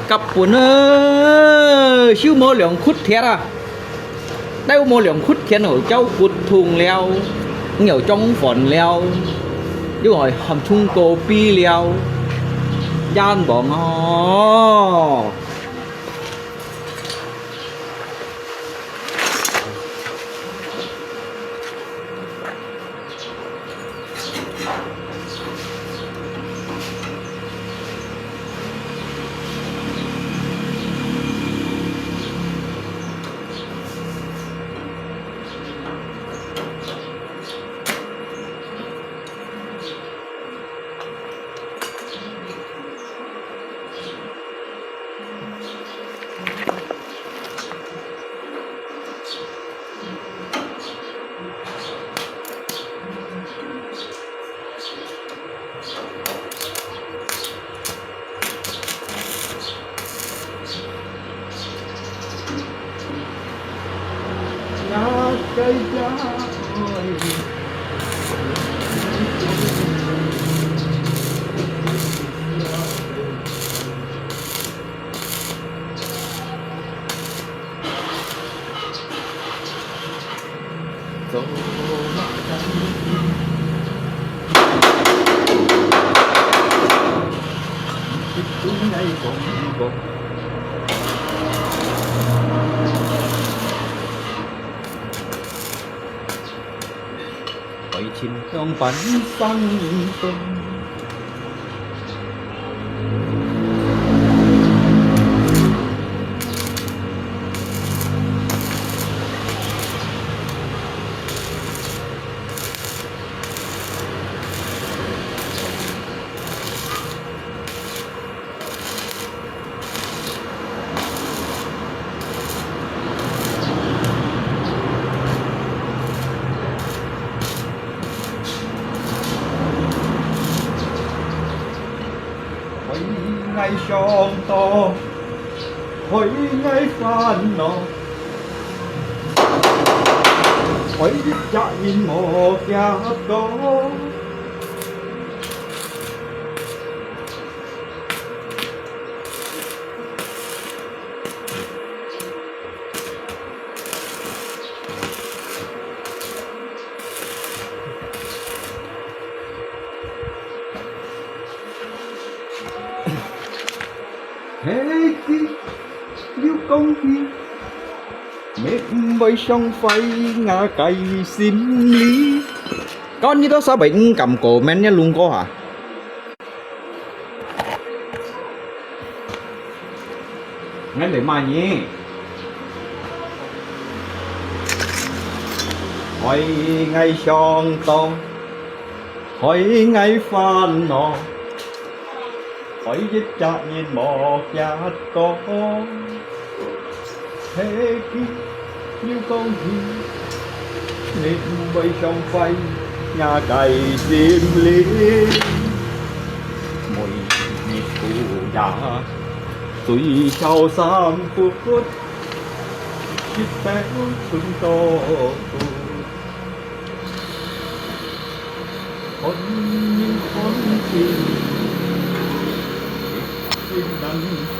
甲本啊，手無兩窟鐵啊。 兜無兩窟田哦，腳骨痛了，又中風了，又愛喊痛過鼻了，冤枉哦！ 愛情像半生緣。 害𠊎傷痛，害𠊎煩惱，害一隻人無結果。 嘿，佢又講佢，你毋會傷壞𠊎个心理。講你都稍微毋敢過，免你弄過哈。 𠊎來罵你。害𠊎傷痛，害𠊎煩惱，害一隻人無結果。嘿，佢又講佢，你毋會傷壞𠊎个心靈。呀，最小三不分，一等寸刀。看人看心，心难过。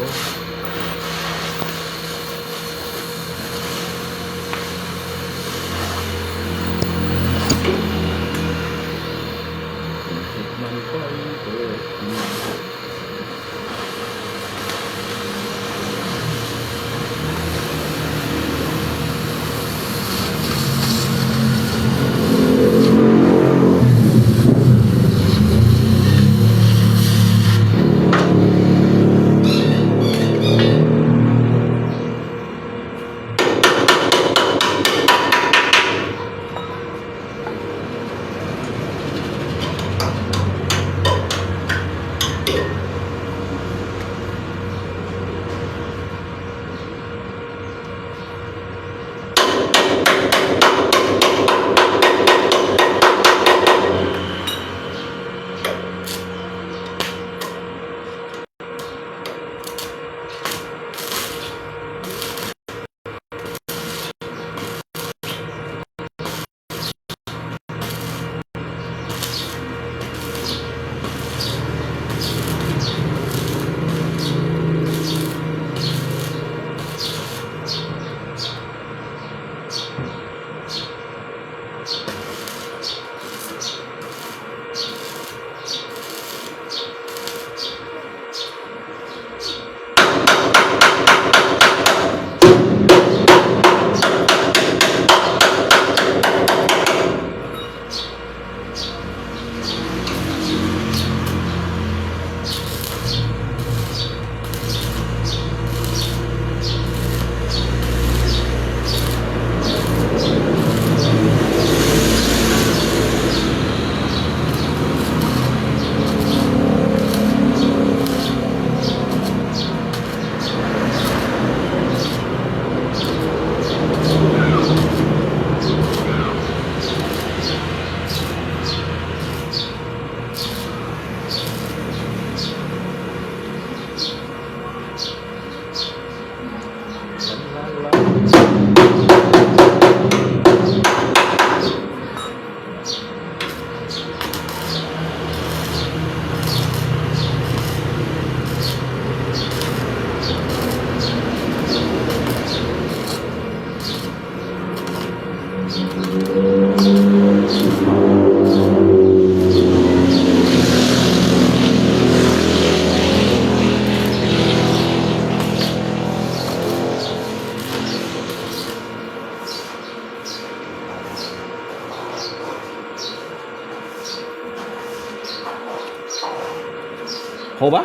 好吧？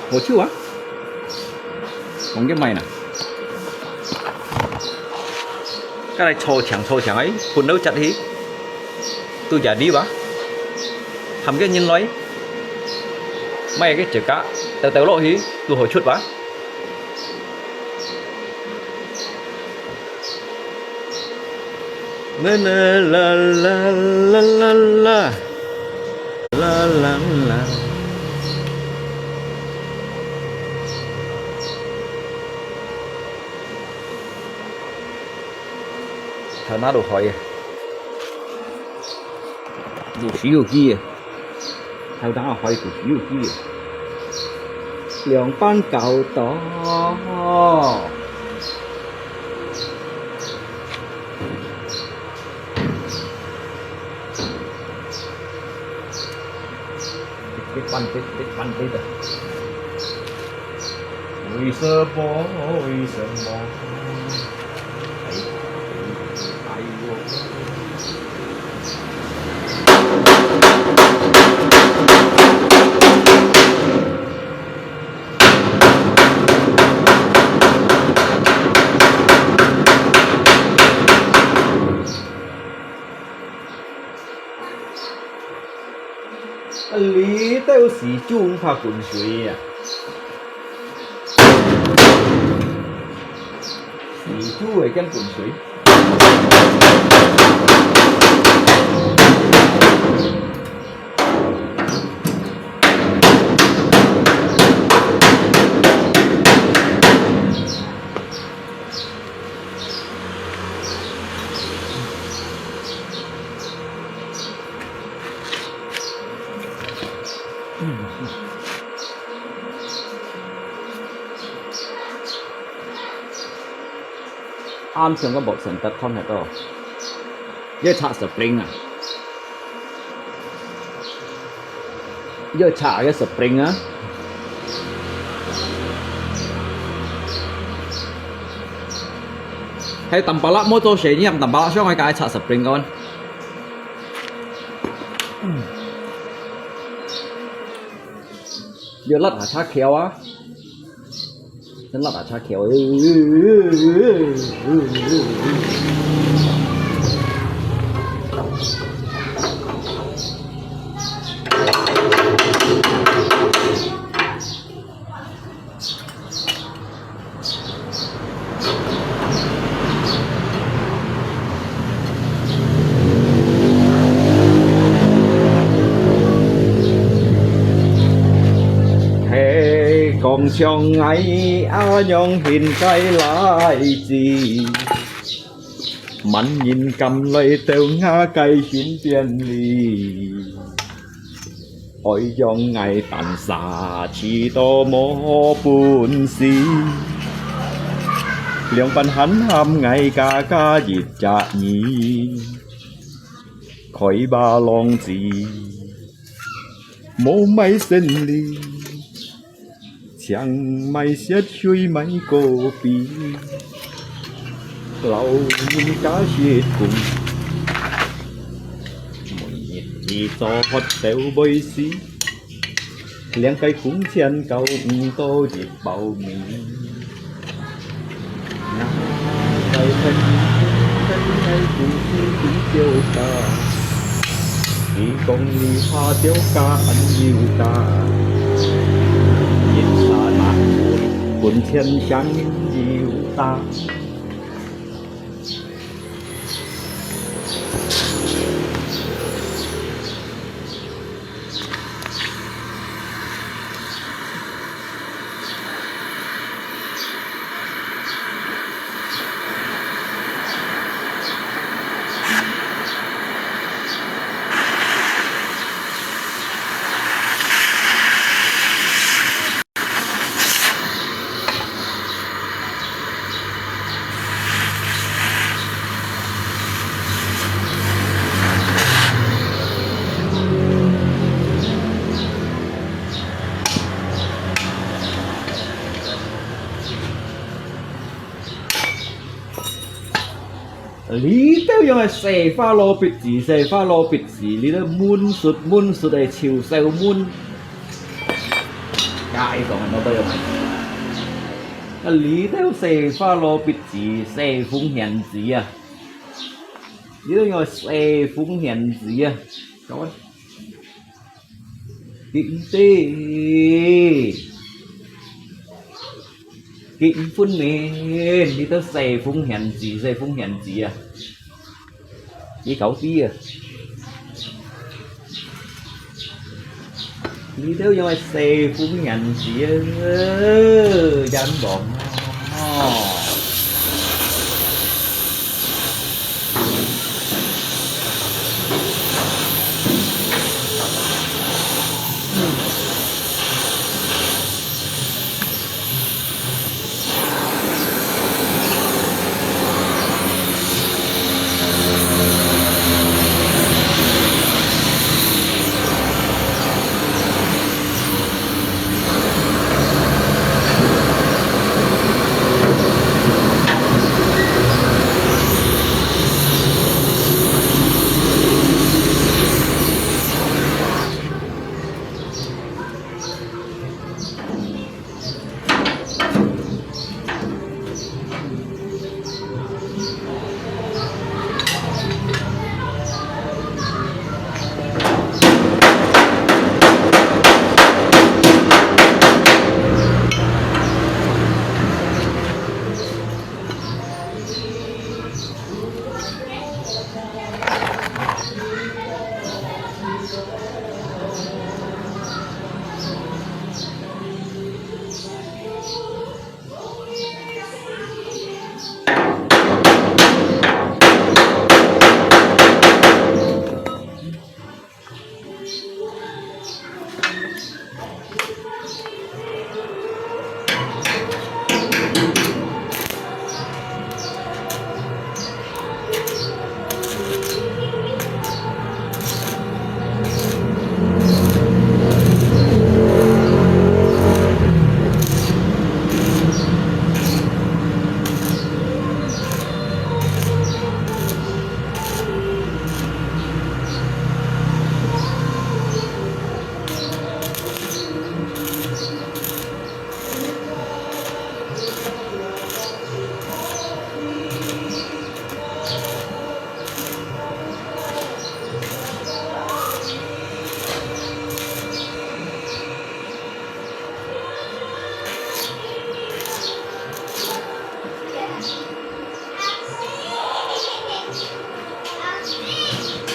好笑啊？講个麼个呢？該來搓牆搓牆个，噴到出去，都假的吧？喊个人來，買个指甲，抖抖落去，都好出吧？ 啦啦啦啦啦啦啦啦啦。頭那都開啊，有時有機啊。 頭頂下開肚有機，兩班搞到。一班的，一班的。為什麼？為什麼？ 啊，這兜係豬毋怕滾水啊！係豬會驚滾水。暗上个無成得看得到。要拆spring啊！要拆个spring啊！係Tampalak無做生意，Tampalak上愛該拆spring个。要辣下拆橋啊！ 真辣啊，拆橋！係講像𠊎阿娘現在來自，萬人敢來到𠊎个身邊裡。 愛讓𠊎單儕試到無本事，兩半閒喊𠊎加加一隻二，開吧浪子，無賣生理。 請買雪水買果皮，老人家食苦，每日你做活都會死，兩個工錢搞毋到一包米。 這兜樣个細花羅筆字，細花羅筆字，這兜悶實悶實个臭臭悶。該種个，𠊎都有買。啊，這兜細花羅筆字，細風險字啊！這兜樣个細風險字啊！各位。 佢毋得，佢毋分明，這兜細風險字，細風險字啊！佢搞知啊！這兜樣个細風險字啊，真講啊！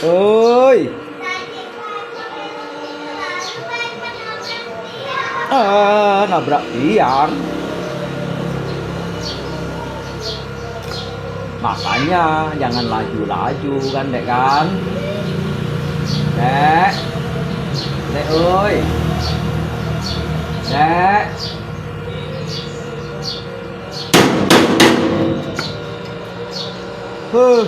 Ôi. Ah, nabrak tiang. Makanya jangan laju-laju kan, Dek kan? Dek. Dek ơi. Dek. Huh.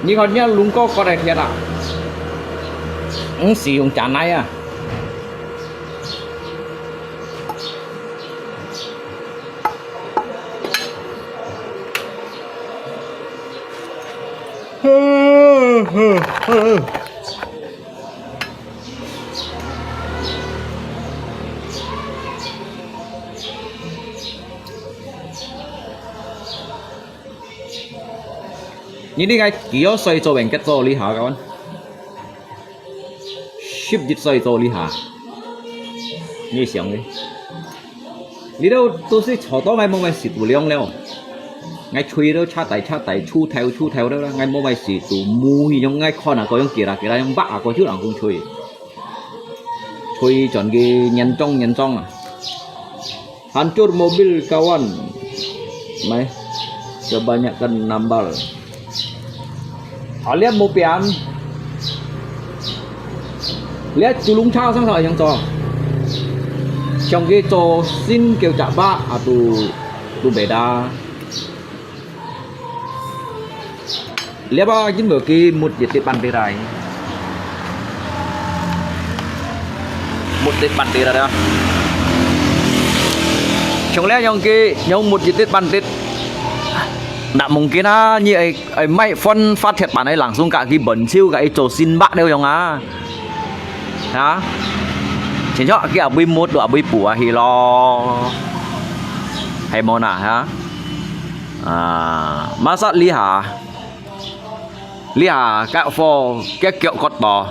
Ni kon nia lungko ko dai thiat a. Eng si yung chanai a.你你个幾多歲做完結做呢下个？十一歲做呢下，你想呢？你都都是坐到𠊎無買食度量了，𠊎吹都差大差大，出頭出頭了啦，𠊎無買食度，無去用𠊎看啊，个用幾啦幾啦，用挖啊，个就人工吹，吹轉个嚴重嚴重啊！ Hancur mobil kawan. Mai, kebanyakan nambal. Alia mo pian. Lia chulung cha sang sa yang cho. Chong ke cho sin kêu chak ba atu tu beda. Lia ba jin bo ki mut ye ti pan ti rai. Mut ti pan ti rai. Chong lia yong ki yong mut ye ti pan ti. Ndak mungkin a ni ai ai mai phone phát thiệt bản ai langsung ka ki bẩn chiu ka ai cho sin bak đeo yong a. Ha? Chính cho ki abui mut do abui pu a hi lo. Hay mo na ha? À, masa liha. Liha, kak fo, kak kiok kot to.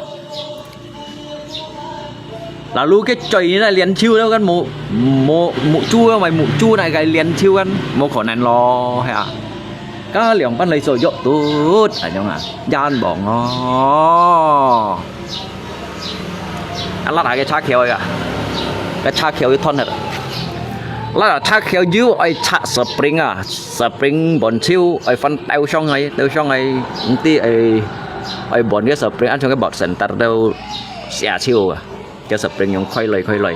Lalu kak choi ni na lian chiu lo kan mu, mu, mu chu lo mai mu chu na kai lian chiu kan, mu khả năng lo, ha. Ka liang pan lai so yok tut, a yong a, yan bong o. A, lát a ke chá khiêu a. Ke chá khiêu yu thon hệt. Lát a chá khiêu yu oi chá spring a. Spring bòn chiu oi phân têu song ai, têu song ai, nti ai, oi bòn ke spring ăn song ke bọt center têu xia chiu a. Ke spring yong khoi loi, khoi loi.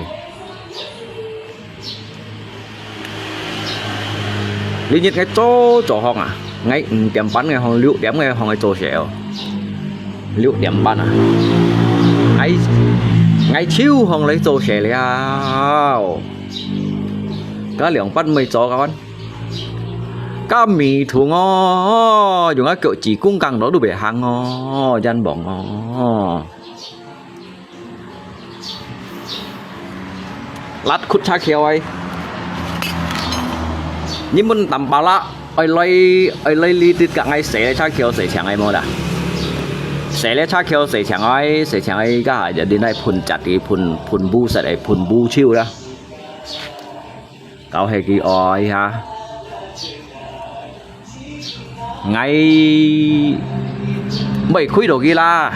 Li nhiệt ngai cho cho hong a, ngai五點半ngai hong,六點ngai hong ngai cho sẻ.六點半a. Ngai, ngai chiu hong lai cho sẻ liao. Ka liang pan mui cho ka wan. Ka mi thu ngo, yung a kiok chỉ cung căng đó đủ bể hàng ngo, yan bong ngo. Lát khut chá khiêu ai. Ni mun tam pa la, ai lai, ai lai li tit ka ngai sẻ chá khiêu sẻ chang ai mo da. Sẻ le chá khiêu sẻ chang ai, sẻ chang ai ka ha ya din ai phun chat di phun, phun bu sat ai phun bu chiu da. Kau he ki oi ha. Ngai mui khui do ki la.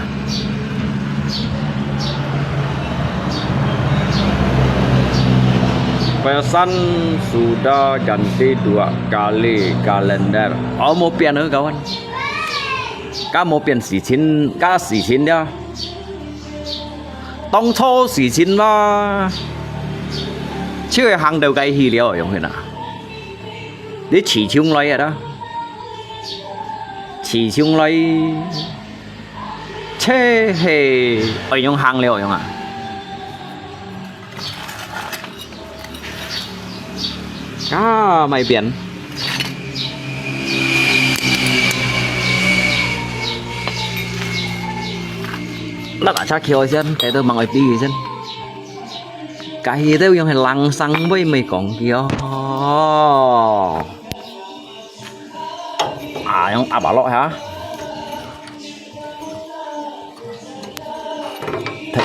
Pesan sudah ganti dua kali kalender. Ơ, mo pian ơ kawan. Ka mo pian sỉ chín, ka sỉ chín dia. Tong cho sỉ chín la. Chiu hàng đầu cái hi liao yong hin a. 你市場來个啦，市場來，這係愛用行了用啊？啊，買邊。那个車橋先，帶到忙愛比先。 該兜用係冷生味，毋係講佢哦。啊，用鴨肉落下，忒，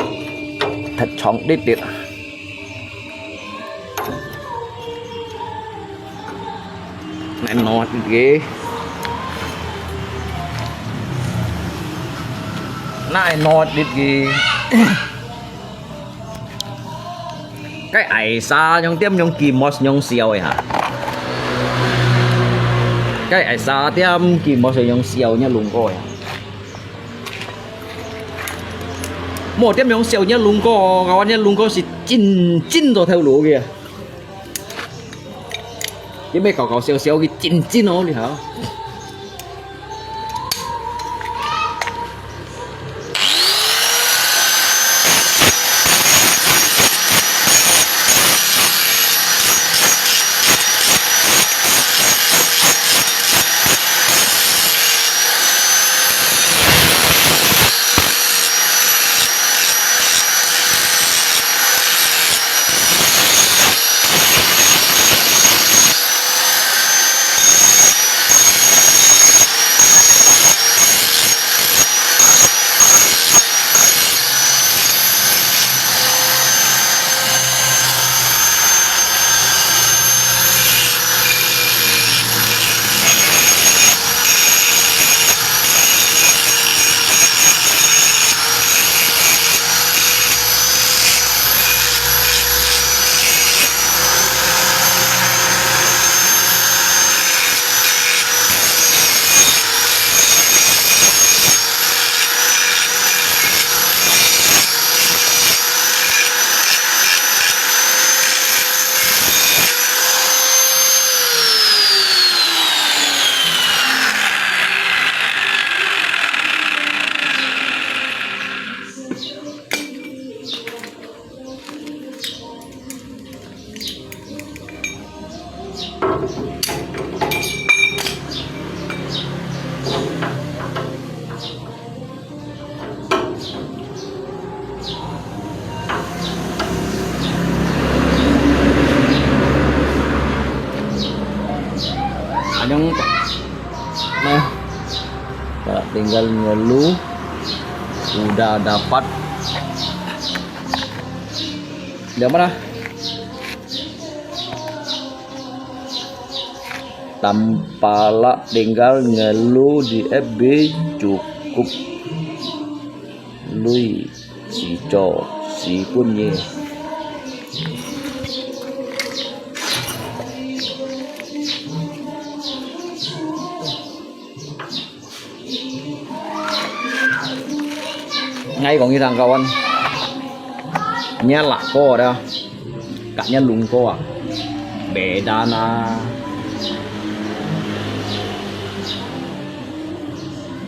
忒長滴滴。 來挪一个，來挪一个。該愛沙用點用雞毛用燒个哈？該愛沙點雞毛用燒个龍哥呀？無點用燒个龍哥，𠊎个龍哥係真真做頭路个。 你莫搞搞笑笑，佢真真哦，你好。Anyong, nah, tinggal ngeluh, udah dapat. Dia mana? Tampalak tinggal ngeluh di F B cukup lui sico si kun ye. Ngai kong idang kawan. Nya lako dah. Kak nya lungko ah. Beda na.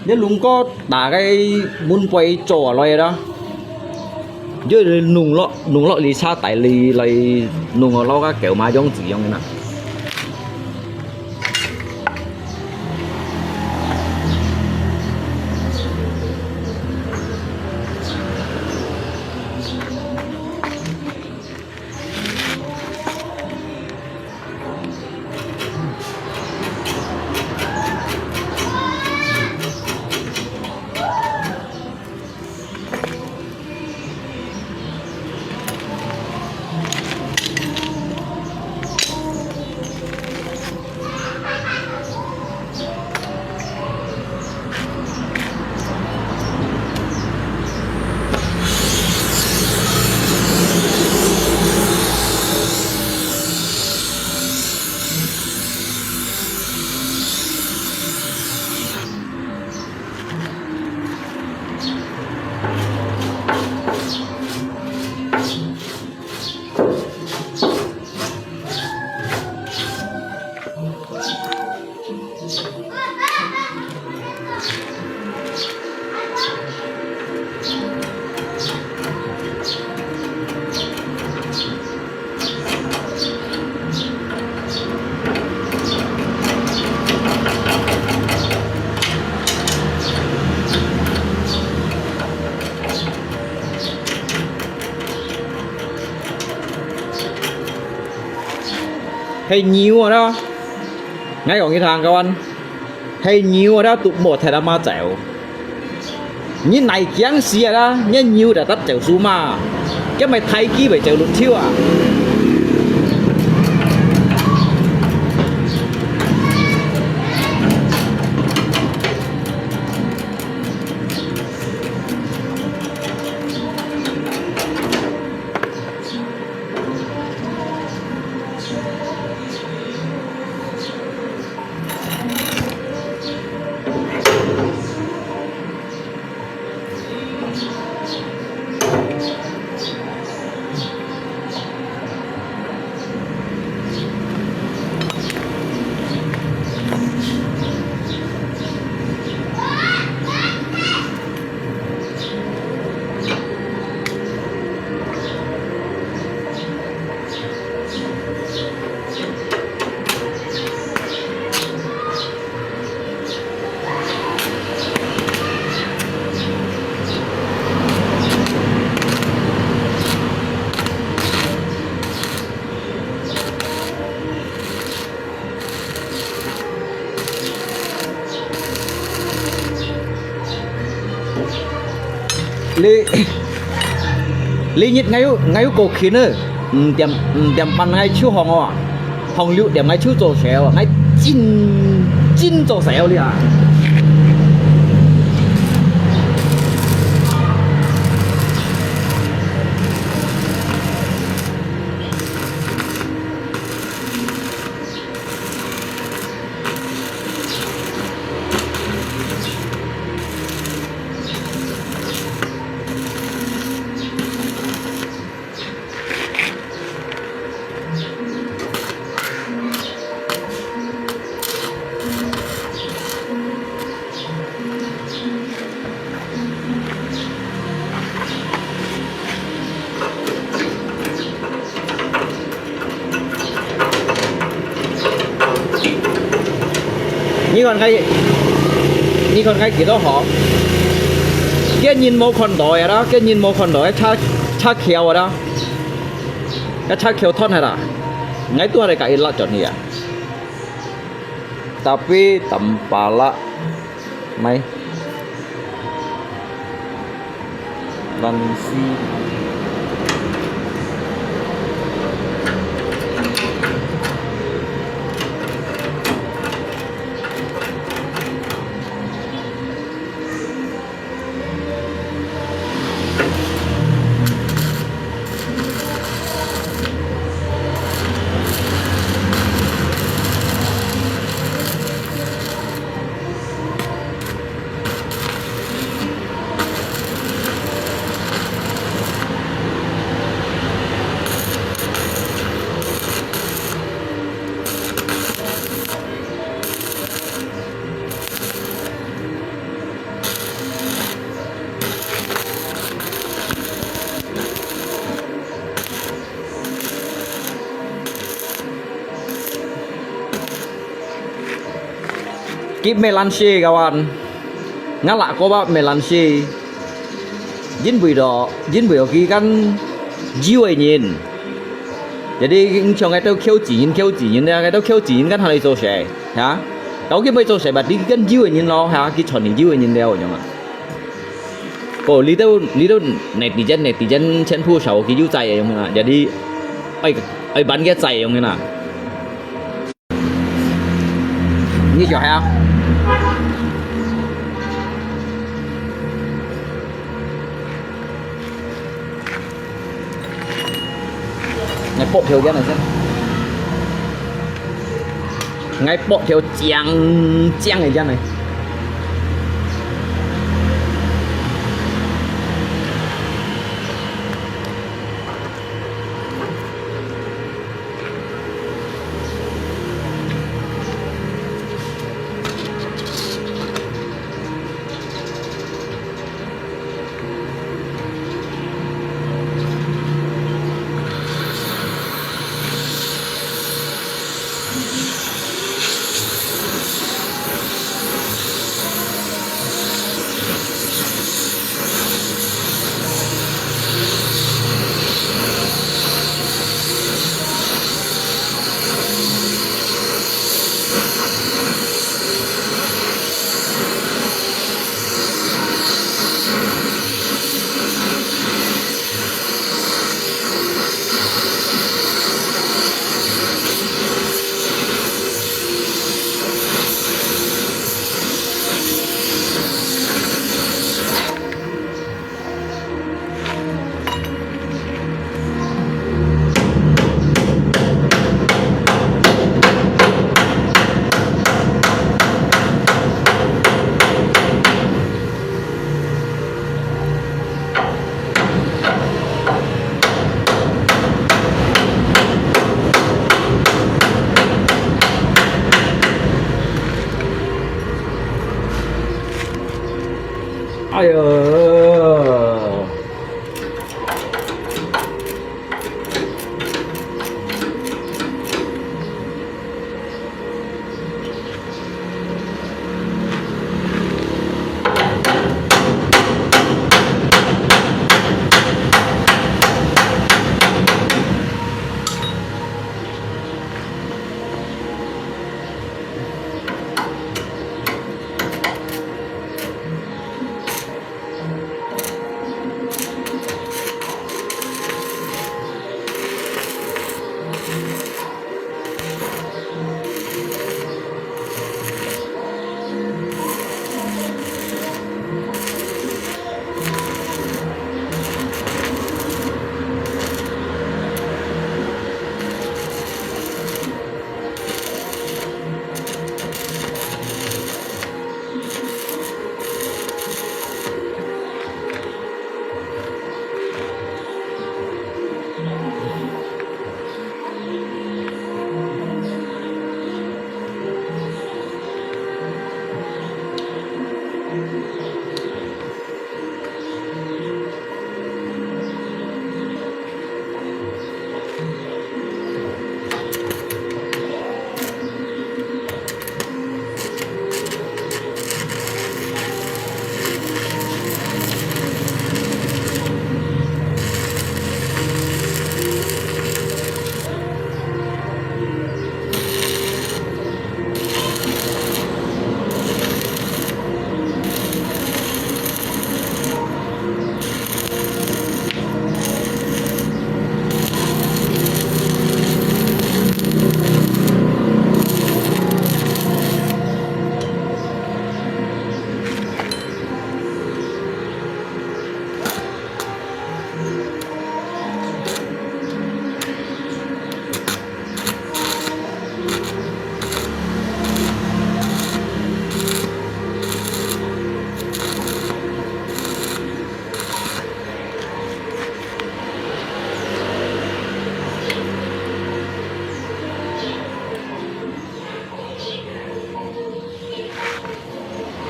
Nya lungko ta cái mun poi cho loi dah. Nya nung lo, nung lo li sa tai li lai nung lo ka kêu ma yong zi yong na. 係牛啊啦！𠊎講你聽，各位，係牛啊啦，都莫踢阿媽走。你哪驚死啊啦？你牛就搭走數嘛，驚咪大機會走路跳啊！ 你，你日𠊎有，𠊎有過勤呢，五點，五點半𠊎就䟘哦，䟘六點𠊎就做事哦，𠊎真，真做事哦你啊！ 你看該，你看該幾多好？該人無看到个啦，該人無看到，該車，車橋个啦，該車橋斷个啦，𠊎都還得佢拉轉去啊！Tapi tampalak. Mai. Lan si. Ki Melansi kawan, ngalak ko ba Melansi. Jin bui do, jin bui do ki kan jiu e nyin. Jadi, ngichong ngai tau kiu ji nyin, kiu ji nyin, ngai tau kiu ji nyin kan halai zo se, ha? Kau ki bui zo se ba, di kan jiu e nyin lo, ha? Ki chon ni jiu e nyin liao, nyong a. Ko, li tau, li tau netizen, netizen chen pu sao ki jiu zai e, nyong a. Jadi, ai, ai ban ke zai e, nyong a. 你小孩啊？𠊎剝條件來先。𠊎剝條靚靚个件來。哎呦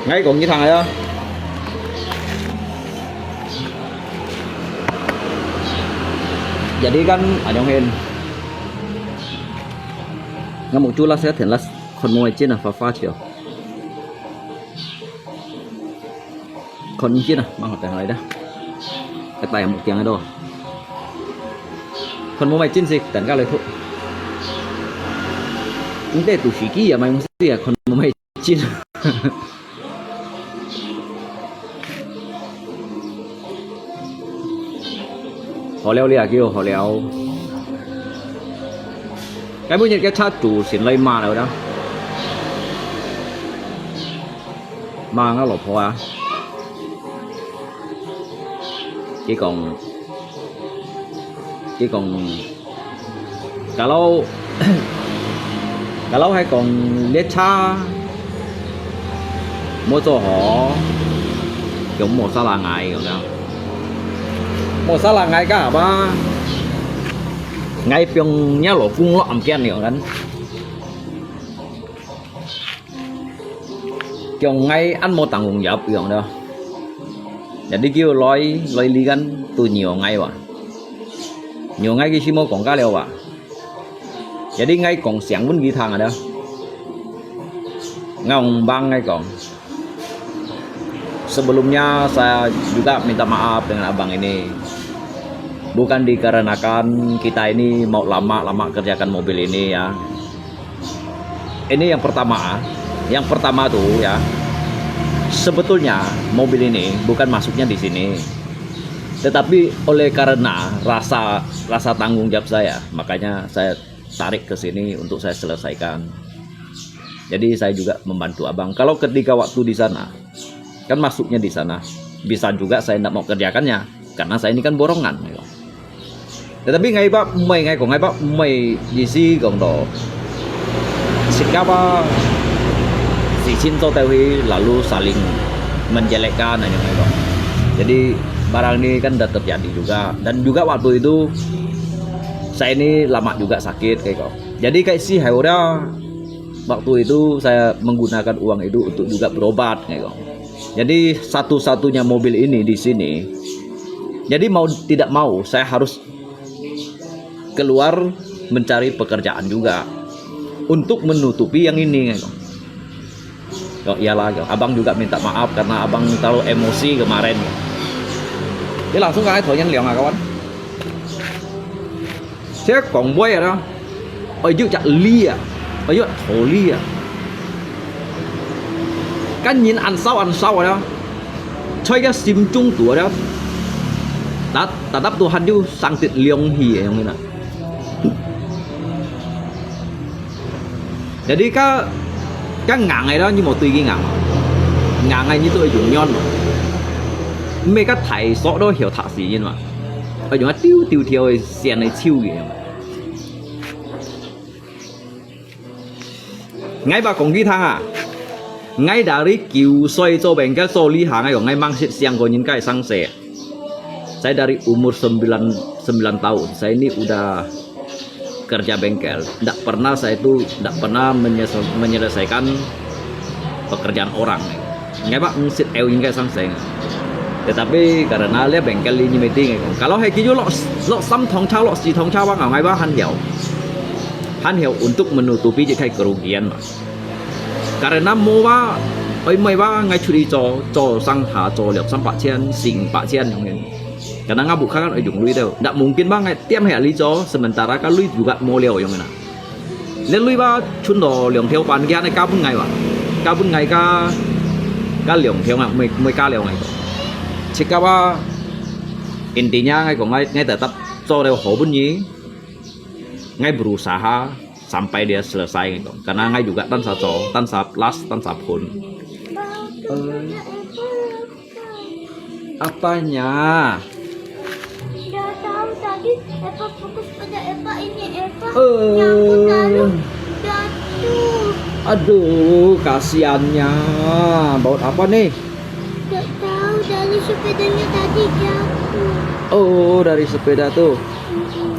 ！Ngai kong ni thang ya. Jadi kan anyong hen. Ngamuk chula saya ten las kon mo chin na fa fa chio. Kon chin na mang hotel lai da. Katai muk tiang do. Kon mo mai chin si tan ka lai thu. Inte tu si ki ya mai mo si ya kon mo mai 进。好了了，叫好了。該每日个車主先來罵了啦，罵我老婆啊。佢講，佢講。 Kalau kalau hai kong lihat cha mo cho ho, kiong mo sala ngai kiong da. Mo sala ngai ka apa? Ngai piong nya lo kung lo am kian kiong kan. Kiong ngai an mo tang kong yap kiong da. Jadi kiu loi loi li kan tu nyo ngai wa. Nyo ngai ki si mo kong ka leo wa. Jadi ngai kong siang pun ki thang ada. Ngai ong bang ngai kong. Sebelumnya saya juga minta maaf dengan abang ini. Bukan dikarenakan kita ini mau lama-lama kerjakan mobil ini ya. Ini yang pertama, yang pertama tu ya. Sebetulnya mobil ini bukan masuknya di sini. Tetapi oleh karena rasa rasa tanggung jawab saya, makanya saya tarik ke sini untuk saya selesaikan. Jadi saya juga membantu abang. Kalau ketika waktu di sana, kan masuknya di sana, bisa juga saya tidak mau kerjakannya, karena saya ini kan borongan. Tetapi ngai bak mai ngai kong ngai bak mai di si kong to. Sikapa si chin to tahu lalu saling menjelekkan aja ngai kong. Jadi barang ini kan dah terjadi juga dan juga waktu itu saya ini lama juga sakit kayak kong. Jadi kayak si hai udah waktu itu saya menggunakan uang itu untuk juga berobat kayak kong. Jadi satu-satunya mobil ini di sini. Jadi mau tidak mau saya harus keluar mencari pekerjaan juga untuk menutupi yang ini. Oh, iyalah, abang juga minta maaf karena abang terlalu emosi kemarin. Dia langsung kan 同人聊啊，kawan. 這講話啊，愛有隻理啊，愛有道理啊。跟人恁少恁少啊，在佢心中肚啊，tetap tetap Tuhan有上帝量去个樣个啦。Jadi ka ka ngang ai đó nhưng mà tùy cái ngang, ngang ai như tôi dùng nhon mà, mấy cái thải sọ đó hiểu thả gì nhưng mà ở dùng tiêu tiêu theo xiên này chiêu gì mà. Ngay bà còn cái thang à, ngay đã đi cứu soi cho bên cái soi lý hàng ai còn ngay mang xịt xiang của những cái sang xe. Saya dari umur sembilan, sembilan tahun, saya ini udah kerja bengkel. Ndak pernah saya itu, ndak pernah menyes-, menyelesaikan pekerjaan orang. Ngai bak ngsit eu yin kai sang seng. Tetapi karena le bengkel ini meeting, kalau hai kiyu lok, lok sam thong cha, lok si thong cha bang, ngai bak han hiau. Han hiau untuk menutupi je kai kerugian, Mas. Karena mua, oi mua bak ngai churi cho, cho sang ha, cho liok sam pak cian, sing pak cian yang ini. Karena ngai bukan kan oi yung lui tau. Ndak mungkin bak ngai tiam hai li cho, sementara kan lui juga mua liau yang ini. Nên lui bak chun đó liang theo pan kia này cá bún ngai bak. Cá bún ngai cá, cá liang theo ngai, mới, mới cá liao ngai. Chỉ cá bak intinya ngai có ngai, ngai tetap cho liao hổ bún nyi. Ngai berusaha sampai dia selesai ngai có. Karena ngai juga tan sa cho, tan sa last, tan sa phun. Apanya? Nggak tahu, tadi Eva fokus pada Eva ini, Eva Eh. nyangkut lalu jatuh. Aduh, kasihannya. Baut apa nih? Nggak tahu, dari sepedanya tadi jatuh. Oh, dari sepeda tuh. Mm-mm.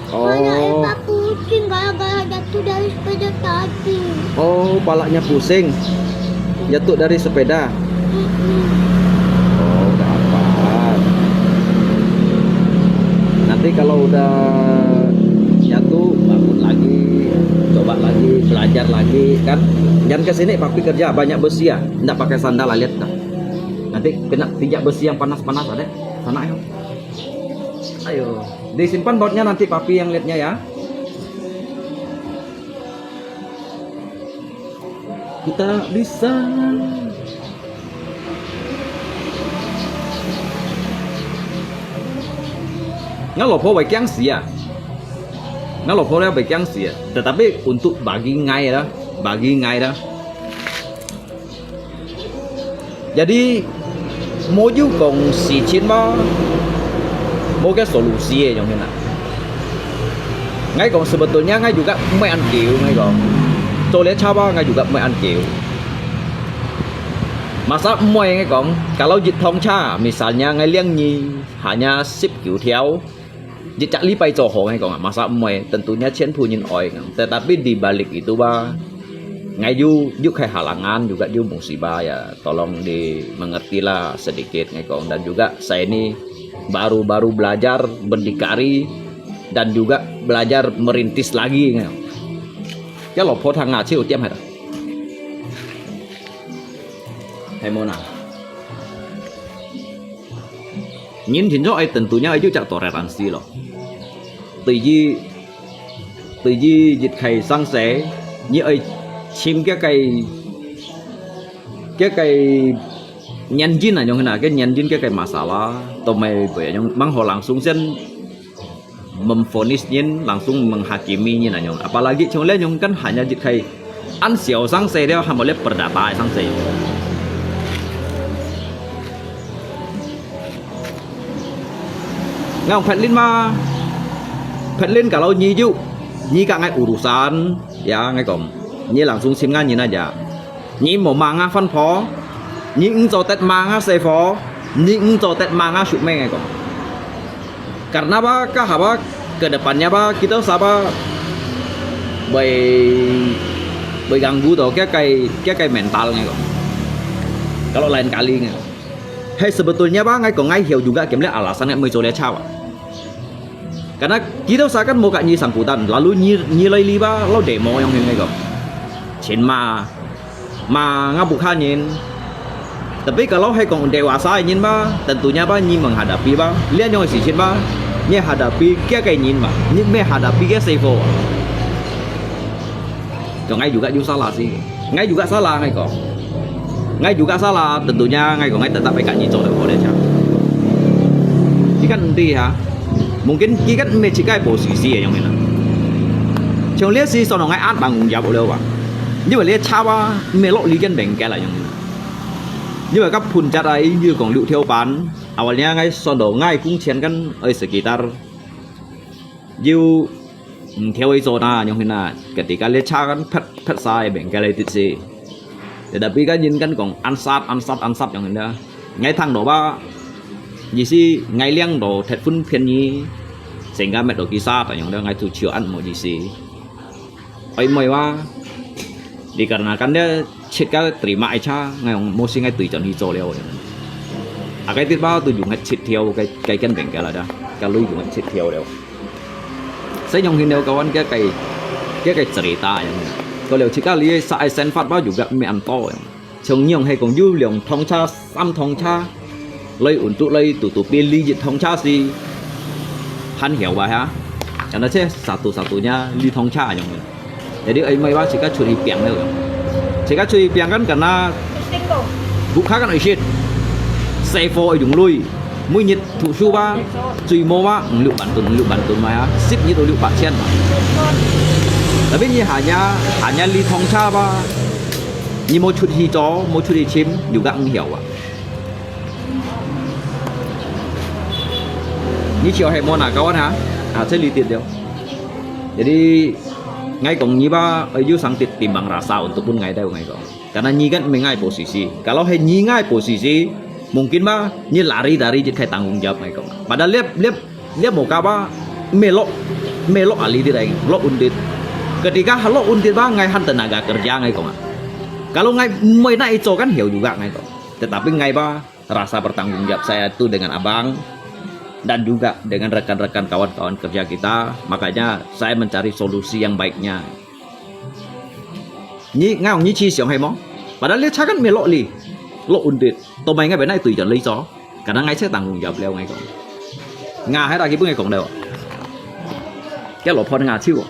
Pala Oh. Eva pusing gara-gara jatuh dari sepeda tadi. Oh, palanya pusing. Jatuh dari sepeda. Mm-mm. Oh, udah apa? Nanti kalau udah jatuh, bangun lagi, coba lagi, belajar lagi, kan? Jangan ke sini, papi kerja banyak besi ya. Nggak pakai sandal, lihat dah. Nanti kena pijak besi yang panas-panas ada. Sana ayo. Ayo, disimpan bautnya, nanti papi yang lihatnya ya. Kita bisa. Ngai lok po bai kiang si ya. Ngai lok po le bai kiang si ya. Tetapi untuk bagi ngai lah, bagi ngai lah. Jadi, 無有講事情嘛，無个 solusi个樣个啦。Ngai講 sebetulnya ngai juga 毋會恁久，ngai講，做了差吧，ngai juga 毋會恁久。Masa 毋會，ngai講，kalau一趟差，misalnya ngai 兩日，hanya 十九條。 一隻禮拜做好，𠊎講啊，masa 毋會，tentunya全部人愛。Tetapi di balik itu ba，ngai有，有 kaihalangan juga有 musibah ya, tolong dimengertilah sedikit，ngai講。Dan juga saya ini baru-baru belajar berdikari dan juga belajar merintis lagi，ngai。Ya lok po thang ngah chiu tiam hai ta. Hai mo na. Nhân chính cho ai tentunya ai juga toleransi lo. Tùy於，tùy於一個生死，你愛尋該個，該個原因啊，樣那，該原因該個 masalah，都毋會樣，吂好 langsung先 memvonis人，langsung menghakimi人啊樣。Apalagi 像這樣kan hanya一個恁小生死了，還無咧 perdata 个生死。Ngang 撇輪嘛，撇輪 kalau 你有，你个 ngai urusan，ya，ngai講，你 langsung 尋𠊎人啊呀。 你無罵𠊎番婆，你毋做得罵𠊎細婆，你毋做得罵𠊎叔妹，𠊎講。Karena apa，該下吧，ke depannya吧，kita 啥吧，會，會 ganggu到該個，該個 mental，𠊎講。Kalau lain kali nge. Hai sebetulnya ba, ngai kong ngai hiau juga kemliak alasan ngai mui colia cawa. Karena kita sakan mau kat nyi sambutan, lalu nyi nyi lai liba, lau demo yang ngai kong. Chin ma, ma ngabukha nyin. Tapi kalau hai kong dewasa nyin ba, tentunya ba nyi menghadapi ba, lian yang sichin ba, nyi hadapi kia kai nyin ba, nyi me hadapi kia seifo. Kong ngai juga juga salah sih. Ngai juga salah ngai kong. Ngai juga salah, tentunya ngai kong ngai tetap ikat nyi colia colia cawa. Ikan enti ha. Mungkin kikat me cikai posisi ya yang mina. Chong lihat si sono ngai an bangung jawab oleh wa. Ni wa lihat cawa melok likan bengkel lah yang mina. Ni wa kap pun jat ai ni kong liu thiau pan. Awalnya ngai sono ngai kung cian kan ai sekitar. Yu, mm, thiau ai colia na yang mina. Ketika lihat cawa kan pet pet sai bengkel ai tit si. Tetapi kan yin kan kong ansat ansat ansat yang mina. Ngai thang do ba. Ni si ngai liang do thet phun phian ni. Sehingga met do kisat yang mina ngai tu ciu an mo ni si. Oi moi wa. Dikarenakan dia cit ka terima ai cawa ngai mo si ngai tui chon hi colia. Akai tit ba tu yung het cit thiau kai kai ken bengkel ada. Ka lui yung het cit thiau liao. Sa nyong hin liao kawan kia kai kia kai cerita yang. Ko liao cit ka li sa ai sen fat ba juga me an to yang. Chong nyong hai kong yu liong thong cawa, sam thong cawa. Lai untuk lai tutupi li yit thong cawa si. Han hiau ba ha. Karena cek satu-satunya li thong cawa nyong. Jadi ai mai ba cik ka curi piang liao. Cik ka curi piang kan karena bukha kan ai shit. Seifo ai yung lui. Mui nyit thu su ba, cui mo ba, ngliu ban tun, ngliu ban tun mai ha, sip nyit ngliu ba cian ba. Tapi ni hanya, hanya li thong cawa ba, ni mo cut hi co, mo cut hi chim, juga ang hiau ba. Ni ciau hai mo na kawan ha, ah, cek li tit liao. Jadi, ngai kong ni ba, ayu sang tit timbang rasa untuk pun ngai dau ngai kong. Karena nyi kan me ngai posisi. Kalau hai nyi ngai posisi, mungkin ba nyi lari dari jit khai tanggung jawab ngai kong. Padahal liap liap liap mo ka ba melok melok ali di rai lok undit. Ketika lok undit ba ngai han tenaga kerja ngai kong. Kalau ngai moi na ico kan hiau juga ngai kong. Tetapi ngai ba rasa bertanggung jawab saya itu dengan abang dan juga dengan rekan-rekan kawan-kawan kerja kita. Makanya saya mencari solusi yang baiknya. Ni ngai ni chi siang hai mo. Padahal lihat cawa kan melok li. Lok undit. To mai ngai benai tui chon li co. Karena ngai cek tanggung jawab liao ngai kong. Nga hai lagi pun ngai kong liao. Kia lo phon nga chiu.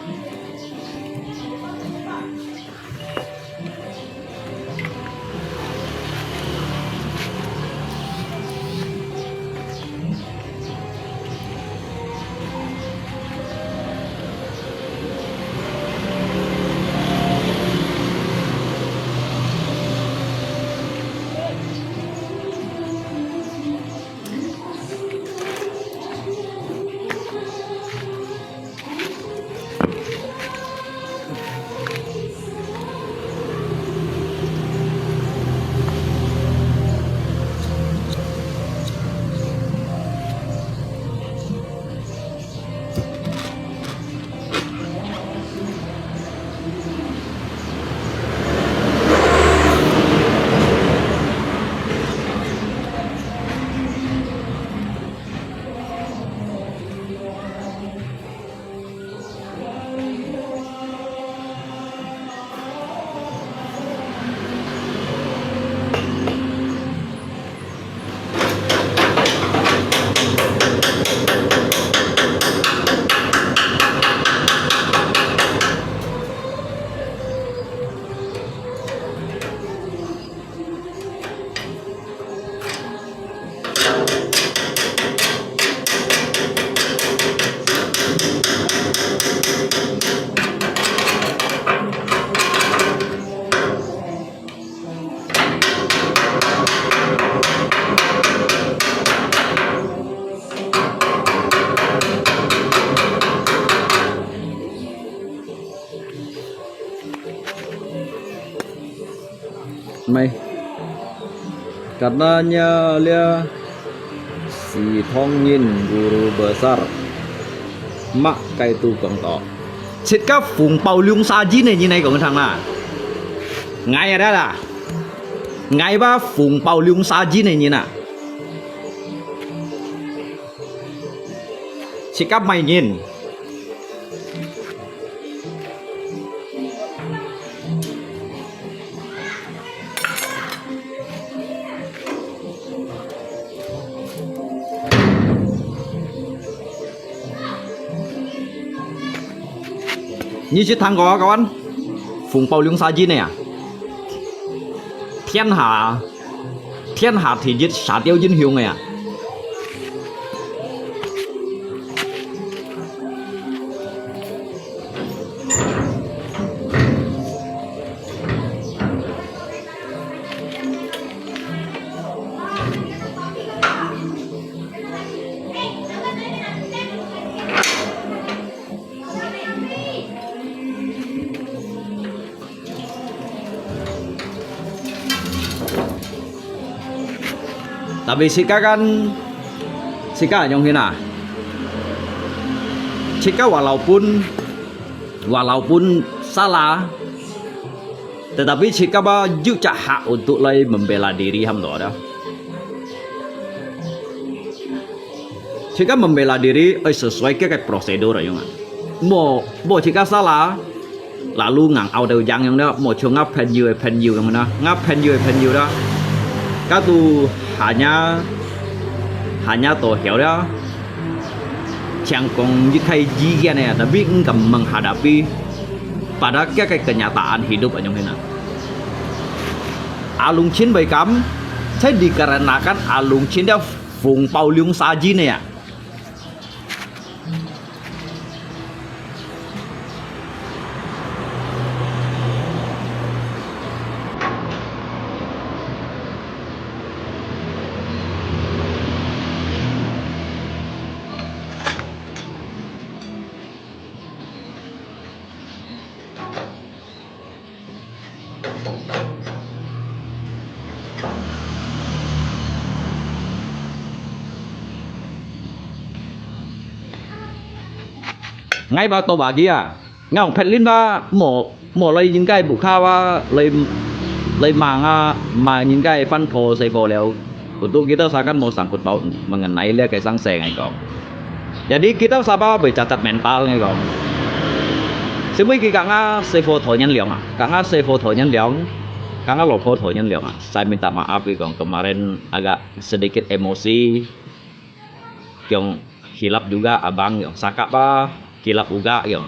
Mai. Karenanya lia si thongin guru besar. Mak kai tu kong to. Cit ka phung pau liung sa jin ne nyi nai kong thang na. Ngai ada lah. 𠊎話紅包兩儕人个人啊，自家買人。 你識聽過啊，kawan？紅包兩儕人个啊？天下，天下第一，射雕英雄个啊！ Tapi自家kan，自家用心啊。自家walaupun，walaupun salah，tetapi自家吧有隻hak untuk來membela diri，hambo dah。自家membela diri，愛sesuai个prosedur用啊。莫，莫自家salah， lalu ngang out到yang yang đó，莫像𠊎朋友个朋友樣đó，𠊎朋友个朋友đó，該都hanya，hanya tahu đó，像講一個意見个，tapi毋敢menghadapi，pada該個kenyataan hidup樣个。阿龍親會敢，才dikarenakan阿龍親个紅包兩儕人个啊。 Ngai ba to bagi a, ngai ong phet lin ba mo, mo lai yin kai bu kha ba lai, lai mang a, mang yin kai fan pho sai pho liao. Kutu kita sakan mo sangkut paut mengenai lia kai sang se ngai kong. Jadi kita saba bui cacat mental ngai kong. Semua ki kanga sai pho tho nyan liang a, kanga sai pho tho nyan liang, kanga lo pho tho nyan liang a. Saya minta maaf ngai kong, kemarin agak sedikit emosi. Kiong hilap juga abang kiong, sakap ba hilap uga kiong.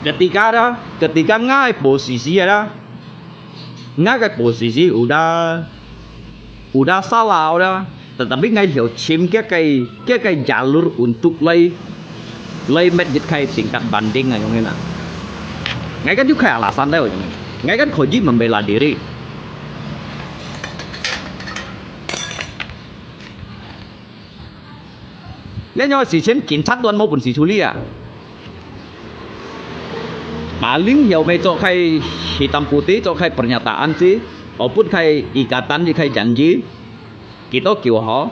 Ketika dah, ketika ngai posisi dah, ngai kai posisi udah, udah salah udah, tetapi ngai hio chim kia kai, kia kai jalur untuk lai, lai met jit kai tingkat banding ngai yong ina. Ngai kan juga kai alasan dah yong ina. Ngai kan khoji membela diri. Lia nyo si chen kin chat tuan mo pun si chuli a. Paling hiau mei cho kai hitam putih cho kai pernyataan si, oput kai ikatan di kai janji. Kita kiu ho.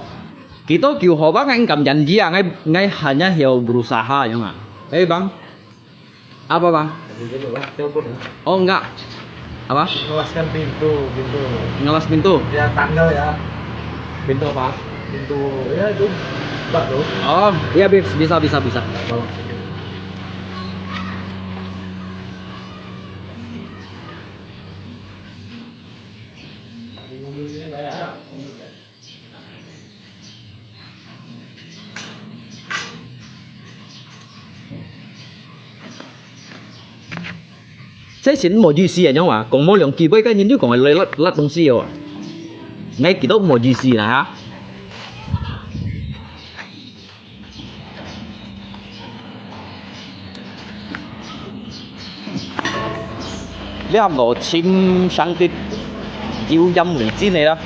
Kita kiu ho ba ngai kam janji a, ngai, ngai hanya hiau berusaha yong a. Eh bang. Apa bang? Telepon ya. Oh enggak. Apa? Ngelaskan pintu, pintu. Ngelas pintu. Ya tanggal ya. Pintu apa? Pintu ya itu. Bak tu. Oh iya, bisa, bisa, bisa. Oh. Saya sin mo ji si anyong wa, kong mo liang ki bai kan yin ju kong lai lat lat dong si yo. Ngai ki to mo ji si na ha. Liam lo chim sang tit jiu yam wei chin nei la.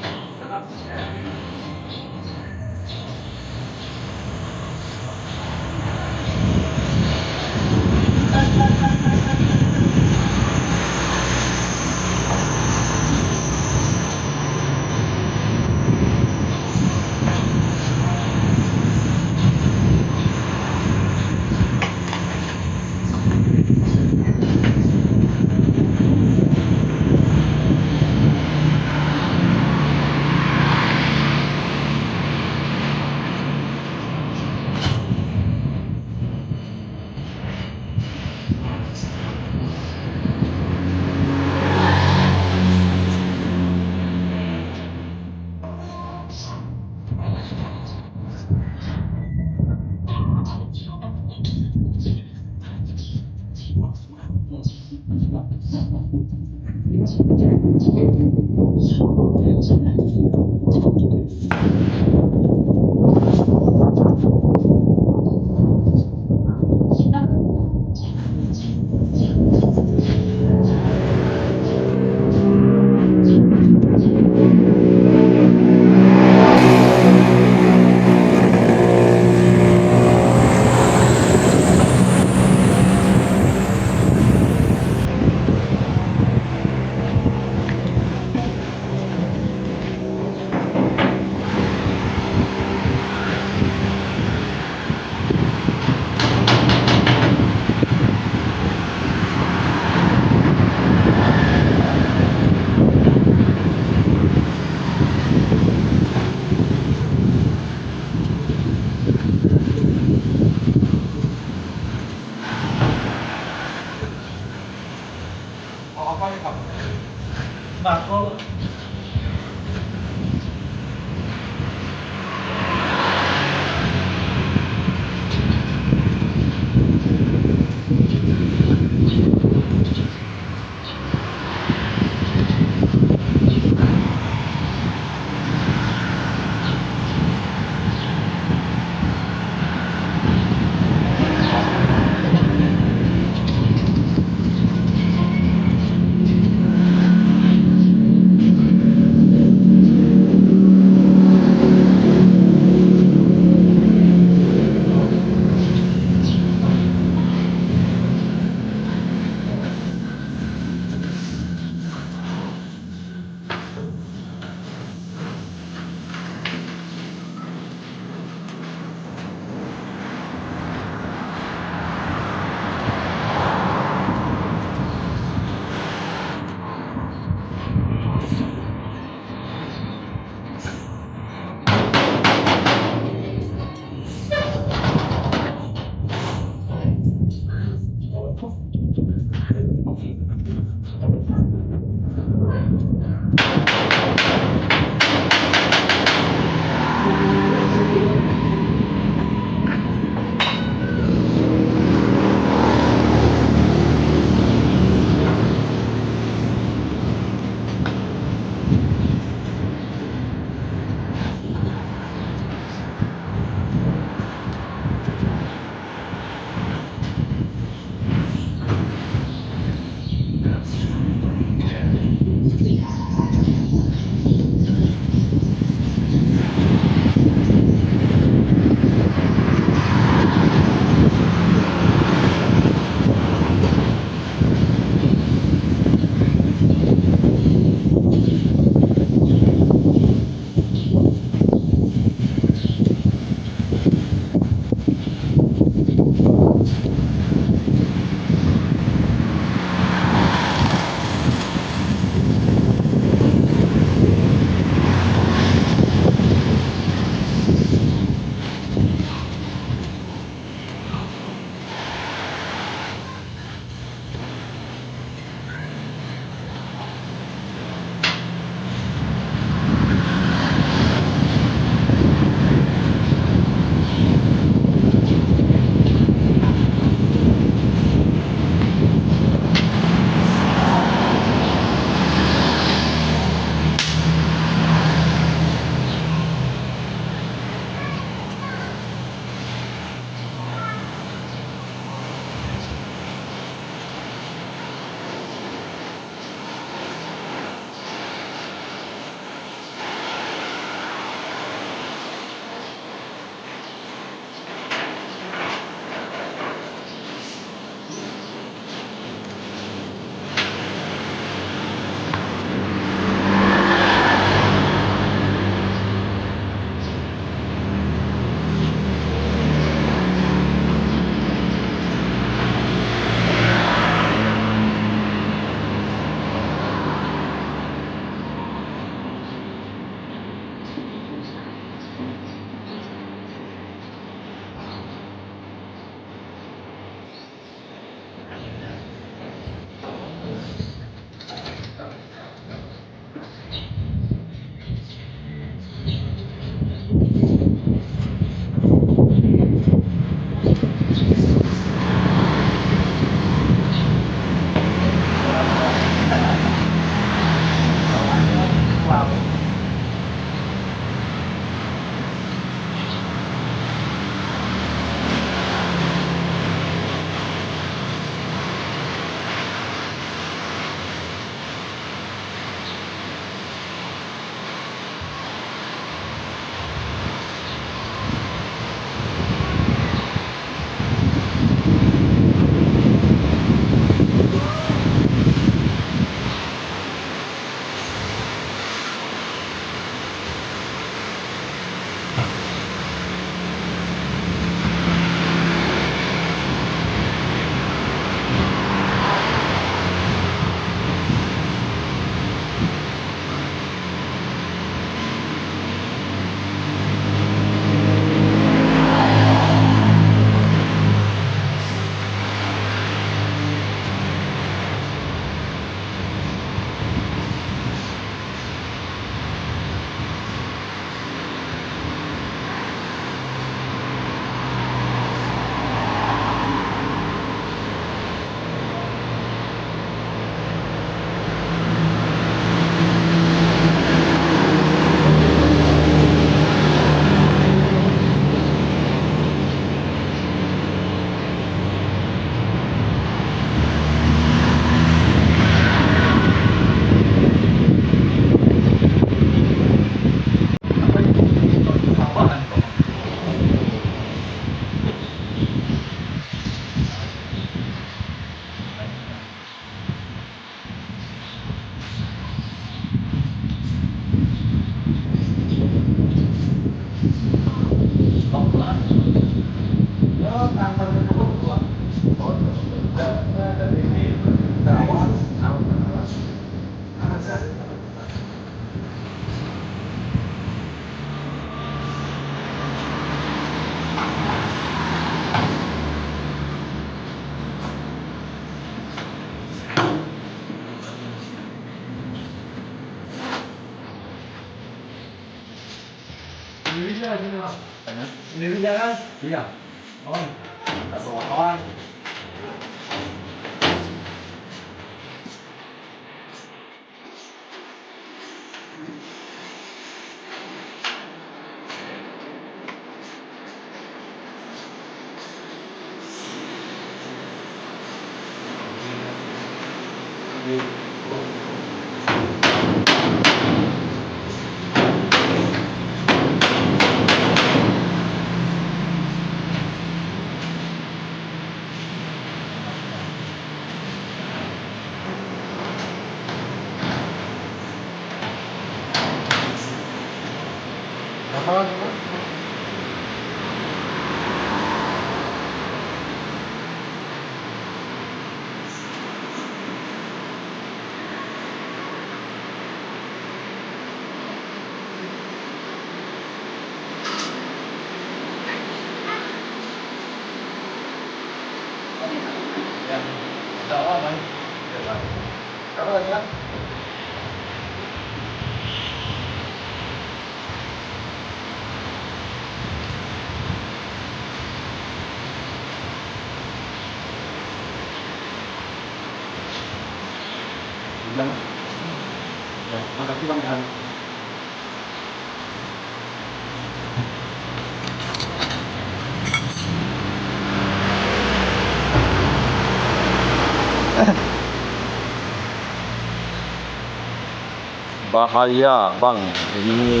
Bahaya bang ini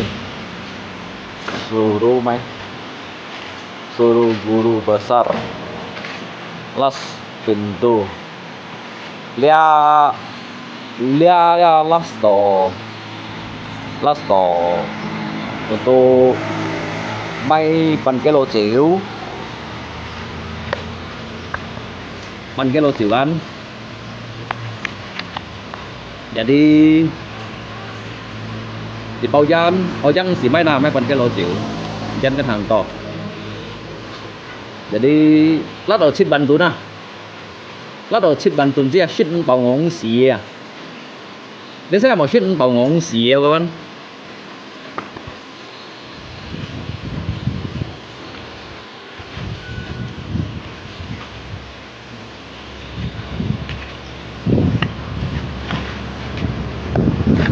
suruh mai suruh guru besar las pintu. Lia, lia, lia, last door. Last door. Untuk mai pan kilo chiu. Pan kilo chiu kan. Jadi, di bao yan, oh, yang si mai na, mai pan kilo chiu. Yan kan hàng to. Jadi, lát ở chit ban tu na. Lát ở chit ban tu chia shit bao ngong si à. Nên sẽ một shit bao ngong si à, các bạn.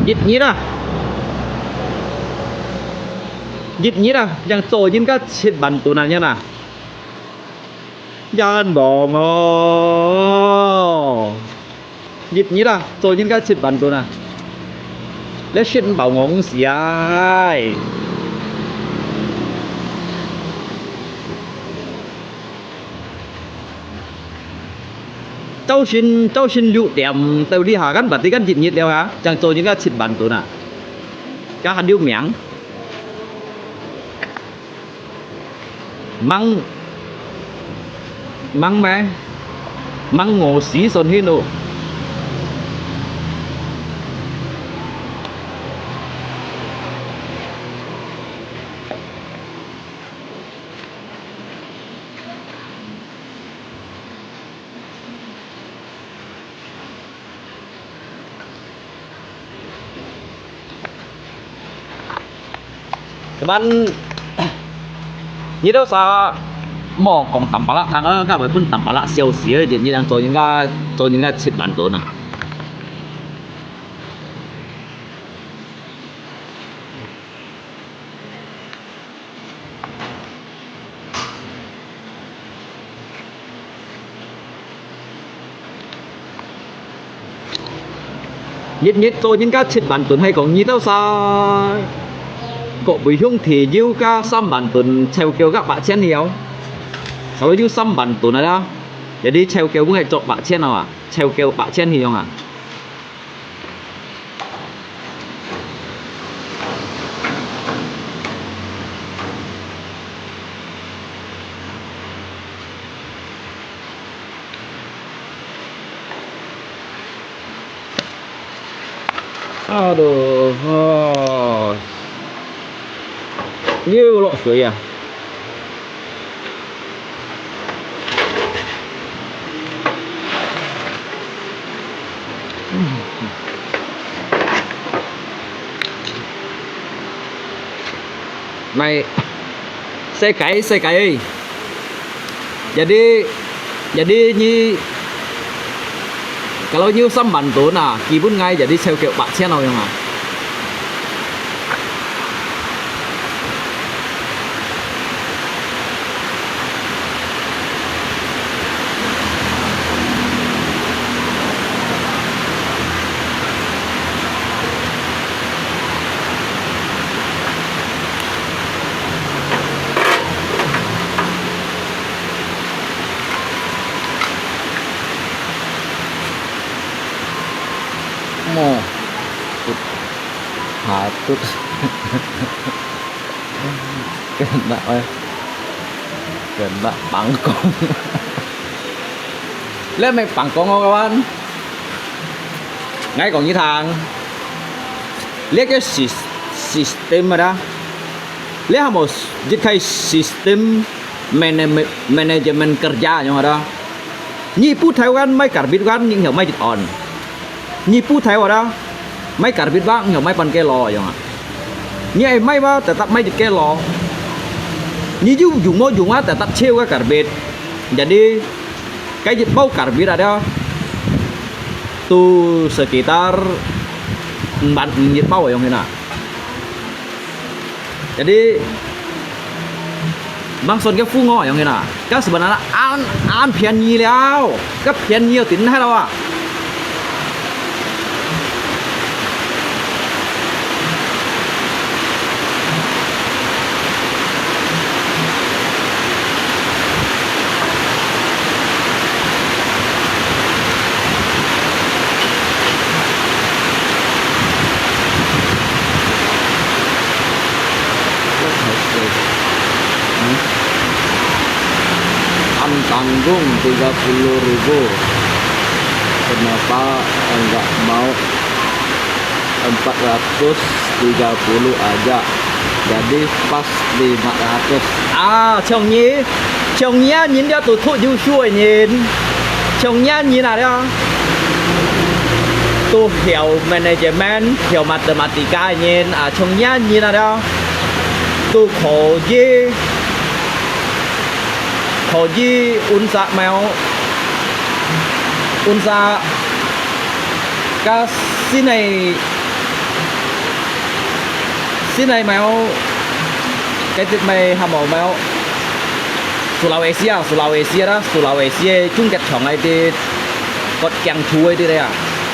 Yit nhit à. Yit nhit à, yang cho yin ka chit ban tu na nha na. Yan bong oh. Yit nhit à, cho yin ka chit ban tu na. Lê shit bao ngong si ai. Chau shin, chau shin luk tiêm, tàu li hà kan bật đi kan yit nhit liao hà, chang cho yin ka chit ban tu na. Ka hàn liu miang. Măng, măng mê, măng ngô xí son hin ô. Teman, nyi to sa mo kong tampalak thang, eh, ka bai pun tampalak siau si, eh, nyi yang cho yin ka, cho yin ka chit ban tu na. Yit yit cho yin ka chit ban tun hai kong nyi tau sa. Kok bui hiong thi yu ka sam ban tun chèo kieu ka ba chien hiong. Sa yu sam ban tun na. Jadi chèo kieu kong hai chok ba chien a. Chèo kieu ba chien hiong a. Aduh, oh. Liu lok sui a. Nai, sekali, sekali. Jadi, jadi nyi, kalau nyi三萬噸啊，基本ngai jadi超過八千咯，樣啊。 Mo, tut, ha, tut. Kena, eh. Kena pangkong. Leh mai pangkong, kawan. Ngai kong nyi thang. Leh ke sys-, system ada. Leh hamo jit khai system manage-, management kerja yang ada. Nyi pu thai wan mai karbit wan nyi hiau mai jit on. Nyi pu thai wa da, mai karbit wa, ngiau mai pan ke lo yong a. Nyi ai mai wa, tetap mai jit ke lo. Nyi ju yung mo yung wa, tetap cheu ka karbit. Jadi, kai jit pau karbit ada, tu sekitar empat menit pau yong hina. Jadi, bangsun ke fungo yang hina, ka sebenarnya an, an便宜了, ka 便宜 tin hai lo a. 'An tanggung tiga puluh ribu. Kenapa enggak mau empat ratus tiga puluh aja? Jadi pas lima ratus. 啊，像你，像你啊，人家都退休个人，像你啊，人啊了，都晓 management，晓 matematika 个人啊，像你啊，人啊了，都可以，可以 unsa 没有，unsa 个新个 Sini mai au, kaitit mai hamau mai au. Sulawesi ah, Sulawesi ah, Sulawesi eh, chung ket chong kaitit, kot kiang chu kaitit ah,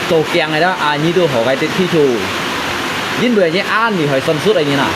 to kiang eh, a nyi tu ho kaitit khi chu. Yin bue nyi an mi hoi son sut ai nyi na.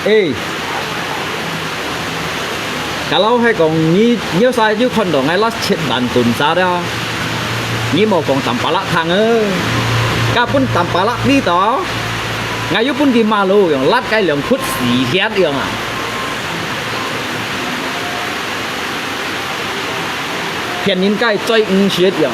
Ê, kalau hai kong nyi, nyi sa yu khon dong ngai lak chet ban tun sa da. Nyi mo kong tampalak thang ơ. Ka pun tampalak đi to. Ngai yu pun đi malu yong lak kai liang khut si hiat yong a. 骗人个最毋識用。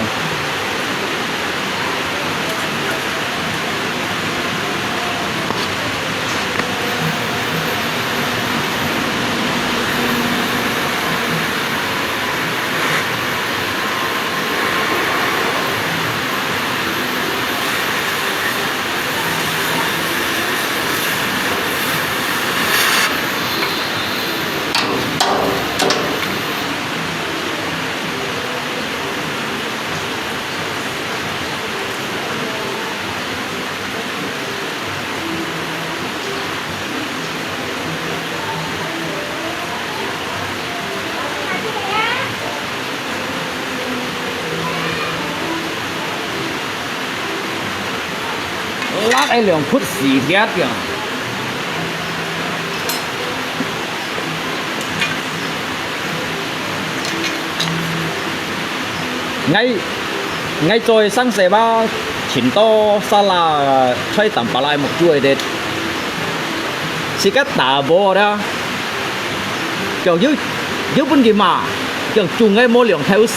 哎，兩窟屎跌呀！𠊎，𠊎做生意嘛，盡多沙拉、菜、淡白拉、木豬个，自家打無啦。就有，有本事嘛，就種个無兩頭屎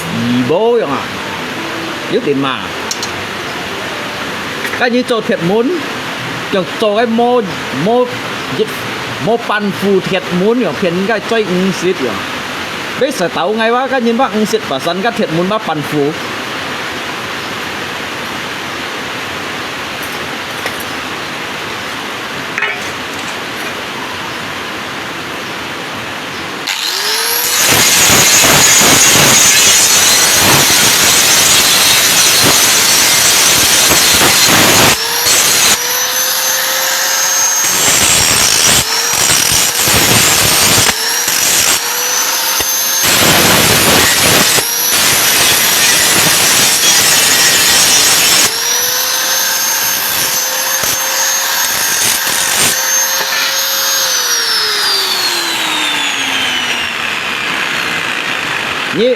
無用啊，有點嘛。 該日做鐵門，就做个無，無一，無半副鐵門樣，騙人家做五十樣。為啥到𠊎話，該日話五十八山个鐵門話半副。 你，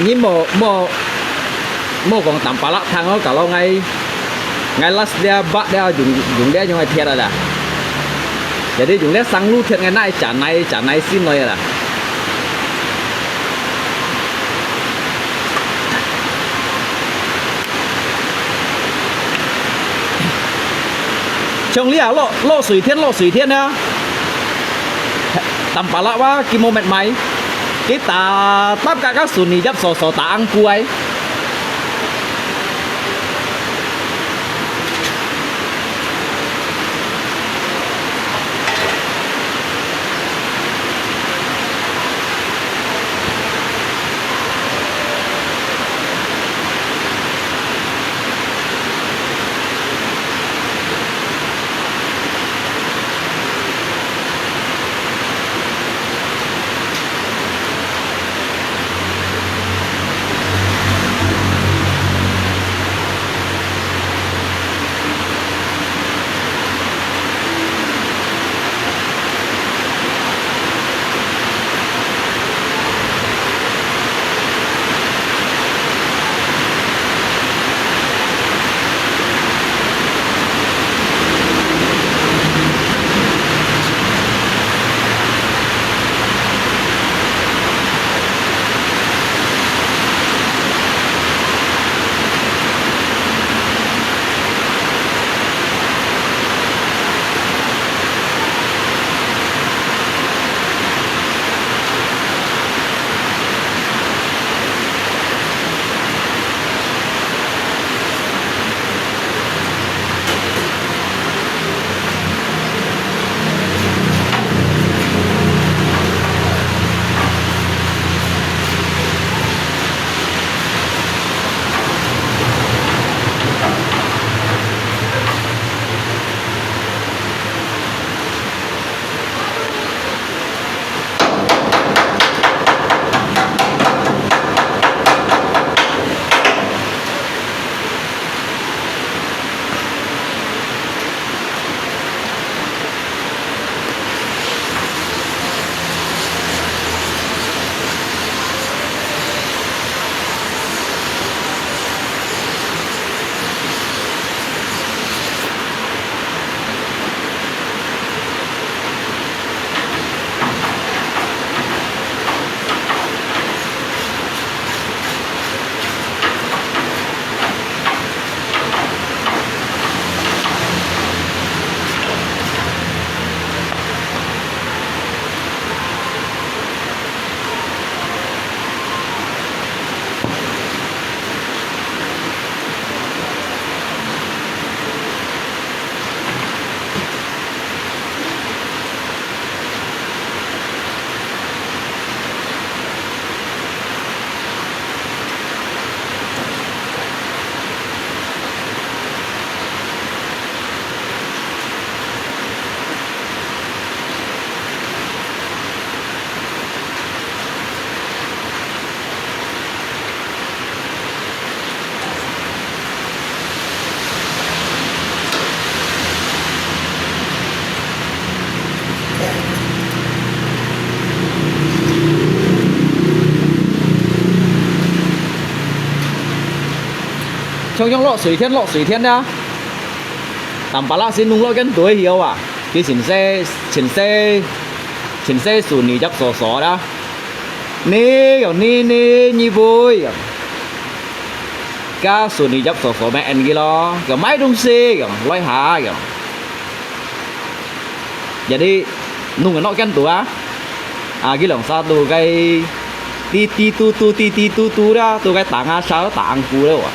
你莫，莫，莫講淡白啦，聽我講咯，𠊎，𠊎last這八這用，用這樣个鐵啦啦，jadi用這生路鐵个，哪會假耐，假耐心來啦。 像你啊，落，落水田，落水田啊，淡白啦哇，佢無乜賣，佢打，打價格順利，入手手打硬股哎。像像落水天，落水天啊，淡薄啦先弄落間堆去啊，佢先生，先生，先生手泥脚手手啦。你用你你你會用，加手泥脚手手咩？N G咯，用買東西用，來下用。Jadi nung anok kian tu ah. Ah, gilong sa tu kai ti ti tu tu ti ti tu tu dah, tu kai tang ah sa tang ku leh wah.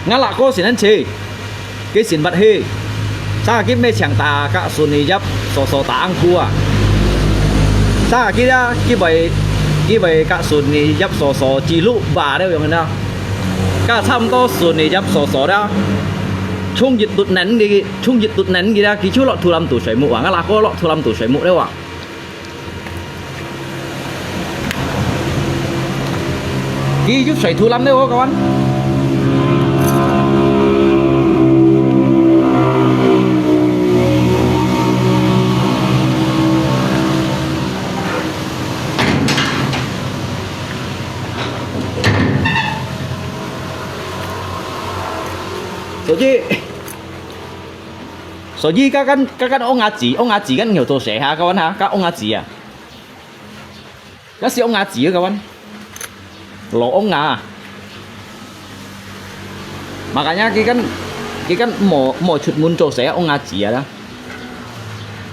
𠊎阿哥先生去，佢先發去，正佢乜請打甲順利入所所打暗晡啊。正佢啊，佢會，佢會甲順利入所所記錄吧了樣呢。甲差毋多順利入所所了，衝一突能佢，衝一突能佢啦，佢就落土lâm肚睡目啊，𠊎阿哥落土lâm肚睡目了啊。 佢又睡土lâm了哦，各位。所以，所以，該間，該間翁阿姊，翁阿姊間有做事哈，各位哈，該翁阿姊啊。 該係翁阿姊个，各位。老翁啊。Makanya佢間，佢間無，無出門做事，翁阿姊啊啦。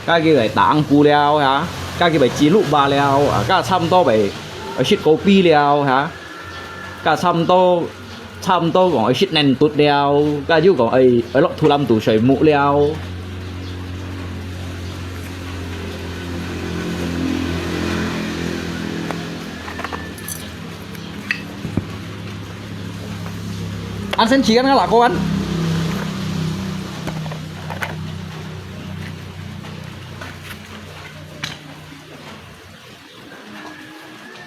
該佢會打暗晡了哈，該佢會記錄吧了啊，該差毋多會，會食kopi了哈，該差毋多 差毋多講愛食能肚了，該就講愛，愛落土lâm肚睡目了。恁神奇个，𠊎阿哥啊。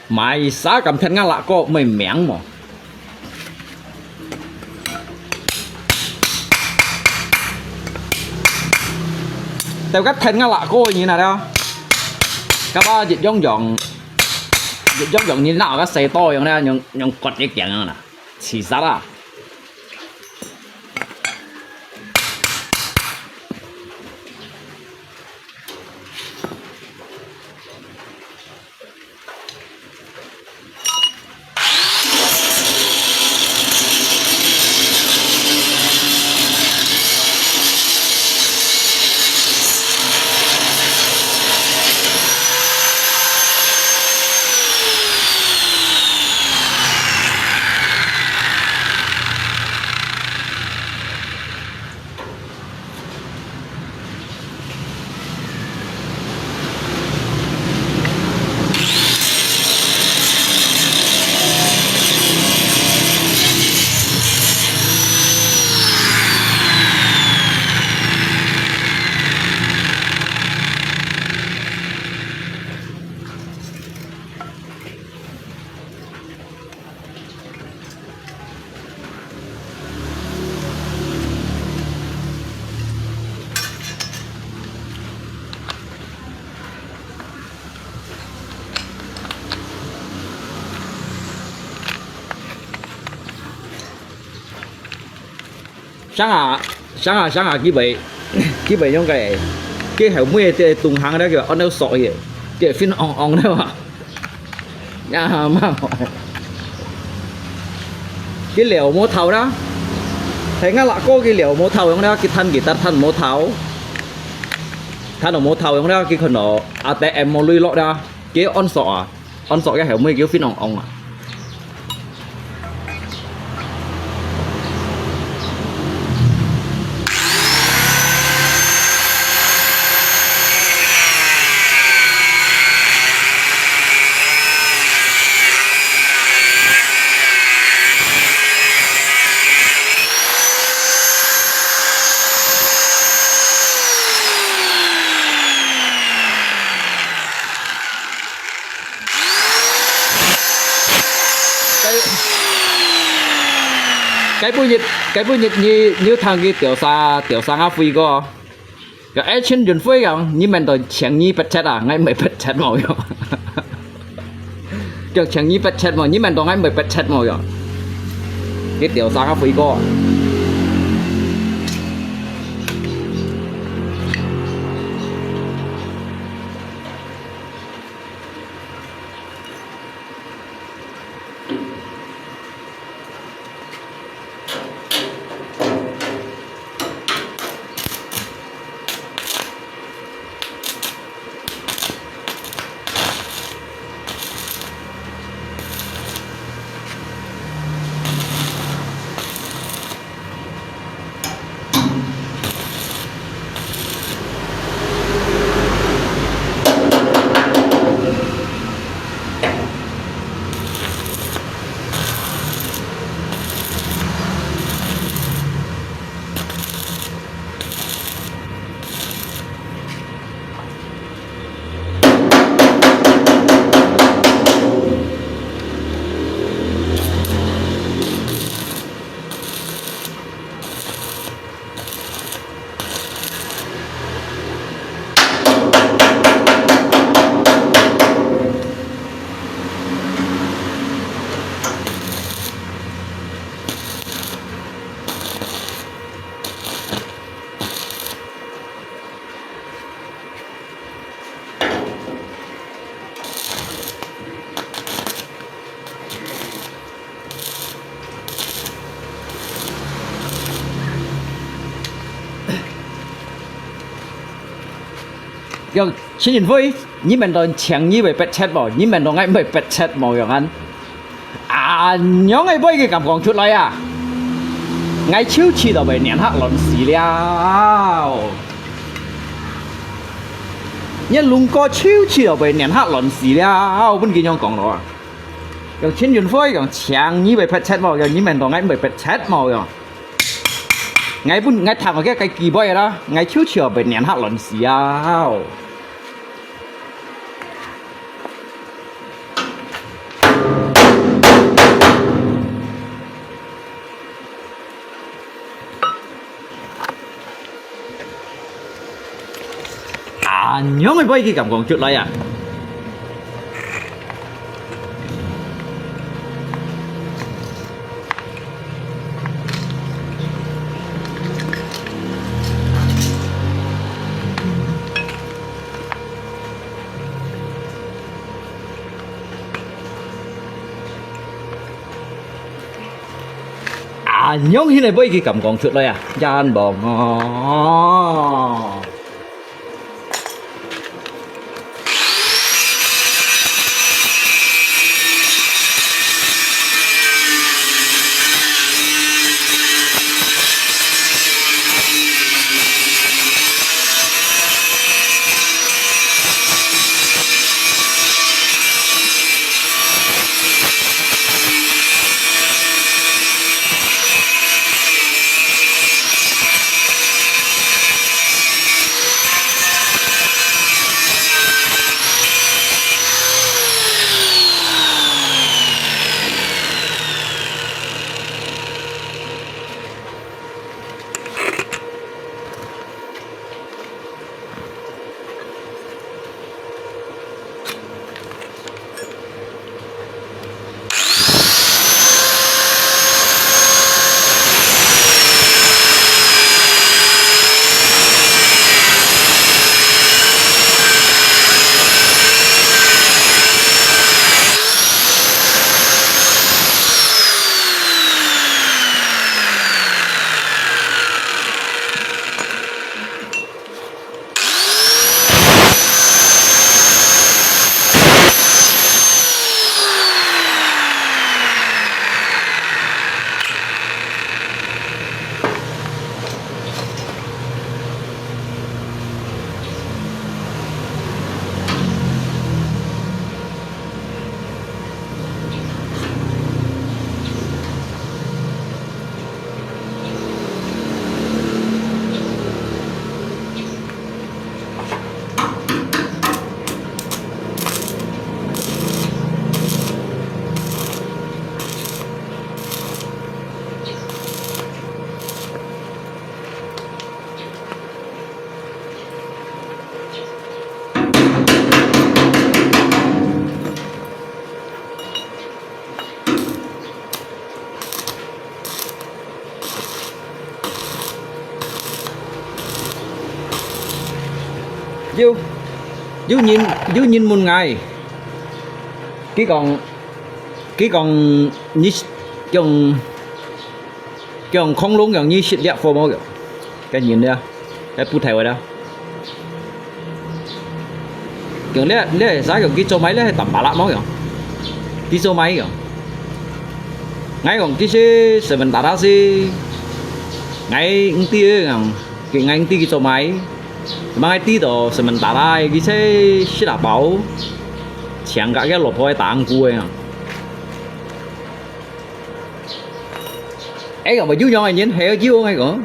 買啥敢聽𠊎阿哥毋係名無？兜个聽𠊎阿哥个人啊了，甲啊一樣樣，一樣樣人鬧个細刀樣咧，用，用割一樣樣啦，自殺啦！ 想啊，想啊，想啊，佢會，佢會用个，佢後尾个東行咧，佢會按到索去，佢會fin ong ong咧嘛。 呀嘛，佢料無透啦。係𠊎阿哥佢料無透樣了，佢趁佢得趁無透，趁到無透樣了，佢看到阿爹M無鐳落啦，佢按索啊，按索个後尾佢fin ong ong啊。 該，該本日，該本日你，你有聽佢調查，調查啊飛過？該愛情運飛講，你們都情義不切啊，𠊎毋係不切無用。叫情義不切無，你們都𠊎毋係不切無用。佢調查啊飛過。講，陳雲輝，你問到請你會別切無？你問到𠊎毋會別切無樣啊？恁樣个話佢敢講出來啊？𠊎就知道會連下亂死了。你龍哥就知道會連下亂死了，分佢樣講咯啊！講陳雲輝，講請你會別切無？講你問到𠊎毋會別切無？講 𠊎分，𠊎聽到佢个機會啦，𠊎就知會連下亂死啊！恁樣个話佢敢講出來啊？ 恁樣形个話佢敢講出來啊？冤枉哦！ 有，有人，有人問𠊎，佢講，佢講你用 用恐龍用你食了好無用？該人了，該不太會了。用了，了係啥用？佢做麼个了係淡白啦無用？佢做麼个用？𠊎講佢係sementara係，𠊎毋知个用，佢𠊎毋知佢做麼个。Mang𠊎知道sementara佢係食啊飽，像个該蘿蔔个打鼓个用。 哎呀，我又用个人，還要用个講。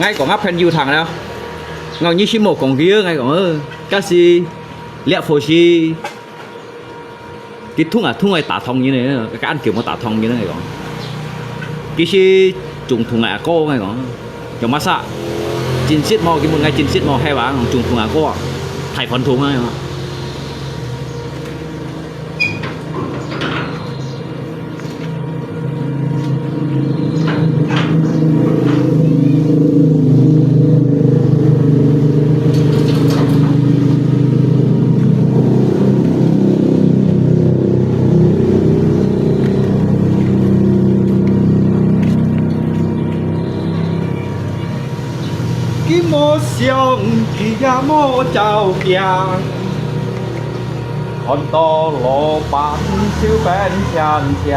𠊎講啊朋友聽了，𠊎講你先莫講佢，𠊎講，呃，假使這回事，佢痛啊痛愛打痛人呢，該恁久無打痛人呢，𠊎講。佢係總統个阿哥，𠊎講，有麼事？真實無？佢問𠊎真實無？係話，總統阿哥啊，大款痛啊。佢無想，佢也無照鏡，看到老闆就變天天，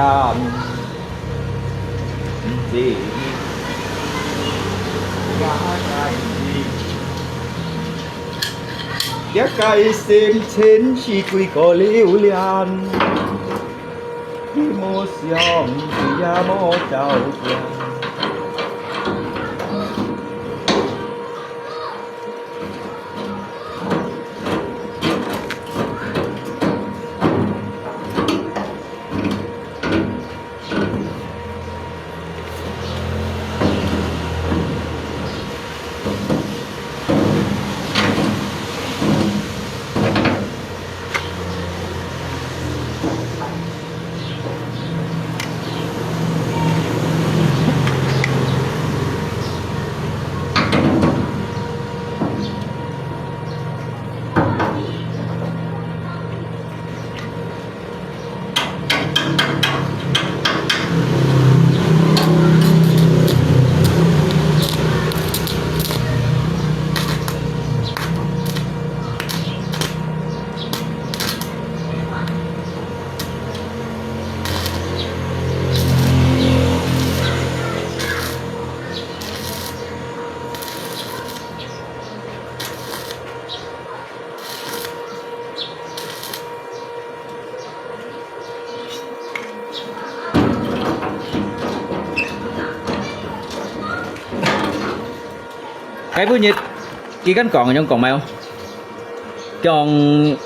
毋知這个事，這个心情係幾个榴槤。 佢無想，佢也無照鏡。該本日，佢敢講，仰講無？講，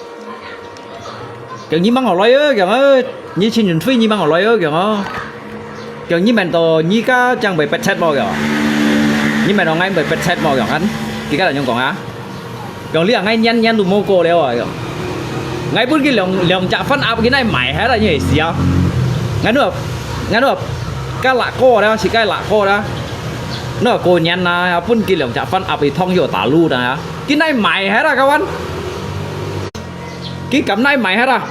講你吂好來哦，講哦，你陳雲輝你吂好來哦，講哦。講你問到你家正會迫切無，講。你問到𠊎會迫切無，講，看，佢敢仰講啊？ 講你啊，𠊎年年都無過了啊！講，𠊎分佢兩兩隻番鴨，佢哪賣忒啦，你會死啊！𠊎都，𠊎都，該辣過啦，係該辣過啦。那過年啦，分佢兩隻番鴨去燙去打滷啦，佢哪賣忒啦，各位！佢敢哪賣忒啦！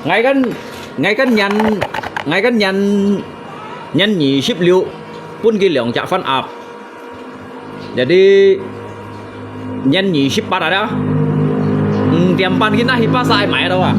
𠊎个，𠊎个年，𠊎个年，年二十六，分佢兩隻番鴨。 Jadi，年二十八啊，五點半佢哪去巴剎買到啊？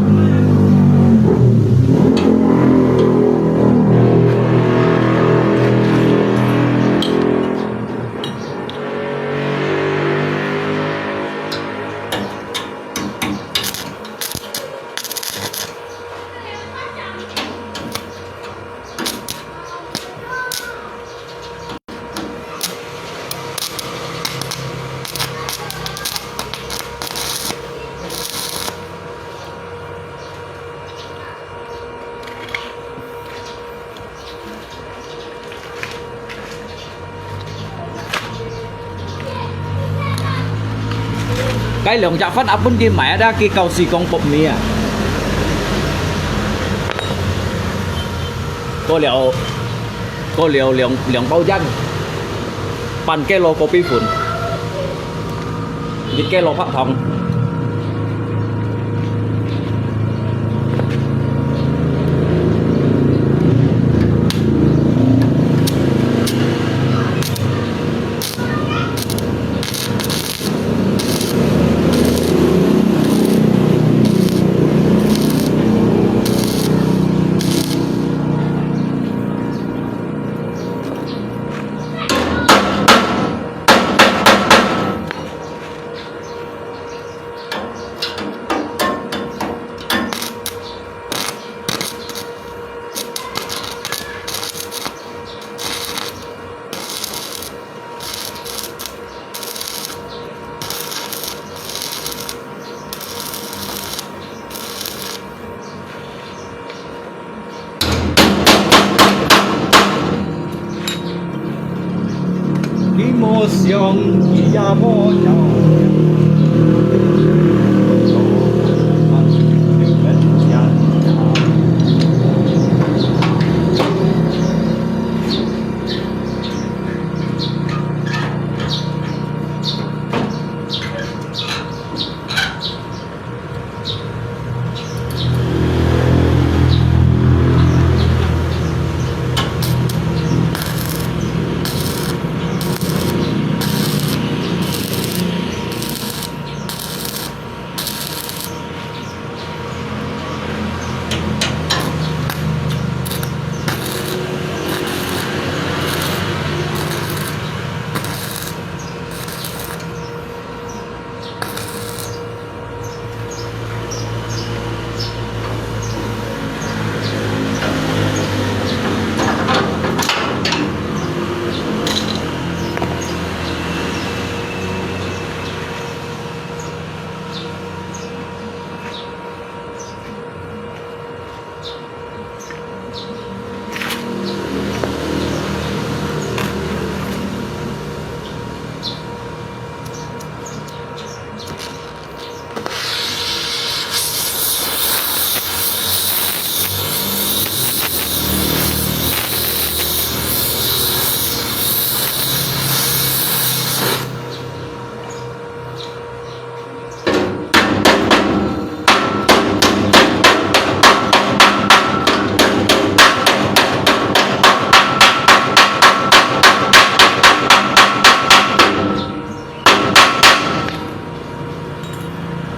該兩隻番鴨分佢買啊，佢搞死講薄面啊。過了，過了兩，兩包煙，半个籮咖啡粉，一个籮白糖。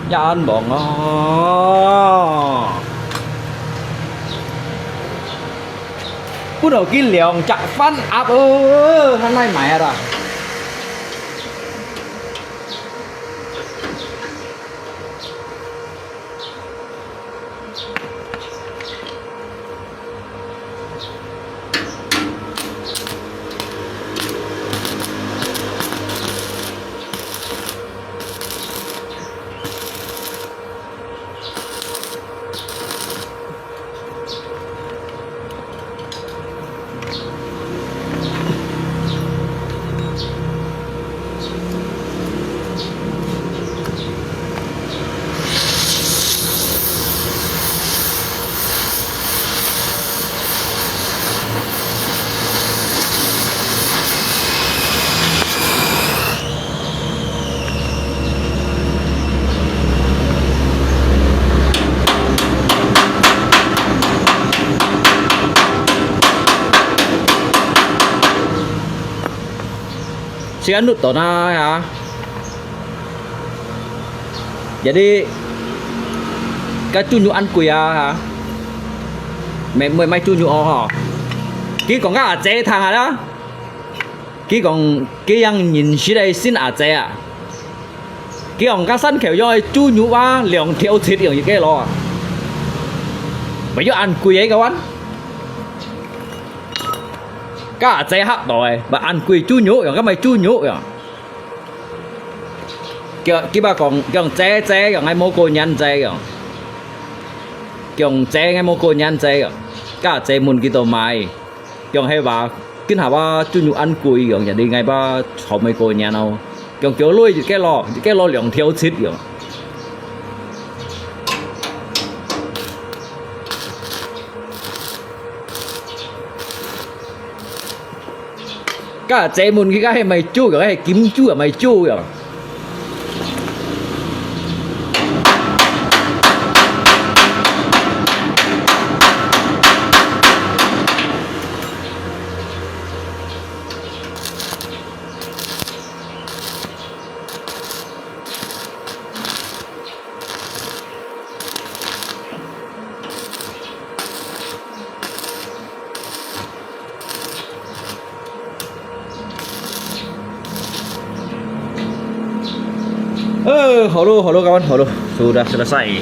也恁忙哦。本來佢兩隻番鴨哦，還來買啊啦。 時間錄到哪啊？Jadi，該豬肉恁貴啊哈？毋會，毋會賣豬肉哦吼。佢講个阿姐聽下啦。佢講佢樣認識个新阿姐啊。佢講該山口樣个豬肉啊，兩條七樣一個咯啊。毋要恁貴个个碗。 該阿姐嚇到誒，話恁貴豬肉樣，該賣豬肉樣。佢，佢話講，講姐姐樣，𠊎無過年姐樣。講姐，𠊎無過年姐樣。該阿姐問佢到買，講係話，今下話豬肉恁貴樣，jadi𠊎話好無過年哦。講叫來一個咯，一個咯兩條七樣。 該姐問佢該係賣豬个，係金豬啊，賣豬个。 呃，好了，好了，kawan，好了，sudah selesai。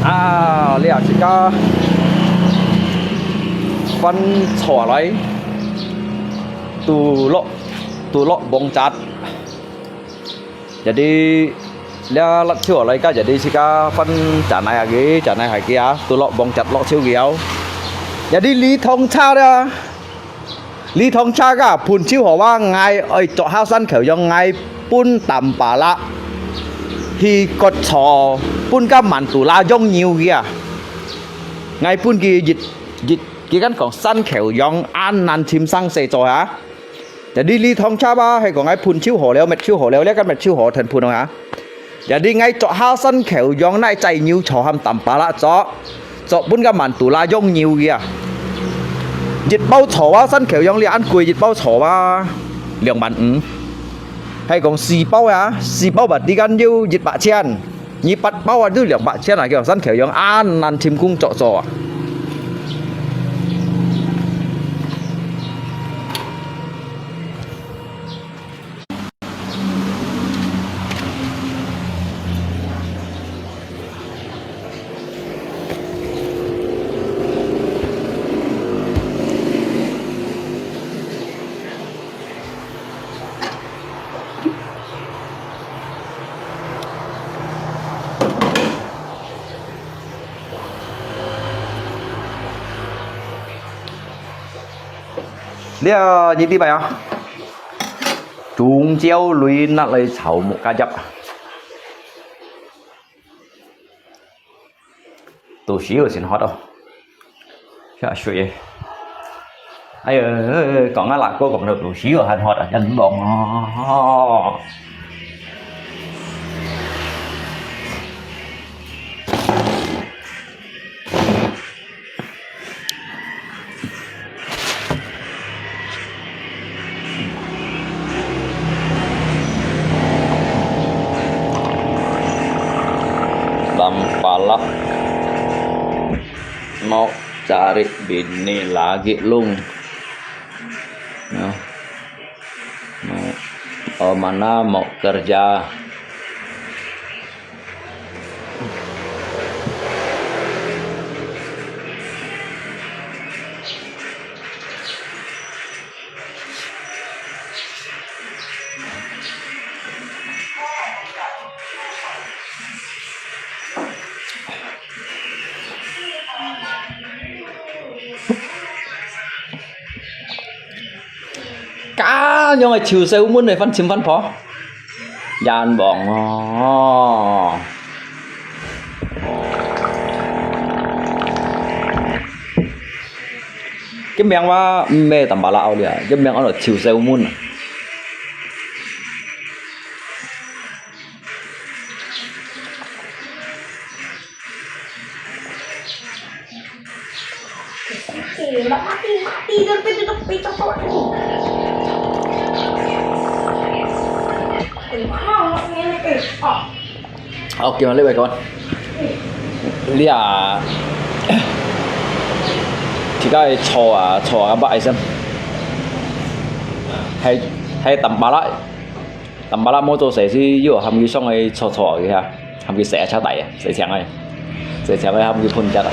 啊，這自家番炒來，都落，都落網扎。 Jadi，這辣椒來个，jadi自家番炸奶啊个，炸奶下个啊，都落網扎落椒个哦。Jadi，這湯炒了。這趟車啊，分手好啊，𠊎愛著下山口洋，𠊎分Tampalak去割草，分个Mantulak用牛个啊。𠊎分佢一，一，佢敢講山口洋恁難尋生勢做啊。Jadi這趟車啊，係講𠊎分手好了，搣手好了，這个搣手好，全分了啊。Jadi𠊎著下山口洋，𠊎載牛草含Tampalak著，著分个Mantulak用牛个啊。一包草啊，山口洋這恁貴，一包草啊，兩萬五。係講四包啊，四包berarti kan有一百千，你八包啊，就兩百千啊，叫山口洋恁難尋工作做啊。 這，你知無啊？中焦類拿來炒木瓜汁。 肚屎又先渴哦，下水。哎喲，講啊，拉哥講到肚屎又還渴啊，真忙哦。 Tampalak mau cari bini lagi, Lung. Nah. Mau, oh, mana mau kerja. Ka，仰會臭細妹个番尋番婆？冤枉哦！佢名話毋係Tampalak了，佢名安到臭細妹啊！ OK，呢位講，你啊，自家个錯啊，錯啊，毋好意思，係，係Tampalak。 Tampalak無做事時，又喊佢上去坐坐个哈，喊佢洗車底啊，洗車个，洗車个喊佢噴漆啊。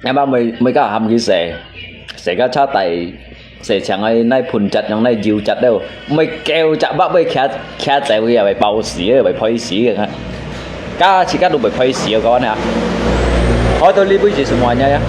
那麼每，每个喊佢洗，洗个車底，洗車个那噴漆，用那油漆了，每九隻百尾徛，徛在位啊，會爆死个，會壞死个。 加自家都會壞死，我講你啊。好到呢杯就係無人呀。